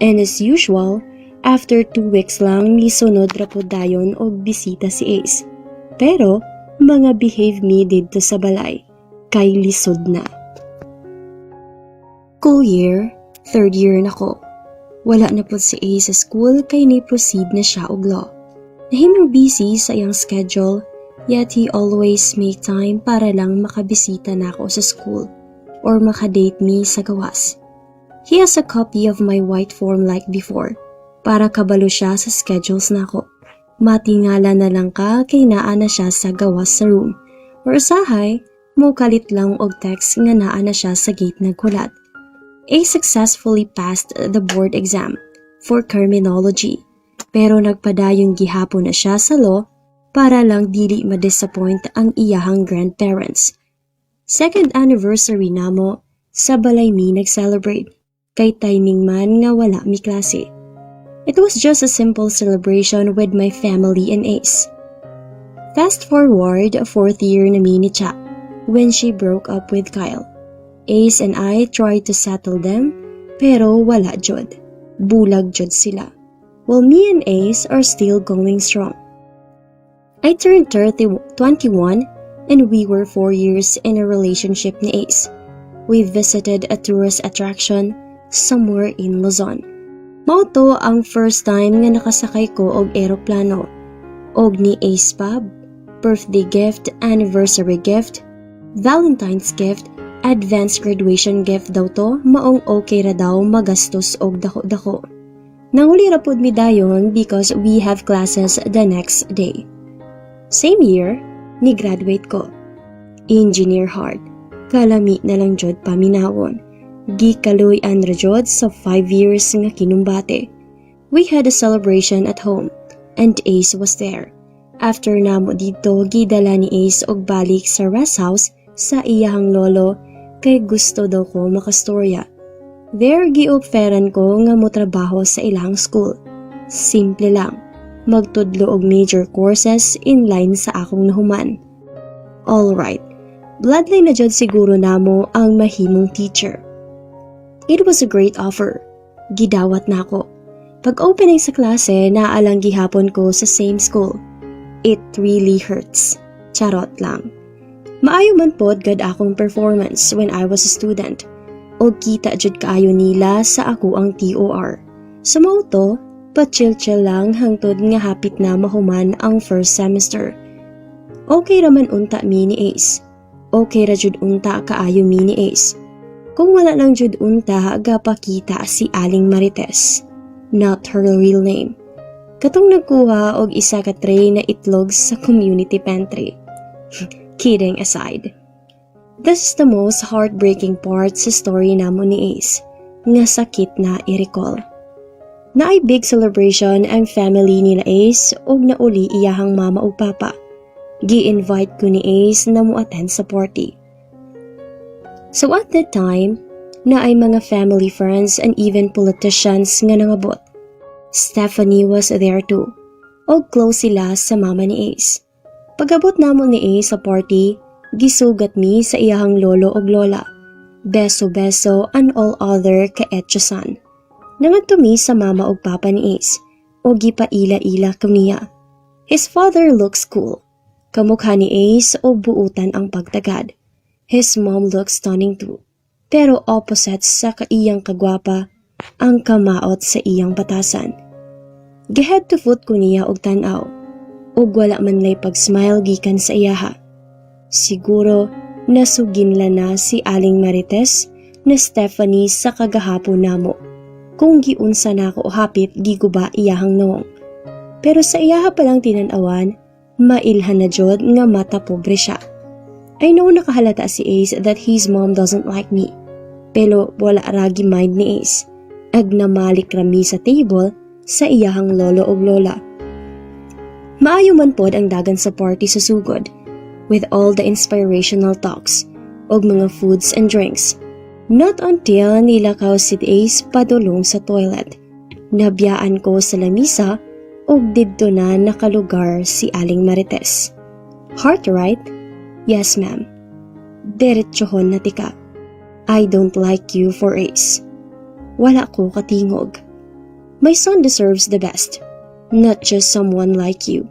And as usual, after 2 weeks lang nisunod ra pud dayon og bisita si Ace. Pero mga behave mi didto sa balay, kay lisod na. School year, third year na ko. Wala na pud si Ace sa school kay ni proceed na siya og law. Nahimong busy sa iyang schedule, yet he always make time para lang makabisita nako sa school or makadate me sa gawas. He has a copy of my white form like before, para kabalo siya sa schedules nako. Matingala na lang ka kay naa na siya sa gawas sa room. Or usahay, mukalit lang og text nga naa na siya sa gate naghulat. Ace successfully passed the board exam for criminology. Pero nagpadayon gihapon na siya sa law para lang dili ma-disappoint ang iyahang grandparents. Second anniversary namo, sa balay mi nag-celebrate. Kay timing man nga wala mi klase. It was just a simple celebration with my family and Ace. Fast forward, fourth year na mi ni Cha when she broke up with Kyle. Ace and I tried to settle them, pero wala jud. Bulag jud sila. Well, me and Ace are still going strong. I turned 30, 21 and we were 4 years in a relationship ni Ace. We visited a tourist attraction somewhere in Luzon. Mao to ang first time nga nakasakay ko og eroplano. Og ni Ace pa, birthday gift, anniversary gift, Valentine's gift, advanced graduation gift daw to, maong okay ra daw magastos og dako-dako. Nanguli ra pud mi dayon because we have classes the next day. Same year, ni-graduate ko. Engineer heart. Kalami na lang jud paminawon. Gikaluy-an ra jud sa 5 years nga kinumbate. We had a celebration at home and Ace was there. After namo didto, gidala ni Ace og balik sa rest house sa iyahang lolo kay gusto daw ko makastorya. There gi-offeran ko nga motrabaho sa ilang school. Simple lang, magtudlo og major courses in line sa akong nahuman. Alright, bloodline na jud siguro namo ang mahimong teacher. It was a great offer. Gidawat nako. Pag opening sa klase, naa lang gihapon ko sa same school. It really hurts. Charot lang. Maayo man pod gud akong performance when I was a student. Og kita jud kaayo nila sa akoang TOR. So mao to, pa-chill-chill lang hangtod nga hapit na mahuman ang first semester. Okay raman unta mi ni Ace. Okay ra jud unta kaayo mi ni Ace. Kung wala lang jud unta gapakita si Aling Marites. Not her real name. Katong nagkuha og isa ka tray na itlog sa community pantry. Kidding aside. This is the most heartbreaking part sa story namo ni Ace, nga sakit na i-recall. Naay big celebration ang family nila Ace ug nauli iyahang mama ug papa. Gi-invite ko ni Ace na mo-attend sa party. So at that time, naay mga family friends and even politicians nga nangabot. Stephanie was there too. Og close sila sa mama ni Ace. Pag-abot namo ni Ace sa party, gisugat mi sa iyahang lolo og lola. Beso-beso and all other kaetyosan. Nangadto mi sa mama og papa ni Ace, og gipaila-ila ko niya. His father looks cool. Kamukha ni Ace og buutan ang pagtagad. His mom looks stunning too. Pero opposite sa kaiyang kagwapa, ang kamaot sa iyang batasan. Gi-head to foot ko niya og tan-aw. Ug wala man lay pag-smile gikan sa iyaha. Siguro nasuginla na si Aling Marites na Stephanie sa kagahapon namo. Kung giunsa nako hapit giguba iyahang nawong. Pero sa iyaha palang tinan-awan, mailhan na jud nga mata pobre siya. I know nakahalata si Ace that his mom doesn't like me. Pero wala ra gi-mind ni Ace. Ag namalik rami sa table sa iyahang lolo ug lola. Maayo man pod ang dagan sa party sa sugod with all the inspirational talks og mga foods and drinks. Not until nilakaw si Ace padulong sa toilet. Nabiyaan ko sa lamisa ug didto na nakalugar si Aling Marites. "Heart, right?" "Yes, ma'am." "Diretsohon na tika. I don't like you for Ace." Wala ko katingog. "My son deserves the best, not just someone like you."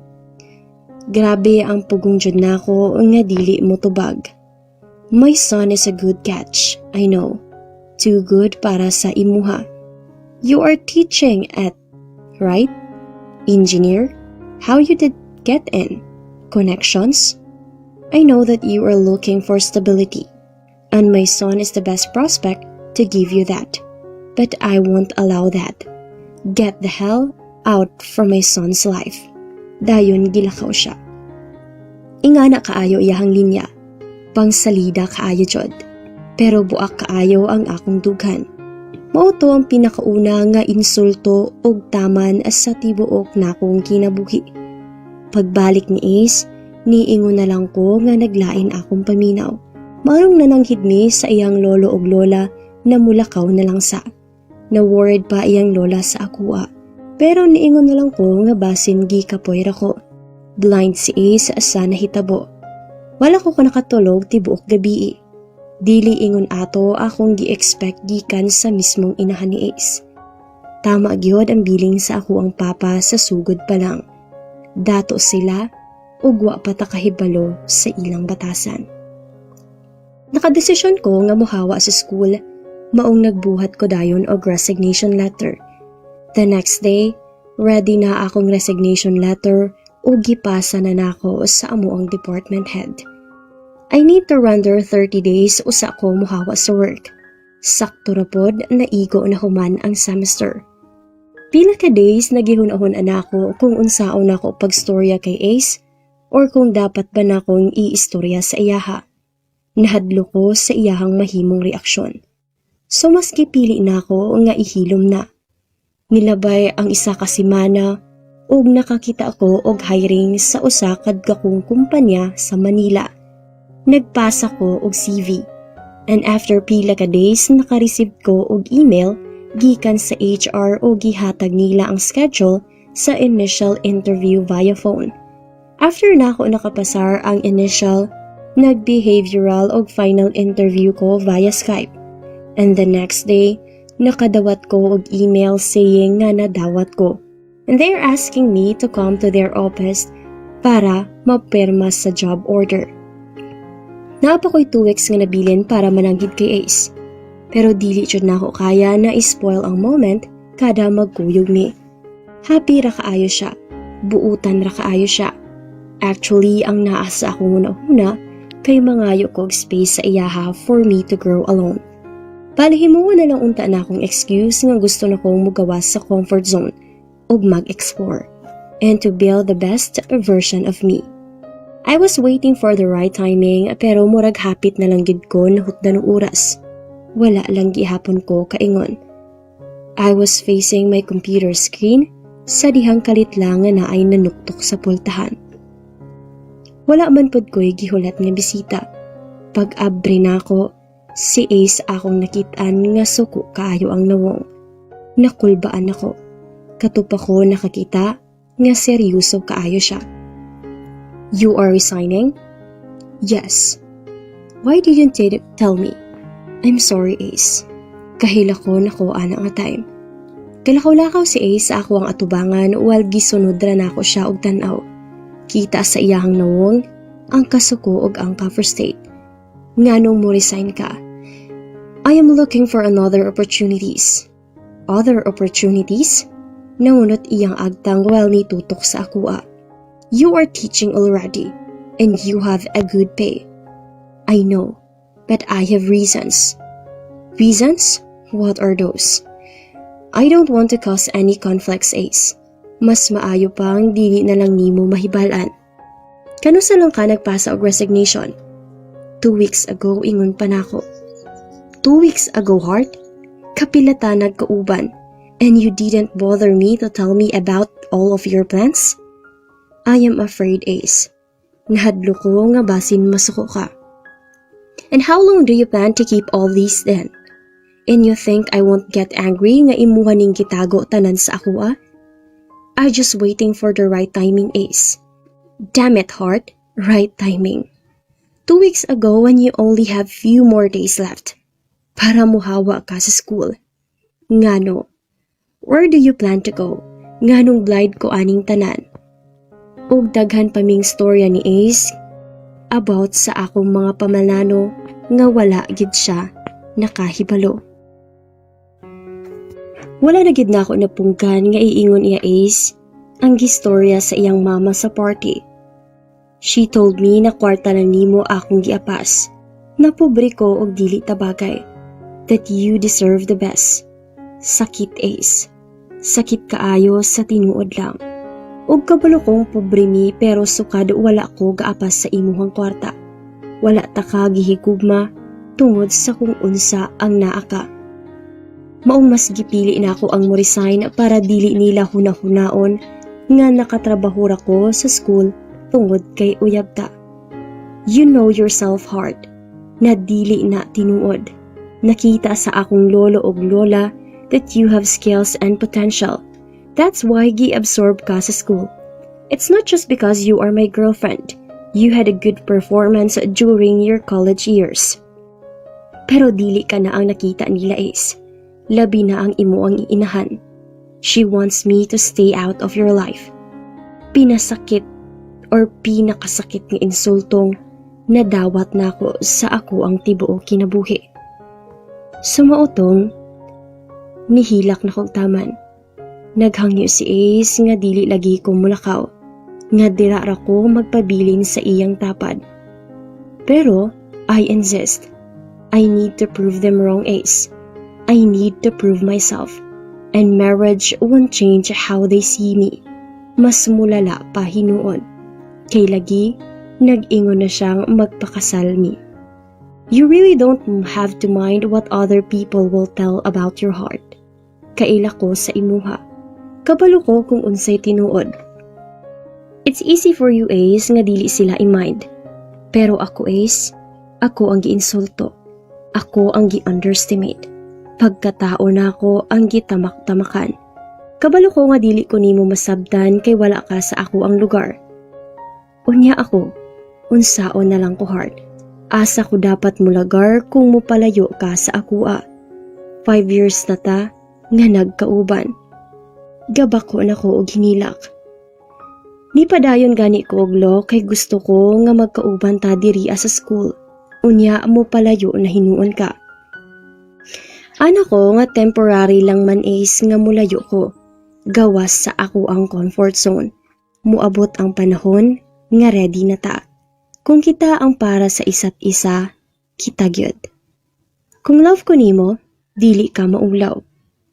Grabe ang pugong jud nako nga dili mo tubag. "My son is a good catch, I know. Too good para sa imuha. You are teaching at, right? Engineer? How you did get in? Connections? I know that you are looking for stability, and my son is the best prospect to give you that." But I won't allow that. Get the hell out from my son's life." Dayon gilakaw siya. Ingana kaayo iyahang linya. Pangsalida kaayo jud. Pero buak kaayo ang akong dughan. Mao to ang pinakauna nga insulto ug taman sa tibuok nakong kinabuhi. Pagbalik ni Ace, niingon na lang ko nga naglain akong paminaw. Maong nananghid mi sa iyang lolo ug lola na mulakaw na lang sa. Na-worried pa iyang lola sa akoa. Pero niingon na lang ko nga basin gikapoy ra ko. Blind si Ace sa nahitabo. Wala ko nakatulog tibuok gabi. Dili ingon ato akong gi-expect gikan sa mismong inahan ni Ace. Tama gyud ang bilin sa akoang papa sa sugod pa lang. Dato sila ug wa pa ta kahibalo sa ilang batasan. Nakadesisyon ko nga muhawa sa school, maong nagbuhat ko dayon og resignation letter. The next day, ready na akong resignation letter ug gipasa na nako sa amoang department head. I need to render 30 days usa ko muhawa sa work. Sakto ra pod na igo na human ang semester. Pila ka days nagihun-ahon nako kung unsaon nako pagstorya kay Ace or kung dapat ba nakong iistorya sa iyaha. Nahadlok ko sa iyahang mahimong reaksyon. So mas gipili nako nga ihilom na. Nilabay ang isa ka semana ug nakakita ko og hiring sa usa ka dakong kumpanya sa Manila. Nagpasa ko og CV. And after pila ka days, naka-receive ko og email gikan sa HR o gihatag nila ang schedule sa initial interview via phone. After nako nakapasar ang initial, nag-behavioral og final interview ko via Skype. And the next day, nakadawat ko og email saying nga nadawat ko. And they are asking me to come to their office para mapirma sa job order. Naa pa ko'y 2 weeks nga nabilin para mananghid kay Ace. Pero dili jud nako kaya na spoil ang moment kada magkuyog mi. Happy ra kaayo siya. Buutan ra kaayo siya. Actually, ang naa sa akong una-una kay mangayo ko og space sa iyaha for me to grow alone. Bali himuon na lang unta na akong excuse nga gusto na kong mugawas sa comfort zone ug mag-explore and to build the best version of me. I was waiting for the right timing, pero murag hapit na lang gid ko nahutdan og oras. Wala lang gihapon ko kaingon. I was facing my computer screen sa dihang kalit lang nga naay nanuktok sa pultahan. Wala man pod ko'y gihulat nga bisita. Pag-abre nako, si Ace akong nakitaan nga suko kaayo ang nawong. Nakulbaan ako. Kato pa ko nakakita nga seryoso kaayo siya. "You are resigning?" "Yes." "Why didn't you tell me?" "I'm sorry, Ace. Kahilak ko nako ana nga time." Kalakaw-lakaw si Ace sa akoang atubangan while gisunod ra nako siya og tan-aw. Kita sa iyahang nawong ang kasuko ug ang ka-frustrate. "Nganong mo resign ka?" "I am looking for another opportunities." "Other opportunities?" Nangunot iyang agtang while nitutok sa akoa. "You are teaching already and you have a good pay." "I know, but I have reasons." "Reasons? What are those?" "I don't want to cause any conflicts, Ace. Mas maayo pang dili na lang nimo mahibalan." "Kanusa lang ka nagpasa og resignation?" "2 weeks ago," ingon pa nako. "2 weeks ago, Heart? Kapila ta nagkauban, and you didn't bother me to tell me about all of your plans?" "I am afraid, Ace. Nahadlok ko nga basin masuko ka." "And how long do you plan to keep all these then? And you think I won't get angry nga imuha ning gitago tanan sa ako, ah? I just waiting for the right timing, Ace." "Damn it, Heart. Right timing. 2 weeks ago when you only have few more days left para muhawa ka sa school. Ngano? Where do you plan to go? Nganong blind ko aning tanan?" Ug daghan pa ming storya ni Ace about sa akong mga pamilano nga wala gid siya nakahibalo. Wala na gid nako napunggan nga iingon iya Ace ang gistorya sa iyang mama sa party. "She told me na kwarta lang nimo akong giapas. Na pobre ko og dili ta bagay. That you deserve the best. Sakit, Ace. Sakit kaayo sa tinuod lang. Ug kabalo kong pobre mi, pero sukad wala ko gaapas sa imuhang kwarta. Wala ta ka gihigugma tungod sa kung unsa ang naa ka. Maong mas gipili nako ang mo resign para dili nila hunahunaon nga nakatrabaho ra ko sa school tungod kay uyab ta. You know yourself, heart, na dili na tinuod. Nakita sa akong lolo ug lola that you have skills and potential. That's why gi-absorb ka sa school. It's not just because you are my girlfriend. You had a good performance during your college years. Pero dili ka na ang nakita nila, Ace. Labi na ang imo ang inahan. She wants me to stay out of your life. Pinasakit or pinakasakit nga insultong nadawat nako sa akoang tibuok kinabuhi. Sumaotong, nihilak na kog taman. Naghangyo si Ace nga dili lagi ko mulakaw, nga dira ra ko magpabilin sa iyang tapad. Pero I insist. I need to prove them wrong, Ace. I need to prove myself. And marriage won't change how they see me. Mas mulala pa hinuon. Kay lagi, nag-ingon na siyang magpakasal mi. You really don't have to mind what other people will tell about your heart. Kaila ko sa imuha. Kabalo ko kung unsay tinuod. It's easy for you, Ace, nga dili sila i-mind. Pero ako, Ace, ako ang giinsulto. Ako ang gi-underestimate. Pagkatao nako ang gitamak-tamakan. Kabalo ko nga dili ko nimo masabtan kay wala ka sa akoang lugar. Unya ako, unsaon na lang ko, heart? Asa ko dapat mulagar kung mupalayo ka sa akoa? 5 years na ta nga nagkauban. Gabako na ko og hinilak. Nipadayon gani ko og law kay gusto ko nga magkauban ta diri sa school. Unya mo palayo na hinuon ka. Ana ko nga temporary lang man, Ace, nga mulayo ko. Gawas sa akoang comfort zone. Muabot ang panahon nga ready na ta. Kung kita ang para sa isa't isa, kita gyud. Kung love ko nimo, dili ka maulaw.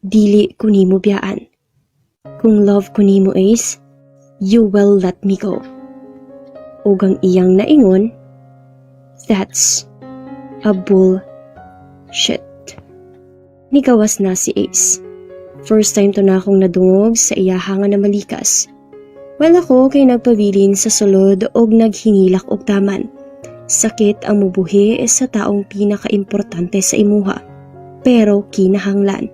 Dili ko nimo biyaan. Kung love ko nimo, Ace, you will let me go. Ug ang iyang naingon, "That's a bullshit." Nigawas na si Ace. First time to na akong nadungog sa iyaha nga namalikas. Well, ako kay nagpabilin sa sulod og naghinilak og taman. Sakit ang mubuhi sa taong pinakaimportante sa imuha. Pero kinahanglan.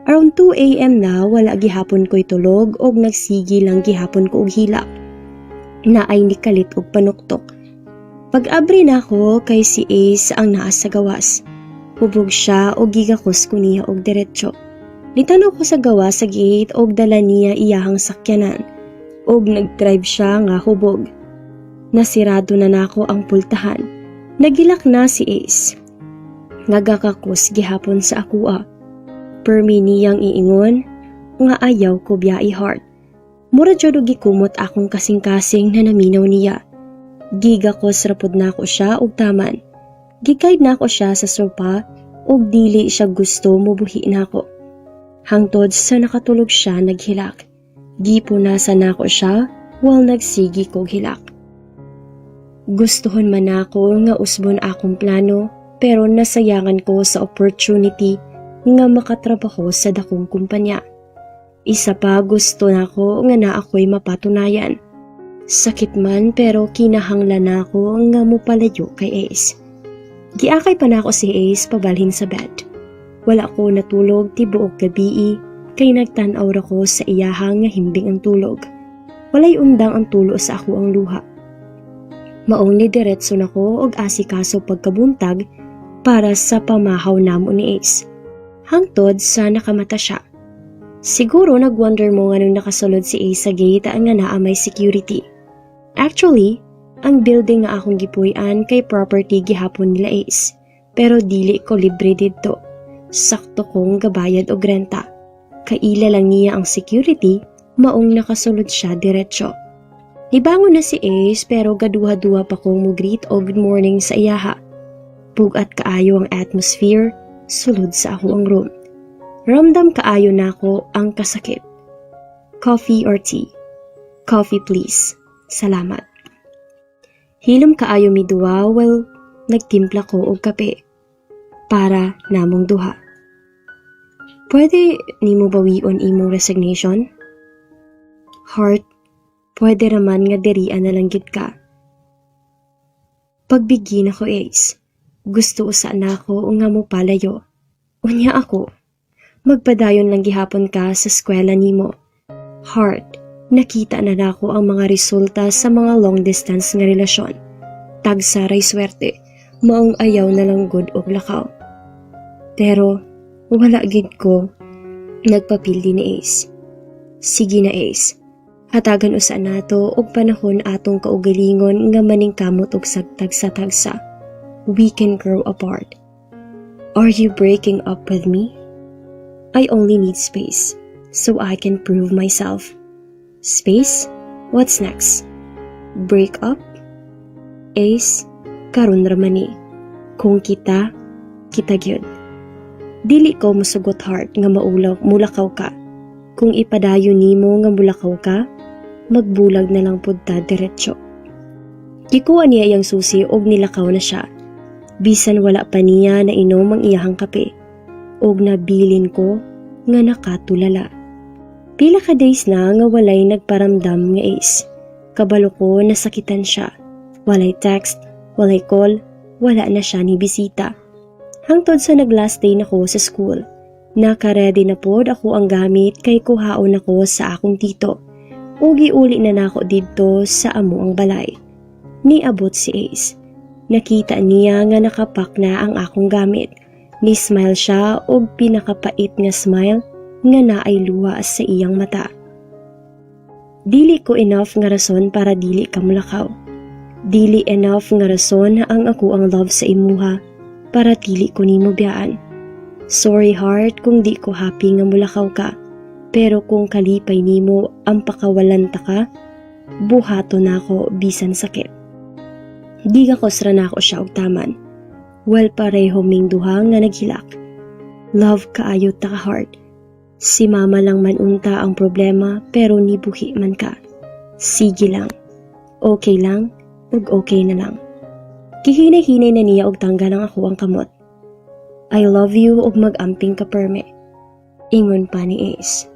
Around 2 a.m. na, wala gihapon ko'y tulog og nagsigi lang gihapon ko og hilak. Naay nikalit og panuktok. Pag-abri nako kay si Ace ang naa sa gawas. Hubog siya og gigakos ko niya og diretso. Nitanaw ko sa gawas sa gate og dala niya iyahang sakyanan. Og nag-drive siya nga hubog. Nasirado na nako ang pultahan. Nagilak na si Ace. Nagakakos gihapon sa akoa. Permi niyang iingon nga ayaw ko biyai, heart. Mura jud og gikumot akong kasing-kasing na naminaw niya. Gigakos ra pud nako siya og taman. Gikayd nako siya sa sopa ug dili siya gusto mubuhi nako. Hangtod sa nakatulog siya naghilak. Gipunasan nako siya while nagsigi kog hilak. Gustuhon man nako nga usbon akong plano, pero nasayangan ko sa opportunity nga makatrabaho sa dakong kumpanya. Isa pa, gusto nako nga naa ko'y mapatunayan. Sakit man, pero kinahanglan nako nga mopalayo kay Ace. Giakay pa nako si Ace pabalhin sa bed. Wala ko natulog tibuok gabii kay nagtan-aw ra ko sa iyaha nga himbing ang tulog. Walay undang ang tulo sa akoang luha. Maong ni diretso nako og asikaso pagkabuntag para sa pamahaw namo ni Ace. Hangtod sa nakamata siya. Siguro nagwonder mo nganong nakasulod si Ace sa gate nga naa may security. Actually, ang building nga akong gipuy-an kay property gihapon nila Ace. Pero dili ko libre didto. Sakto kong gabayad og renta. Kaila lang niya ang security, maong nakasulod siya diretso. Nibangon na si Ace, pero gaduha-duha pa kong mo-greet o good morning sa iyaha. Bugat kaayo ang atmosphere, sulod sa akoang room. Ramdam kaayo nako ang kasakit. "Coffee or tea?" "Coffee, please. Salamat." Hilom kaayo mi duha while nagtimpla ko og kape para namong duha. "Pwede nimo bawion imong resignation? Heart, pwede raman nga dirian na lang gid ka." Pagbigin ako, Ace. Gusto usa nako nga mo palayo. Unya ako. Magpadayon lang gihapon ka sa eskwela nimo. Heart, nakita na nako ang mga resulta sa mga long distance nga relasyon. Tagsa ray swerte, maong ayaw na lang gud og lakaw. Pero wala gid ko nagpapildi ni Ace. "Sige na, Ace. Hatagan usa nato og panahon atong kaugalingon nga maningkamot og tagsa-tagsa. We can grow apart." "Are you breaking up with me?" "I only need space so I can prove myself." "Space? What's next? Break up?" "Ace, karon ra man ni. Kung kita, kita gyud. Dili ko musugot, Heart, nga maulaw, mulakaw ka. Kung ipadayon nimo nga mulakaw ka, magbulag na lang pud ta diretso." Gikuha niya iyang susi og nilakaw na siya. Bisan wala pa niya na inom ang iyahang kape. Og nabilin ko nga nakatulala. Pila ka days na nga walay nagparamdam nga Ace. Kabalo ko nasakitan siya. Walay text, walay call, wala na siya ni bisita. Hangtod sa nag-last day na ko sa school. Naka-ready na pod ako ang gamit kay kuhaon ako sa akong tito. Ug giuli na nako didto sa amo ang balay. Niabot si Ace. Nakita niya nga naka-pack na ang akong gamit. Ni-smile siya og pinakapait nga smile nga naay luha sa iyang mata. "Dili ko enough nga rason para dili ka mulakaw. Dili enough nga rason ang ako ang love sa imuha para dili ko nimo biyaan. Sorry, Heart, kung di ko happy nga mulakaw ka. Pero kung kalipay nimo ang pakawalan ta ka, buhato nako bisan sakit." Gigakos ra nako siya og taman. Well, pareho ming duha nga naghilak. "Love kaayo ta ka, Heart. Si Mama lang man unta ang problema, pero nibuhi man ka. Sige lang. Okay lang ug okay na lang." Gihinay-hinay na niya og tanggal ang ako ang kamot. "I love you ug mag-amping ka perme," ingon pa ni Ace.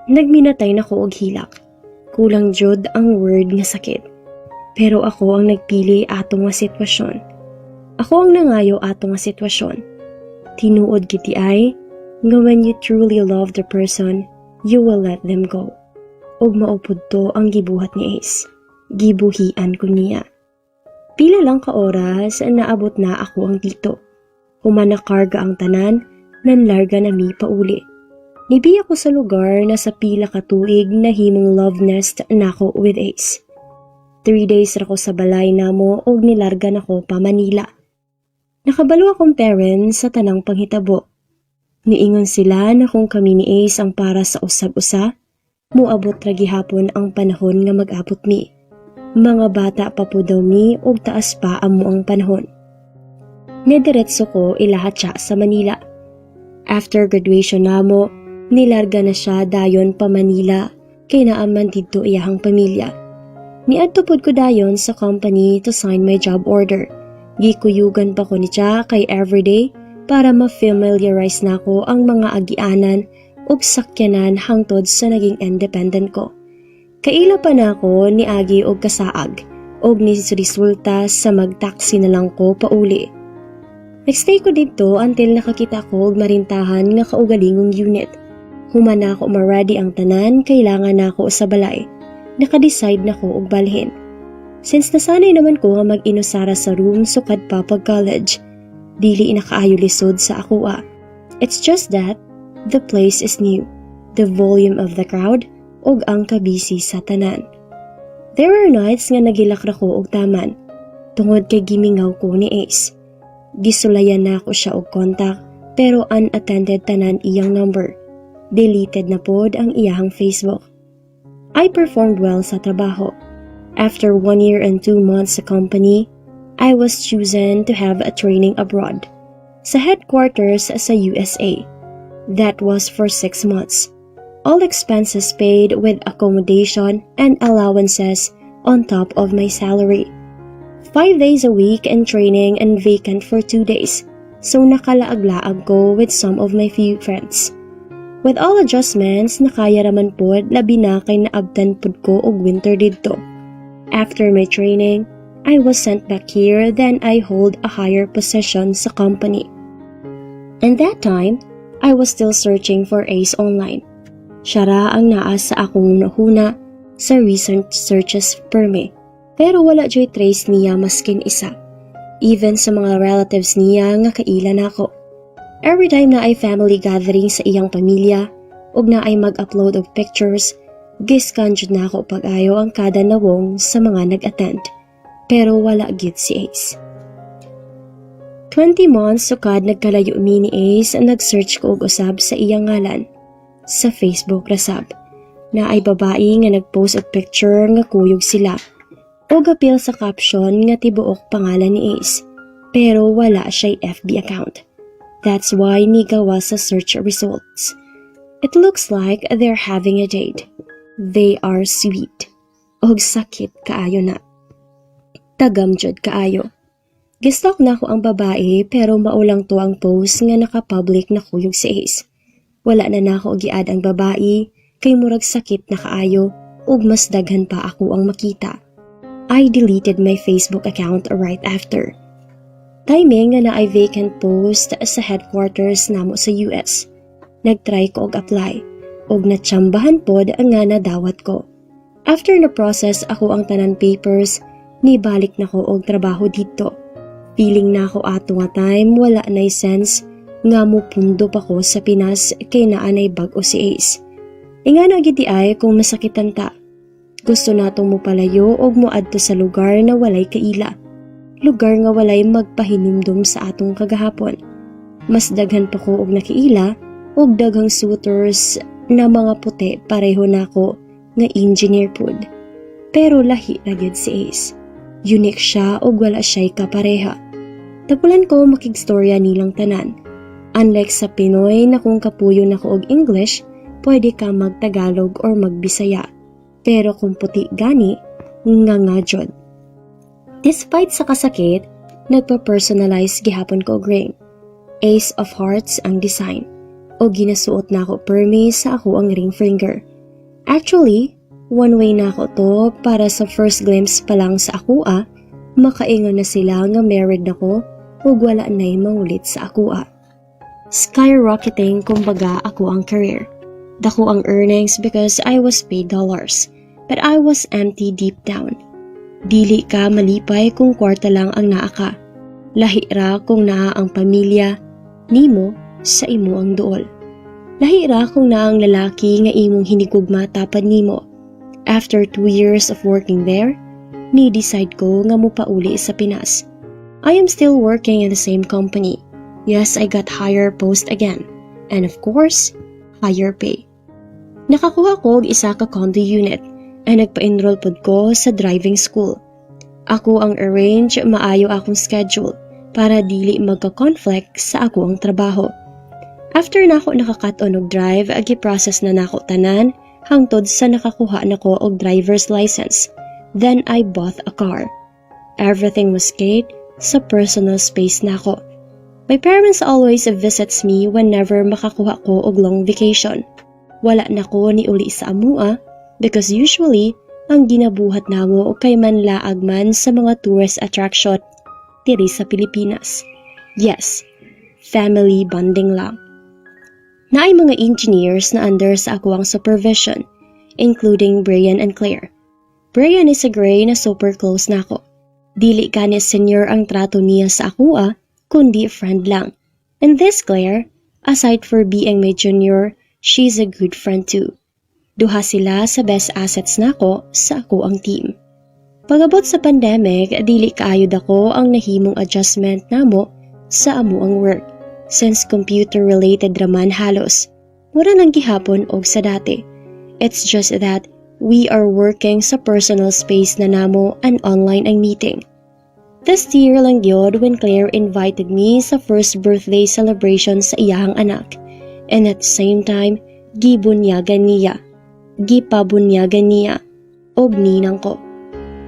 Nagminatay na ko og hilak. Kulang jud ang word nga sakit. Pero ako ang nagpili ato nga sitwasyon. Ako ang nangayo ato nga sitwasyon. Tinuod gid diay nga when you truly love the person, you will let them go. Ug mao pud to ang gibuhat ni Ace. Gibuhian ko niya. Pila lang ka oras, naabot na ako ang tito. Human nakarga ang tanan, nanlarga na mi pauli. Nibiya ko sa lugar na sa pila ka tuig nahimong love nest nako with Ace. 3 days ra ko sa balay namo ug nilarga nako pa Manila. Nakabalo akong parents sa tanang panghitabo. Niingon sila na kung kami ni Ace ang para sa usag-usa, muabot ra gihapon ang panahon nga mag-abot mi. Mga bata pa po daw mi ug taas pa amo ang panahon. Nidiretso ko ilahat siya sa Manila. After graduation namo, nilarga na siya dayon pa Manila kay naaman didto iyahang pamilya. Niadto pod ko dayon sa company to sign my job order. Gikuyugan pa ko ni siya kay everyday para ma-familiarize nako ang mga agianan ug sakyanan hangtod sa naging independent ko. Kaila pa nako ni agi og kasaag og ni resulta sa magtaxi na lang ko pauli. Nagstay ko didto until nakakita ko og marintahan nga kaugalingong unit. Human nako ma-ready ang tanan, kailangan nako sa balay. Naka-decide na ko og balhin. Since nasanay naman ko nga mag-inusara sa room sukad pa pag college, dili na kaayo lisod sa ako ah. It's just that the place is new, the volume of the crowd, ug ang kabisi sa tanan. There were nights nga naghilak ra ko og taman, tungod kay gimingaw ko ni Ace. Gisulayan nako siya og contact pero unattended tanan iyang number. Deleted na pod ang iyahang Facebook. I performed well sa trabaho. After 1 year and 2 months sa company, I was chosen to have a training abroad sa headquarters sa USA. That was for 6 months. All expenses paid with accommodation and allowances on top of my salary. 5 days a week in training and vacant for 2 days. So nakalaag-laag ko with some of my few friends. With all adjustments, nakaya raman pod, labi na kay naabtan pod ko og winter didto. After my training, I was sent back here, then I hold a higher position sa company. And that time, I was still searching for Ace online. Siya ra ang naa sa akong nahuna sa recent searches perme. Pero wala juy trace niya maskin isa. Even sa mga relatives niya nga kaila nako. Every time naay family gathering sa iyang pamilya ug naay mag-upload og pictures, giskan jud nako pag-ayo ang kada nawong sa mga nag-attend. Pero wala gyud si Ace. 20 months sukad nagkalayo mi ni Ace, nag-search ko og usab sa iyang ngalan. Sa Facebook ra sab. Naay babae nga nag-post og picture nga kuyog sila. Og apil sa caption nga tibuok pangalan ni Ace. Pero wala siya'y FB account. That's why nigawa sa search results. It looks like they're having a date. They are sweet. Og sakit kaayo na. Tagam jud kaayo. Gistalk nako ang babae, pero mao lang to ang post nga naka-public na kuyog si Ace. Wala na nako gi-add ang babae kay murag sakit na kaayo ug mas daghan pa ako ang makita. I deleted my Facebook account right after. Timing nga naay vacant post sa headquarters namo sa US. Nagtry ko og apply ug natsambahan pod nga nadawat ko. After na process ako ang tanan papers, nibalik na ko og trabaho didto. Feeling nako ato nga time, wala nay sense nga mo pundo pa ko sa Pinas kay naa nay bag-o si Ace. Ingana gid diay kung masakitan ta. Gusto natong mopalayo og moadto sa lugar na walay kaila. Lugar nga walay magpahinumdum sa atong kagahapon. Mas daghan pa ko og nakiila og daghang suitors na mga puti pareho nako nga engineer pud. Pero lahi ra gyud si Ace. Unique siya ug wala siya'y kapareha. Tapulan ko makigstorya nilang tanan. Unlike sa Pinoy na kung kapuyo na ko og English, pwede ka magtagalog or magbisaya. Pero kung puti gani, nga nga jud. Despite sa kasakit, nagpa-personalize gihapon ko og ring. Ace of Hearts ang design. O ginasuot nako permi sa ako ang ring finger. Actually, one way nako to para sa first glimpse pa lang sa akoa, makaingon na sila nga married na ko ug wala na'y mangulit sa akoa. Skyrocketing kumbaga ako ang career. Dako ang earnings because I was paid dollars. But I was empty deep down. Dili ka malipay kung kwarta lang ang naa ka. Lahi ra kung naa ang pamilya nimo sa imo ang duol. Lahi ra kung naa ang lalaki nga imong hinigugma tapad nimo. After 2 years of working there, ni-decide ko nga mopauli sa Pinas. I am still working in the same company. Yes, I got higher post again. And of course, higher pay. Nakakuha ko og isa ka condo unit and nagpa-enroll pod ko sa driving school. Ako ang arrange maayo akong schedule para dili magka-conflict sa ako ang trabaho. After nako nakakat-on og drive, gi-process na nako tanan hangtod sa nakakuha nako og driver's license. Then I bought a car. Everything was great sa personal space nako. My parents always visits me whenever makakuha ko og long vacation. Wala na ko ni uli sa amua because usually ang ginabuhat namo kay manlaag man sa mga tourist attraction diri sa Pilipinas. Yes, family bonding lang. Naay mga engineers na under sa ako ang supervision, including Brian and Claire. Brian is a gray na super close nako. Dili kani senior ang trato niya sa akoa, kundi friend lang. And this Claire, aside for being my junior, she's a good friend too. Duha sila sa best assets nako sa ako ang team. Pagabot sa pandemic, dili kaayo dako ang nahimong adjustment namo sa amo ang work since computer related raman halos. Mura nang gihapon og sa dati. It's just that we are working sa personal space na namo and online ang meeting. This year lang gyud when Claire invited me sa first birthday celebration sa iyahang anak. And at the same time, gibunyagan niya. Gipabunyagan niya. Og ninang ko.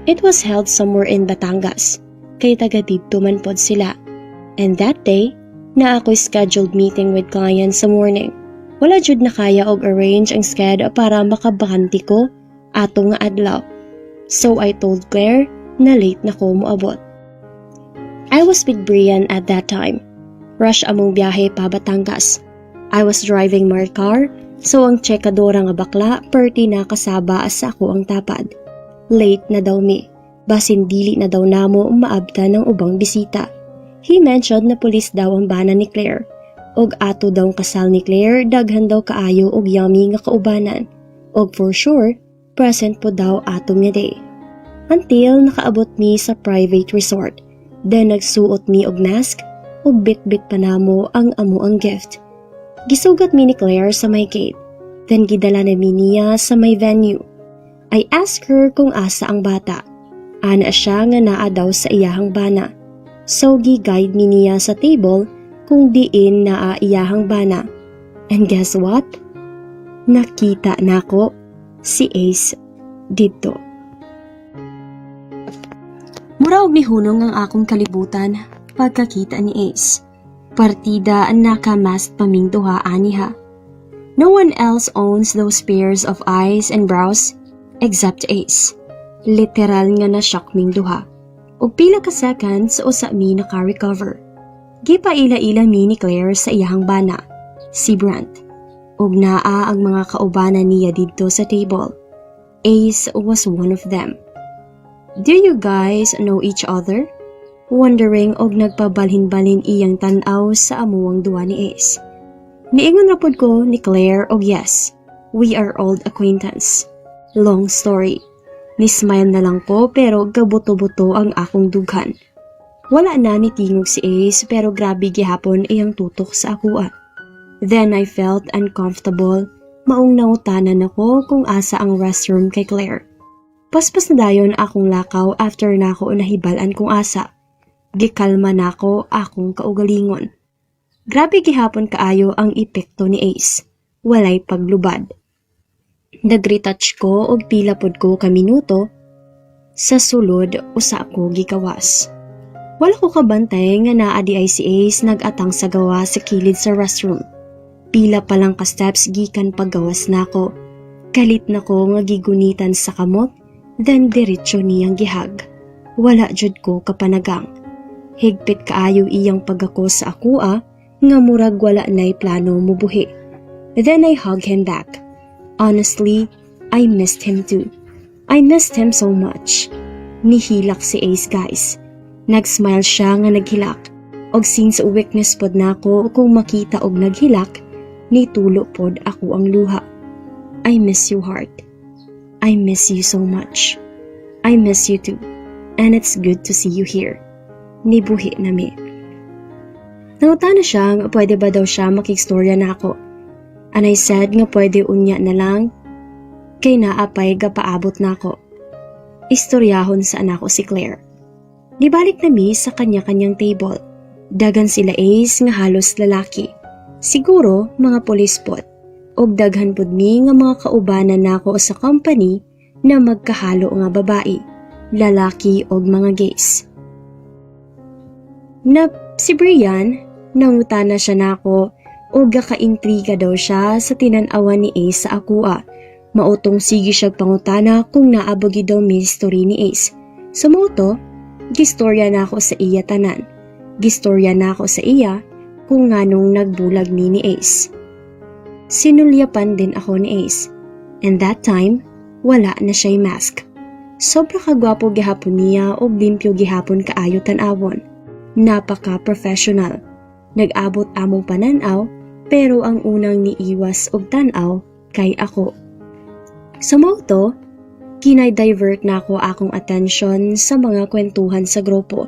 It was held somewhere in Batangas. Kay taga didto man pod sila. And that day, naa ako'y scheduled meeting with clients sa morning. Wala jud na kaya og arrange ang sched para makabakante ko ato nga adlaw. So I told Claire na late na ko moabot. I was with Brian at that time. Rush among biyahe pa Batangas. I was driving my car, so ang tsekadora nga bakla perti na kasaba sa akoang tapad. Late na daw mi. Basin dili na daw namo maabtan ng ubang bisita. He mentioned na pulis daw ang bana ni Claire. Og ato daw ang kasal ni Claire, daghan daw kaayo og yummy nga kaubanan. Og for sure, present pod daw ato nga day. Until nakaabot mi sa private resort. Then nagsuot mi og mask ug bit-bit pa namo ang amoang gift. Gisugat mi ni Claire sa may gate. Then gidala na mi niya sa may venue. I asked her kung asa ang bata. Ana siya nga naa daw sa iyahang bana. So gi-guide mi niya sa table kung diin naa iyahang bana. And guess what? Nakita nako si Ace didto. Mura og nihunong ang akong kalibutan pagkakita ni Ace. Partida naka-mask pa ming duha aniha. No one else owns those pairs of eyes and brows except Ace. Literal nga na-shock ming duha. Og pila ka seconds usa mi naka-recover. Gipaila-ila mi ni Claire sa iyahang bana, si Brent. Ug naa ang mga kaubanan niya didto sa table. Ace was one of them. "Do you guys know each other?" Wondering og nagpabalhin-balhin iyang tan-aw sa amuang duwa ni Ace. Niingon ra pod ko ni Claire og yes, we are old acquaintance. Long story. Ni-smile na lang ko pero gabuto-buto ang akong dughan. Wala na ni tingog si Ace pero grabe gihapon iyang tutok sa akoa. Then I felt uncomfortable, maong nangutana nako kung asa ang restroom kay Claire. Paspas na dayon akong lakaw after nako nahibal-an kung asa. Gikalma nako akong kaugalingon. Grabe gihapon kaayo ang epekto ni Ace. Walay paglubad. Nag-retouch ko og pila pod ko ka minuto sa sulod usa ko gigawas. Wala ko kabantay nga naa diay si Ace nag-atang sa gawas sa kilid sa restroom. Pila pa lang ka steps gikan paggawas nako. Kalit nako nga gigunitan sa kamot, then diretso niyang gi-hug. Wala jud ko kapanagang. Higpit kaayo iyang pagakos sa akoa nga murag wala na'y plano mubuhi. Then I hug him back. Honestly, I missed him too. I missed him so much. Nihilak si Ace, guys. Nag-smile siya nga naghilak. Og since weakness pod nako kung makita og naghilak, nitulo pod akoang luha. "I miss you, heart. I miss you so much." "I miss you too. And it's good to see you here." Nibuhi na mi. Nangutana siya nga pwede ba daw siya makigstorya nako. And I said nga pwede unya na lang kay naa pay gapaabot nako. Istoryahon sa nako si Claire. Nibalik na mi sa kanya-kanyang table. Daghan sila Ace nga halos lalaki. Siguro mga pulis pod. Og daghan pod mi nga mga kaubanan nako sa company na magkahalo nga babae, lalaki og mga gays. Na si Brian, nangutana siya nako og gakaintriga daw siya sa tinan-awan ni Ace sa akoa. Mao tong sige siya pangutana kung naa ba gyud daw mystery ni Ace. So mao to, gistorya nako sa iya tanan. Gistorya nako sa iya kung nganong nagbulag mi ni Ace. Sinulyapan din ako ni Ace. And that time, wala na siya'y mask. Sobra kagwapo gihapon niya og limpyo gihapon kaayo tan-awon. Napaka-professional. Nag-abot among pananaw pero ang unang niiwas og tan-aw kay ako. Sa mao to, kinay-divert nako akong atensyon sa mga kwentuhan sa grupo.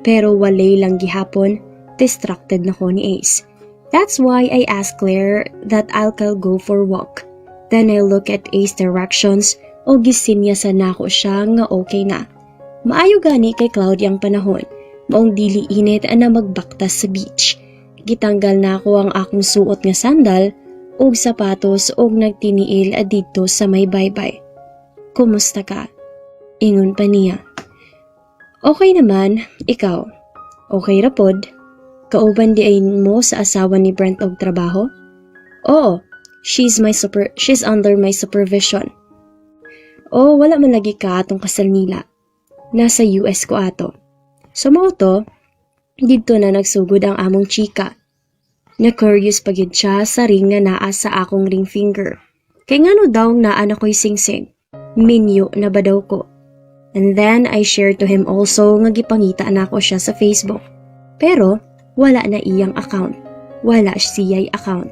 Pero walay lang gihapon, distracted na ko ni Ace. That's why I asked Claire that I'll go for walk. Then I look at Ace directions o gisinyasan nako siya nga okay na. Maayo gani kay cloudy ang panahon, maong dili init na magbaktas sa beach. Gitanggal nako ang akong suot nga sandal ug sapatos ug nagtiniil didto sa may baybay. "Kumusta ka?" Ingon pa niya. "Okay naman, ikaw?" "Okay ra pod." "Kauban diay mo sa asawa ni Brent og trabaho?" "Oo, she's under my supervision." "Oh, wala man lagi ka atong kasal nila." "Nasa US ko ato." So mao to, didto na nagsugod ang among chika. Na-curious pa gyud siya sa ring nga naa sa akong ring finger. Kay ngano daw naa na ko'y singsing? Minyo na ba daw ko? And then I shared to him also nga gipangita nako siya sa Facebook. Pero wala na iyang account. Wala siya'y account.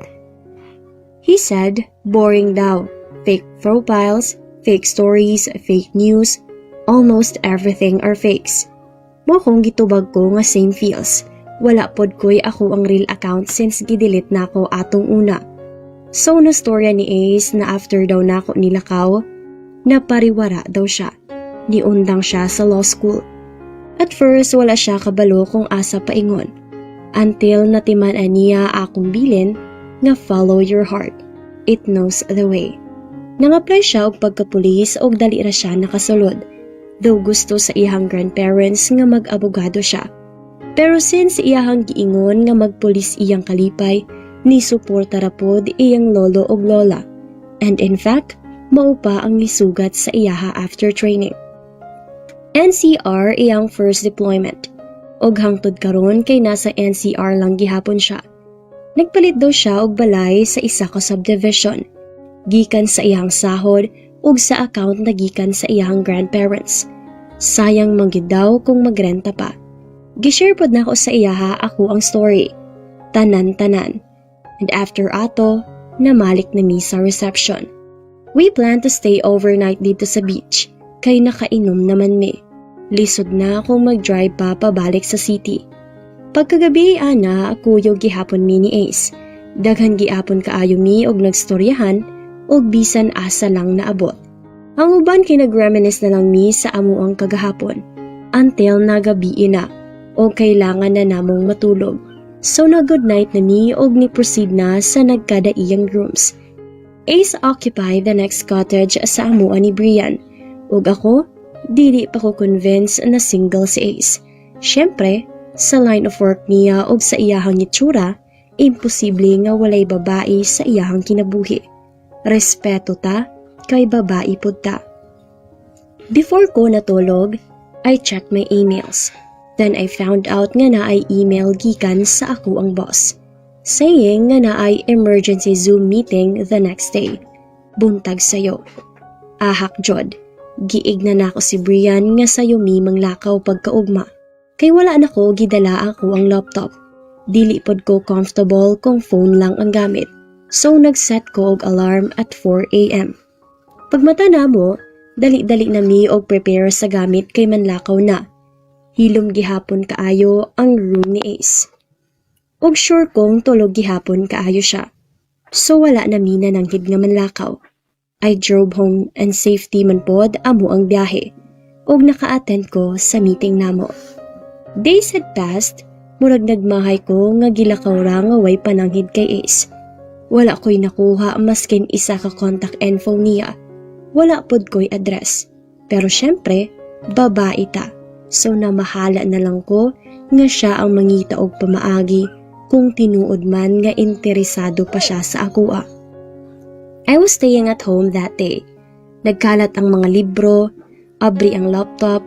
He said, boring daw. Fake profiles, fake stories, fake news, almost everything are fakes. Mao akong gitubag ko nga same feels. Wala pod ko'y akoang real account since gidelete nako atong una. So nastorya ni Ace na after daw nako nilakaw, napariwara daw siya. Niundang siya sa law school. At first, wala siya kabalo kung asa paingon. Until natiman-an niya akong bilin nga follow your heart. It knows the way. Nang-apply siya og pagkapulis og dali ra siya nakasulod. Though gusto sa iyang grandparents nga mag-abogado siya. Pero since iyahang giingon nga magpulis iyang kalipay, ni suporta ra pod iyang lolo og lola. And in fact, mao pa ang nisugat sa iyaha after training. NCR iyang first deployment. Og hangtod karon kay nasa NCR lang gihapon siya. Nagpalit daw siya og balay sa isa ka subdivision. Gikan sa iyang sahod ug sa account na gikan sa iyang grandparents. Sayang man gyud daw kung magrenta pa. Gishare pod nako sa iyaha akoang story. Tanan-tanan. And after ato, namalik na mi sa reception. We plan to stay overnight didto sa beach, kay nakainom naman mi. Lisod na kung mag-drive pa pabalik sa city. Pagkagabi ana, kuyog gihapon mi ni Ace. Daghan gihapon kaayo mi og nagstoryahan og bisan asa lang naabot. Ang uban kay nag-reminisce na lang mi sa amuang kagahapon until nagabii na og kailangan na namong matulog. So na good night na mi og ni proceed na sa nagkadaiyang rooms. Ace occupy the next cottage sa amuan ni Brian. Ug ako, dili pa ko convinced na single si Ace. Syempre, sa line of work niya og sa iyahang itsura, imposible nga walay babae sa iyahang kinabuhi. Respeto ta, kay babae pud ta. Before ko natulog, I checked my emails. Then I found out nga naay email gikan sa akoang boss, saying nga naay emergency Zoom meeting the next day. Buntag sayo. Ahak jud. Giigna nako si Brian nga sayo mi manglakaw pagkaugma. Kay wala nako gidala akoang laptop. Dili pod ko comfortable kung phone lang ang gamit. So nag-set ko og alarm at 4 a.m. Pagmata namo, dali-dali na mi og prepare sa gamit kay manlakaw na. Hilom gihapon kaayo ang room ni Ace. Og sure kong tulog gihapon kaayo siya. So wala na mi nananghid nga manlakaw. I drove home and safety man pod amo ang biyahe. Og naka-attend ko sa meeting namo. Days had passed, murag nagmahay ko nga gilakaw ra nga way pananghid kay Ace. Wala ko'y nakuha maskin isa ka contact info niya. Wala pod ko'y address. Pero syempre, babae ta. So namahala na lang ko nga siya ang mangita og pamaagi kung tinuod man nga interesado pa siya sa akoa. I was staying at home that day. Nagkalat ang mga libro, abri ang laptop,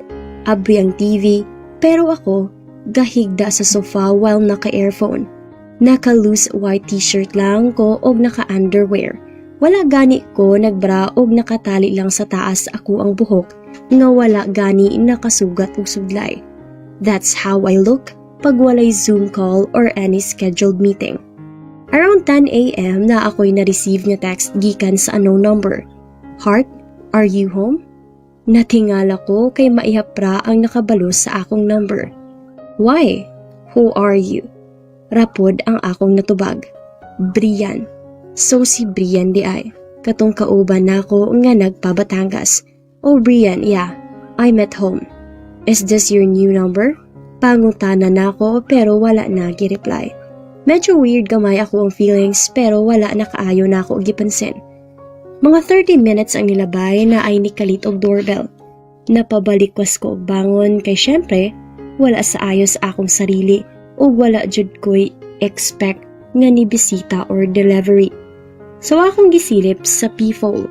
abri ang TV, pero ako, gahigda sa sofa while naka-earphone. Naka-loose white t-shirt lang ko og naka-underwear. Wala gani ko nagbra og nakatali lang sa taas akoang buhok nga wala gani nakasugat og sudlay. That's how I look pag walay Zoom call or any scheduled meeting. Around 10 a.m. naa ako'y na-receive nga text gikan sa unknown number. "Heart, are you home?" Natingala ko kay maihap ra ang nakabalo sa akong number. "Why? Who are you?" Rapod ang akong natubag. Brian. So si Brian diay. Katong kauban nako nga nagpa-Batangas. "Oh Brian, yeah. I'm at home. Is this your new number?" Pangutana nako pero wala na gi-reply. Medyo weird gamay ako ang feelings, pero wala na kaayo na ako gipansin. Mga 30 minutes ang nilabay, naay nikalit og doorbell. Napabalikwas ko og bangon kay syempre wala sa ayos akong sarili ug wala jud ko'y expect nga ni bisita or delivery. So akong gisilip sa peephole.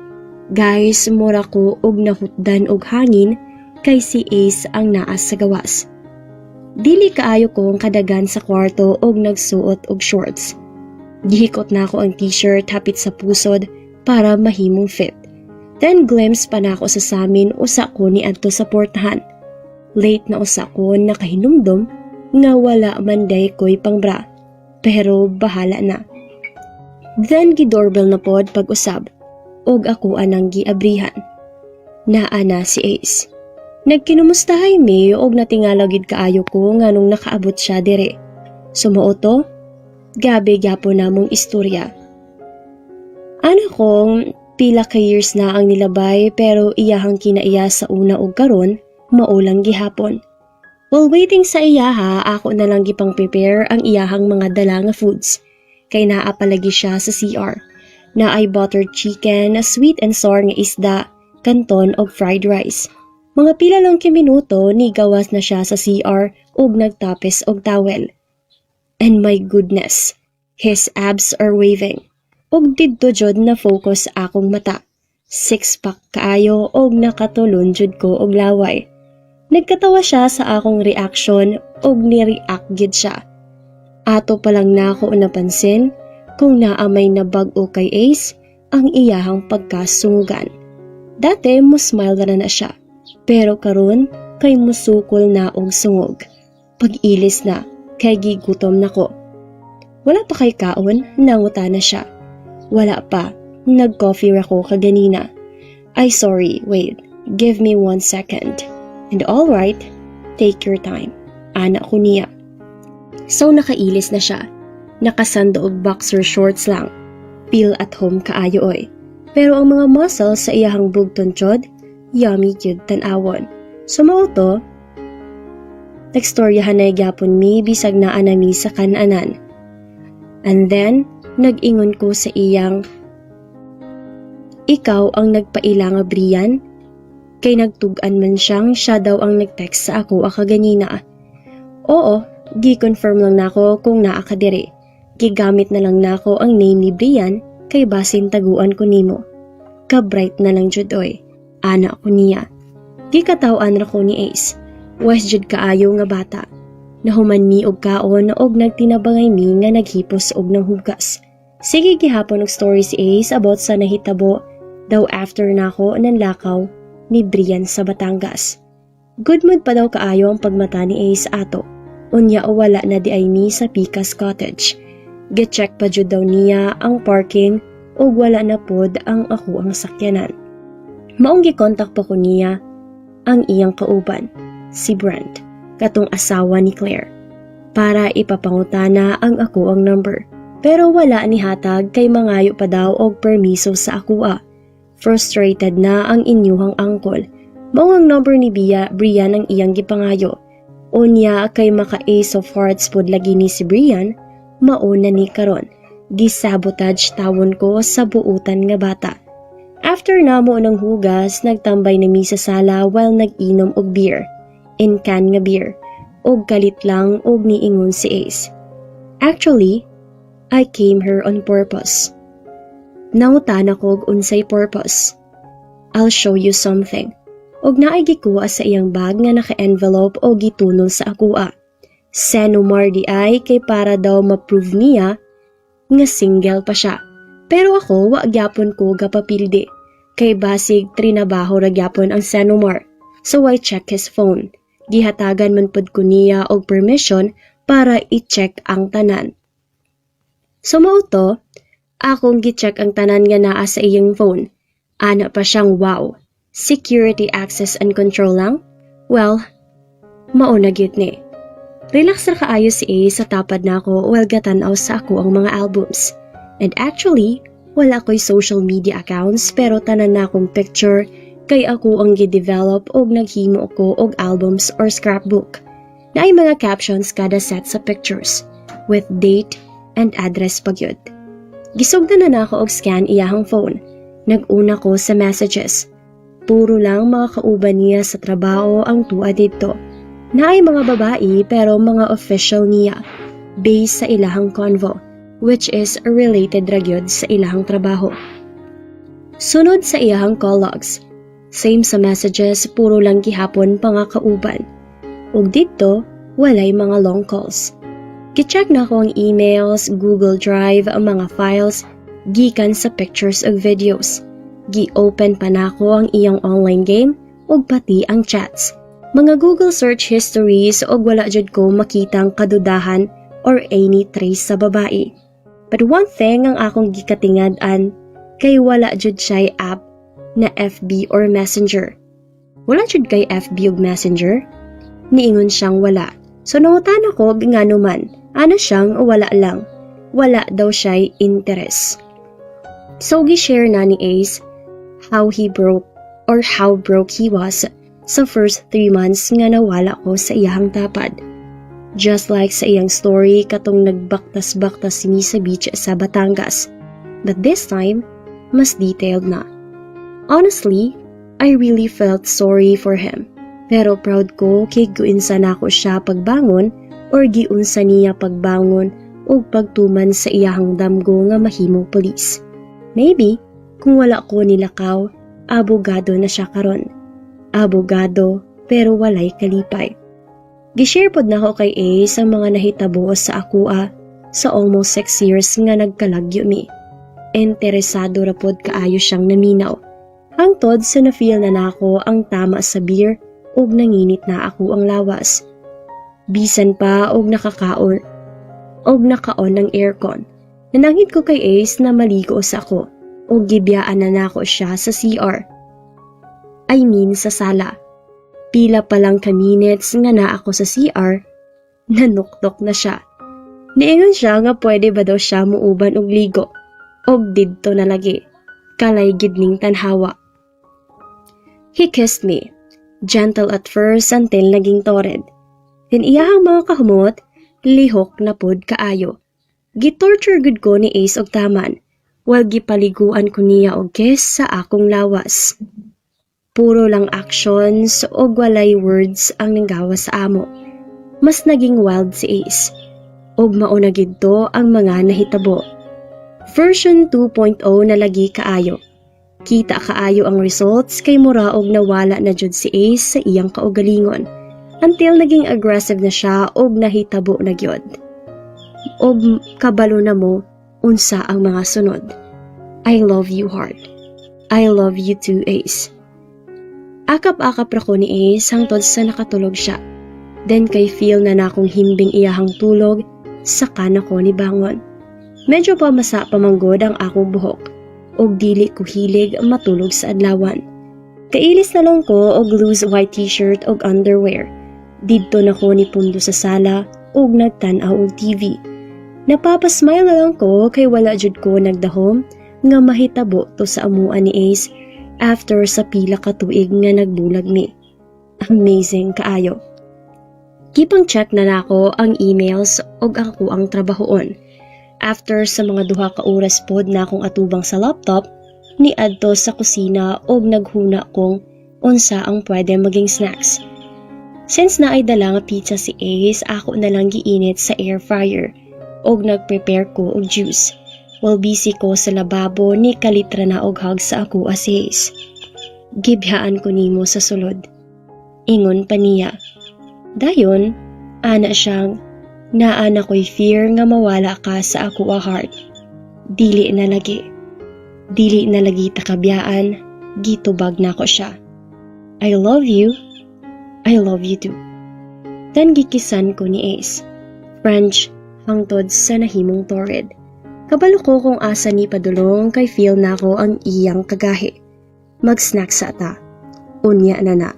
Guys, mura ko og nahutdan og hangin kay si Ace ang naa sa gawas. Dili kaayo kong kadagan sa kwarto og nagsuot og shorts. Gihikot na ako ang t-shirt hapit sa pusod para mahimong fit. Then glimpse pa na ako sa samin usa ko ni adto sa portahan. Late na usa ko nakahinumdum nga wala man day ko'y pangbra. Pero bahala na. Then gi-doorbell na pod pag-usab ug ako anang giabrihan. Naa na si Ace. Nagkinumustahay mi og natingala gid kaayo ko nga nung nakaabot siya dire. So mao to, gabi gyapon namong istorya. Ano kong pila ka years na ang nilabay, pero iyahang kinaiya sa una og karon mao lang gihapon. While waiting sa iyaha, ako na lang gipang prepare ang iyahang mga dala nga foods. Kay naa palagi siya sa CR. Naay buttered chicken, sweet and sour nga isda, kanton og fried rice. Mga pila lang ka minuto, ni gawas na siya sa CR ug nagtapis og towel. And my goodness, his abs are waving. Ug didto jud na focus akong mata. Six pack kaayo og nakatulon jud ko og laway. Nagkatawa siya sa akong reaction ug ni-react gid siya. Ato pa lang nako napansin kung naa may nabag-o kay Ace, ang iyahang pagkasungugan. Dati mo smile na na siya. Pero karon kay musukol na og sungog. Pag-ilis na, kay gigutom na ko. "Wala pa kay kaon?" nangutana siya. "Wala pa, nag-coffee ra ko kaganina." "Ay sorry, wait, give me one second." "And all right, take your time," ana ko niya. So nakailis na siya. Nakasando og boxer shorts lang. Feel at home kaayo oy. Pero ang mga muscles sa iyahang bugton chod, yummy gyud tan-awon. So mao to, nagstoryahan na gyapon mi bisag naa na mi sa kananan. And then, nag-ingon ko sa iyang, "Ikaw ang nagpaila nga Brian?" Kay nagtug-an man siyang siya daw ang nag-text sa ako kaganina. "Oo, gi-confirm lang nako kung naa ka diri. Gigamit na lang nako ang name ni Brian kay basin taguan ko nimo. Ka-bright na lang jud oy," ana ko niya. Gikataw-an ra ko ni Ace. Wise jud kaayo nga bata. Nahuman mi og kaon og nagtinabangay mi nga naghipos og nanghugas. Sige gihapon og story si Ace about sa nahitabo daw after nako nanlakaw ni Brian sa Batangas. Good mood pa daw kaayo ang pagmata ni Ace ato. Unya wala na di ay mi sa Pikas Cottage. Gi-check pa jud daw niya ang parking ug wala na pod ang ako ang sakyanan. Maong gikontak pa ko niya ang iyang kauban, si Brent, katong asawa ni Claire, para ipapangutana ang ako ang number. Pero wala ni hatag kay mangayo pa daw og permiso sa akoa. Frustrated na ang inyuhang uncle. Mao ang number ni Bia, Brian ang iyang gipangayo. Unya kay maka Ace of Hearts pod lagi ni si Brian, mao na ni karon. Gisabotage tawon ko sa buutan nga bata. After namo ng hugas, nagtambay na mi sa sala while nag-inom og beer. In can nga beer. Og kalit lang og niingon si Ace, "Actually, I came here on purpose." Nangutana ko og unsay purpose. "I'll show you something." Og naay gikuha sa iyang bag nga naka-envelope o gitunol sa akoa. Senomar di ay kay para daw ma-prove niya nga single pa siya. Pero ako, wa gyapon ko gapapildi. Kay basig trinabaho ra gyapon ang Senomar. So I check his phone. Gihatagan man pud ko niya og permission para i-check ang tanan. So mao to, akong gi-check ang tanan nga naa sa iyang phone. Ana pa siyang, "Wow, security access and control lang? Well, mao na gyud ni." Relax ra kaayo si Ace sa tapad nako while gatan-aw sa ako ang mga albums. And actually, wala ko'y social media accounts, pero tanan na akong picture kay ako ang gi-develop og naghimo ko og albums or scrapbook. Naay mga captions kada set sa pictures with date and address pa gyud. Gisugdan na nako og scan iyahang phone. Nag-una ko sa messages. Puro lang mga kauban niya sa trabaho ang tuwa didto. Naay mga babae pero mga official niya based sa ilahang convo, which is related ra gyud sa ilahang trabaho. Sunod sa iyahang call logs. Same sa messages, puro lang gihapon pa nga kauban. Ug didto, walay mga long calls. Gi-check nako ang emails, Google Drive, ang mga files, gikan sa pictures ug videos. Gi-open pa nako ang iyang online game ug pati ang chats. Mga Google search histories ug wala jud ko makitang kadudahan or any trace sa babae. But one thing ang akong gikatingad-an kay wala jud siya app na FB or Messenger. "Wala jud kay FB ug Messenger?" Niingon siyang wala. So nangutana ko ngano man. Ana siyang wala lang. Wala daw siya interest. So gi-share na ni Ace how he broke or how broke he was sa first 3 months nga nawala ko sa iyahang tapad. Just like sa iyang story katong nagbaktas-baktas mi sa beach sa Batangas. But this time, mas detailed na. Honestly, I really felt sorry for him. Pero proud ko kay giunsa nako siya pagbangon or giunsa niya pagbangon ug pagtuman sa iyahang damgo nga mahimong pulis. Maybe, kung wala ko nilakaw, abogado na siya karon. Abogado pero walay kalipay. Gishare pod nako kay Ace ang mga nahitabo sa akoa sa almost 6 years nga nagkalagyo mi. Interesado ra pod kaayo siyang naminaw. Hangtod sa na-feel na nako ang tama sa beer ug nanginit na ako ang lawas. Bisan pa og nakakaon og naka-on ang aircon. Nananghid ko kay Ace na maligo sa ako ug gibiyaan na nako siya sa CR. I mean, sa sala. Pila pa lang ka minutes nga naa ako sa CR, nanuktok na siya. Niingon siya nga pwede ba daw siya muuban og ligo. Og didto na lagi. Kalay gid ning tanhawa. He kissed me. Gentle at first until naging torrid. Then iyahang mga kahumot, lihok na pod kaayo. Gitorture gud ko ni Ace og taman, while gipaliguan ko niya og kiss sa akong lawas. Puro lang actions og walay words ang nanggawas sa amo. Mas naging wild si Ace. Og mao na gid to ang mga nahitabo. Version 2.0 na lagi kaayo. Kita kaayo ang results kay mura og nawala na jud si Ace sa iyang kaugalingon until naging aggressive na siya og nahitabo na gyud. Og kabalo na mo unsa ang mga sunod. I love you, heart. I love you too, Ace. Akap-akap ra ko ni Ace hangtod sa nakatulog siya. Then kay feel na nakong himbing iyahang tulog, saka na ko ni bangon. Medyo pamasa pa manggod ang akong buhok ug dili ko hilig matulog sa adlawan. Kailis na lang ko og loose white t-shirt ug underwear. Didto na ko ni pundo sa sala ug nagtan-aw og TV. Napapasmile na lang ko kay wala jud ko nagdahom nga mahitabo to sa amuan ni Ace after sa pila ka tuig nga nagbulag mi. Amazing kaayo. Gipang check na nako ang emails ug ako ang trabahoon. After sa mga 2 ka oras pod na akong atubang sa laptop, niadto sa kusina og naghuna kung unsa ang pwede maging snacks. Since naay dala nga pizza si Ace, ako na lang giinit sa air fryer og nagprepare ko og juice. While busy ko sa lababo, ni kalitra na og hug sa ako si Ace. "Gibiyaan ko nimo sa sulod," ingon pa niya. Dayon, ana siyang, "Naa na ko'y fear nga mawala ka sa ako a heart. Dili na lagi. Dili na lagi takabiyaan," gitubag nako siya. "I love you. I love you too." Then gikisan ko ni Ace. French hangtod sa nahimong torrid. Kabalo ko kung asa ni padulong kay feel nako ang iyang kagahi. "Mag-snack sa ta. Unya na na,"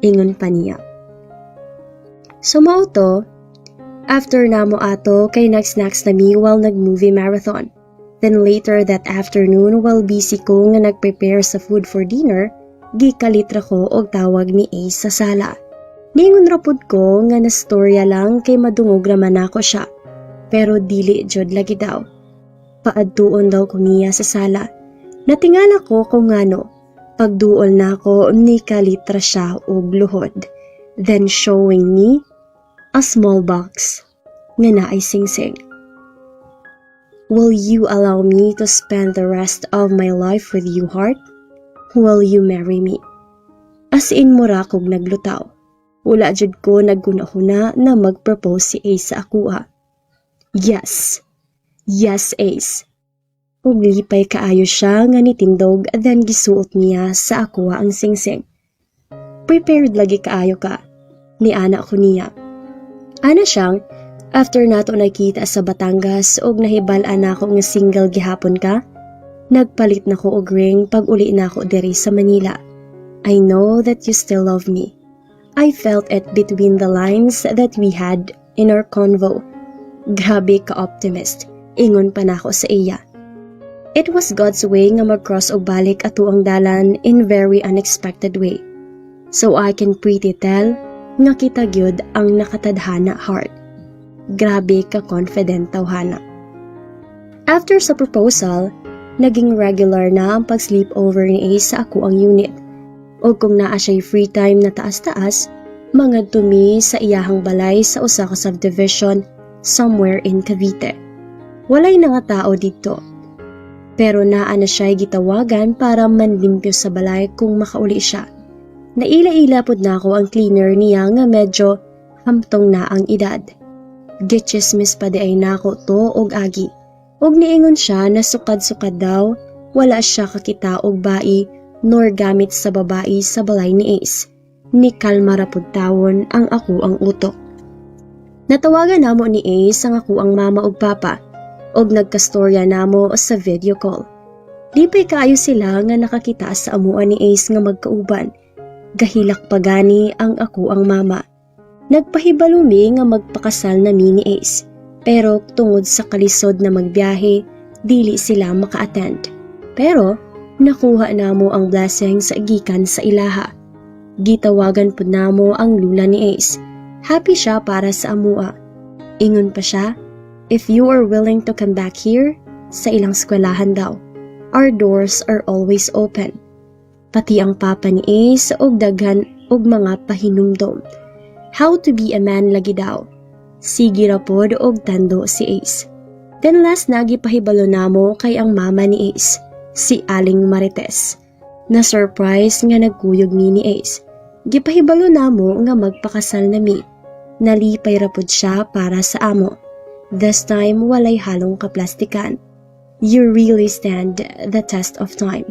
ingon pa niya. So mao to, after namo ato kay nag-snacks na mi while nag-movie marathon. Then later that afternoon, while busy ko nga nag-prepare sa food for dinner, gikalitra ko og tawag ni Ace sa sala. Ningon ra pud ko nga nastorya lang kay madungog raman nako siya. Pero dili jud lagi daw. Paadtuon daw ko niya sa sala. Natingala ko kung ngano. Pagduol nako, nikalitra siya og luhod. Then showing me a small box nga naay singsing. "Will you allow me to spend the rest of my life with you, heart? Will you marry me?" As in mura kog naglutaw. Wala jud ko naghuna-huna na mag-propose si Ace sa akoa. "Yes. Yes, Ace." Ug lipay kaayo siya nga nitindog, then gisuot niya sa akoa ang singsing. "Prepared lagi kaayo ka," niana ko niya. Ana siyang, "After nato nakita sa Batangas og nahibal-an nako nga single gihapon ka, nagpalit na ko og ring pag uli nako diri sa Manila. I know that you still love me. I felt it between the lines that we had in our convo." "Grabe ka optimist," ingon pa nako sa iya. "It was God's way nga mag-cross og balik ato ang dalan in very unexpected way. So I can pretty tell nga kita gyud ang nakatadhana, heart." Grabe ka confident tawhana. After sa proposal, naging regular na ang pag-sleepover ni Ace sa akoang unit. O kung naa siya'y free time na taas-taas, mangadto mi sa iyahang balay sa usa ka subdivision somewhere in Cavite. Walay nga tao didto. Pero naa na siya'y gitawagan para manlimpyo sa balay kung makauli siya. Naila-ila pod nako ang cleaner niya nga medyo hamtong na ang edad. Gichismis pa diay nako to og agi. Og niingon siya na sukad-sukad daw, wala siya kakita og bai nor gamit sa babae sa balay ni Ace. Ni kalma ra pud tawon ang akoang utok. Natawagan namo ni Ace ang akoang mama ug papa ug nagkastorya namo sa video call. Lipay kaayo sila nga nakakita sa amuan ni Ace nga magkauban. Gahilak pa gani ang akoang mama. Nagpahibalo mi nga magpakasal na mi ni Ace. Pero tungod sa kalisod na magbiyahe, dili sila maka-attend. Pero nakuha namo ang blessings gikan sa ilaha. Gitawagan pud namo ang lula ni Ace. Happy siya para sa amua. Ingon pa siya, "If you are willing to come back here," sa ilang eskwelahan daw, "our doors are always open." Pati ang papa ni Ace og daghan og mga pahinumdom. How to be a man lagi daw. Sige ra pod og tando si Ace. Then last na gipahibalo namo kay ang mama ni Ace, si Aling Marites. Na surprise nga nagkuyog mi ni Ace. Gipahibalo namo nga magpakasal na mi. Nalipay ra pod siya para sa amo. This time walay halong kaplastikan. "You really stand the test of time,"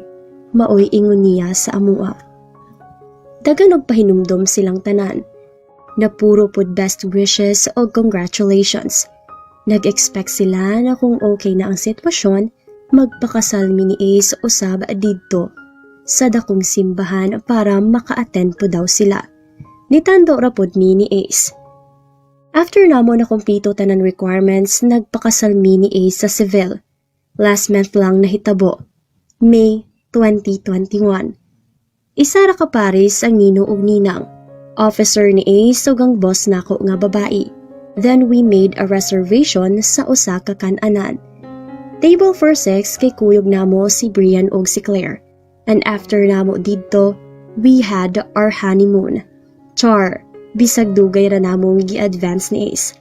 maoy ingon niya sa amua. Daghan og pahinumdom silang tanan. Na puro pod best wishes o congratulations. Nag-expect sila na kung okay na ang sitwasyon, magpakasal mi ni Ace usab didto sa dakong simbahan para maka-attend po daw sila. Nitando ra pod mi ni Ace. After namo na kumpleto tanan requirements, nagpakasal mi ni Ace sa civil. Last month lang nahitabo. May 2021. Isa ra ka paris ang ninong ug ninang. Officer ni Ace ug ang boss nako nga babae. Then we made a reservation sa usa ka kan-anan. Table for six kay kuyog namo si Brian ug si Claire. And after namo didto, we had our honeymoon. Char, bisag dugay ra namong gi-advance ni Ace.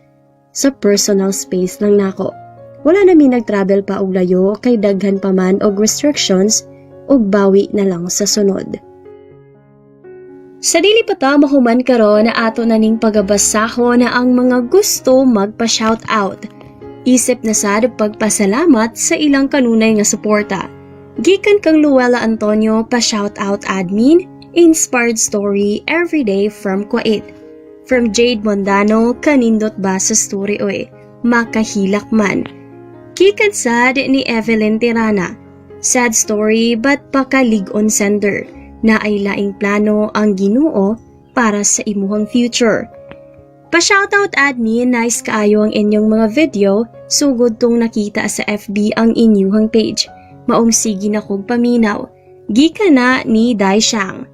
Sa personal space lang nako. Wala na mi nag-travel pa og layo kay daghan pa man og restrictions ug bawi na lang sa sunod. Sa dili pa ta mahuman karon na ato na ning pagabasahon na ang mga gusto magpa-shout out. Isip na sad pagpasalamat sa ilang kanunay nga suporta. Gikan kang Luella Antonio, pa shout out admin, inspired story everyday from Kuwait. From Jade Mondano, "Kanindot ba sa story oy, makahilak man." Gikan sad ni Evelyn Tirana, "Sad story but pakalig-on sender na ay laing plano ang Ginoo para sa imuhang future." "Pa-shoutout admin, nice kaayo ang inyong mga video, sugod tong nakita sa FB ang inyuhang page. Maong sige na kog paminaw." Gikan na ni Dai Shang.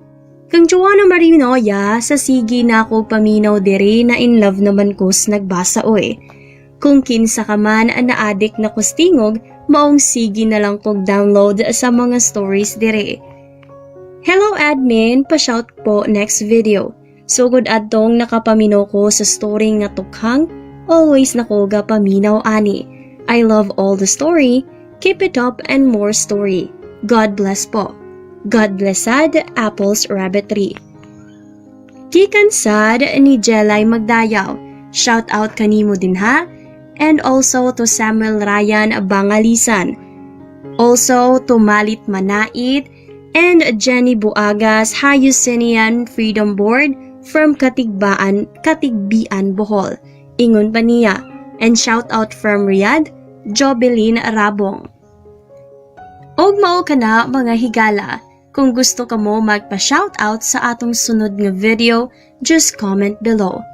Kang Joanna Marinoya, "Sa sige na kog paminaw diri na in love naman ko sa nagbasa oy." Kung kinsa ka man na-addict na kos tingog, maong sige na lang kog download sa mga stories dire. Hello admin, pa-shout po next video. Sugod adtong nakapaminaw ko sa story nga Tokhang, always na ko ga paminaw ani. I love all the story. Keep it up and more story. God bless po. God bless sad, Apples Rabbitry. Gikan sad ni Jelay Magdayaw. Shout out kanimo din ha. And also to Samuel Ryan Bangalisan. Also to Malit Manait and Jenny Buagas, Hayusinian Freedom Board from Katigbaan, Katigbian, Bohol. Ingon pa niya. And shout out from Riyadh, Jobelyn Rabong. Og mao kana, mga higala. Kung gusto kamo magpa-shoutout sa atong sunod nga video, just comment below.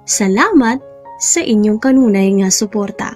Salamat sa inyong kanunay nga suporta.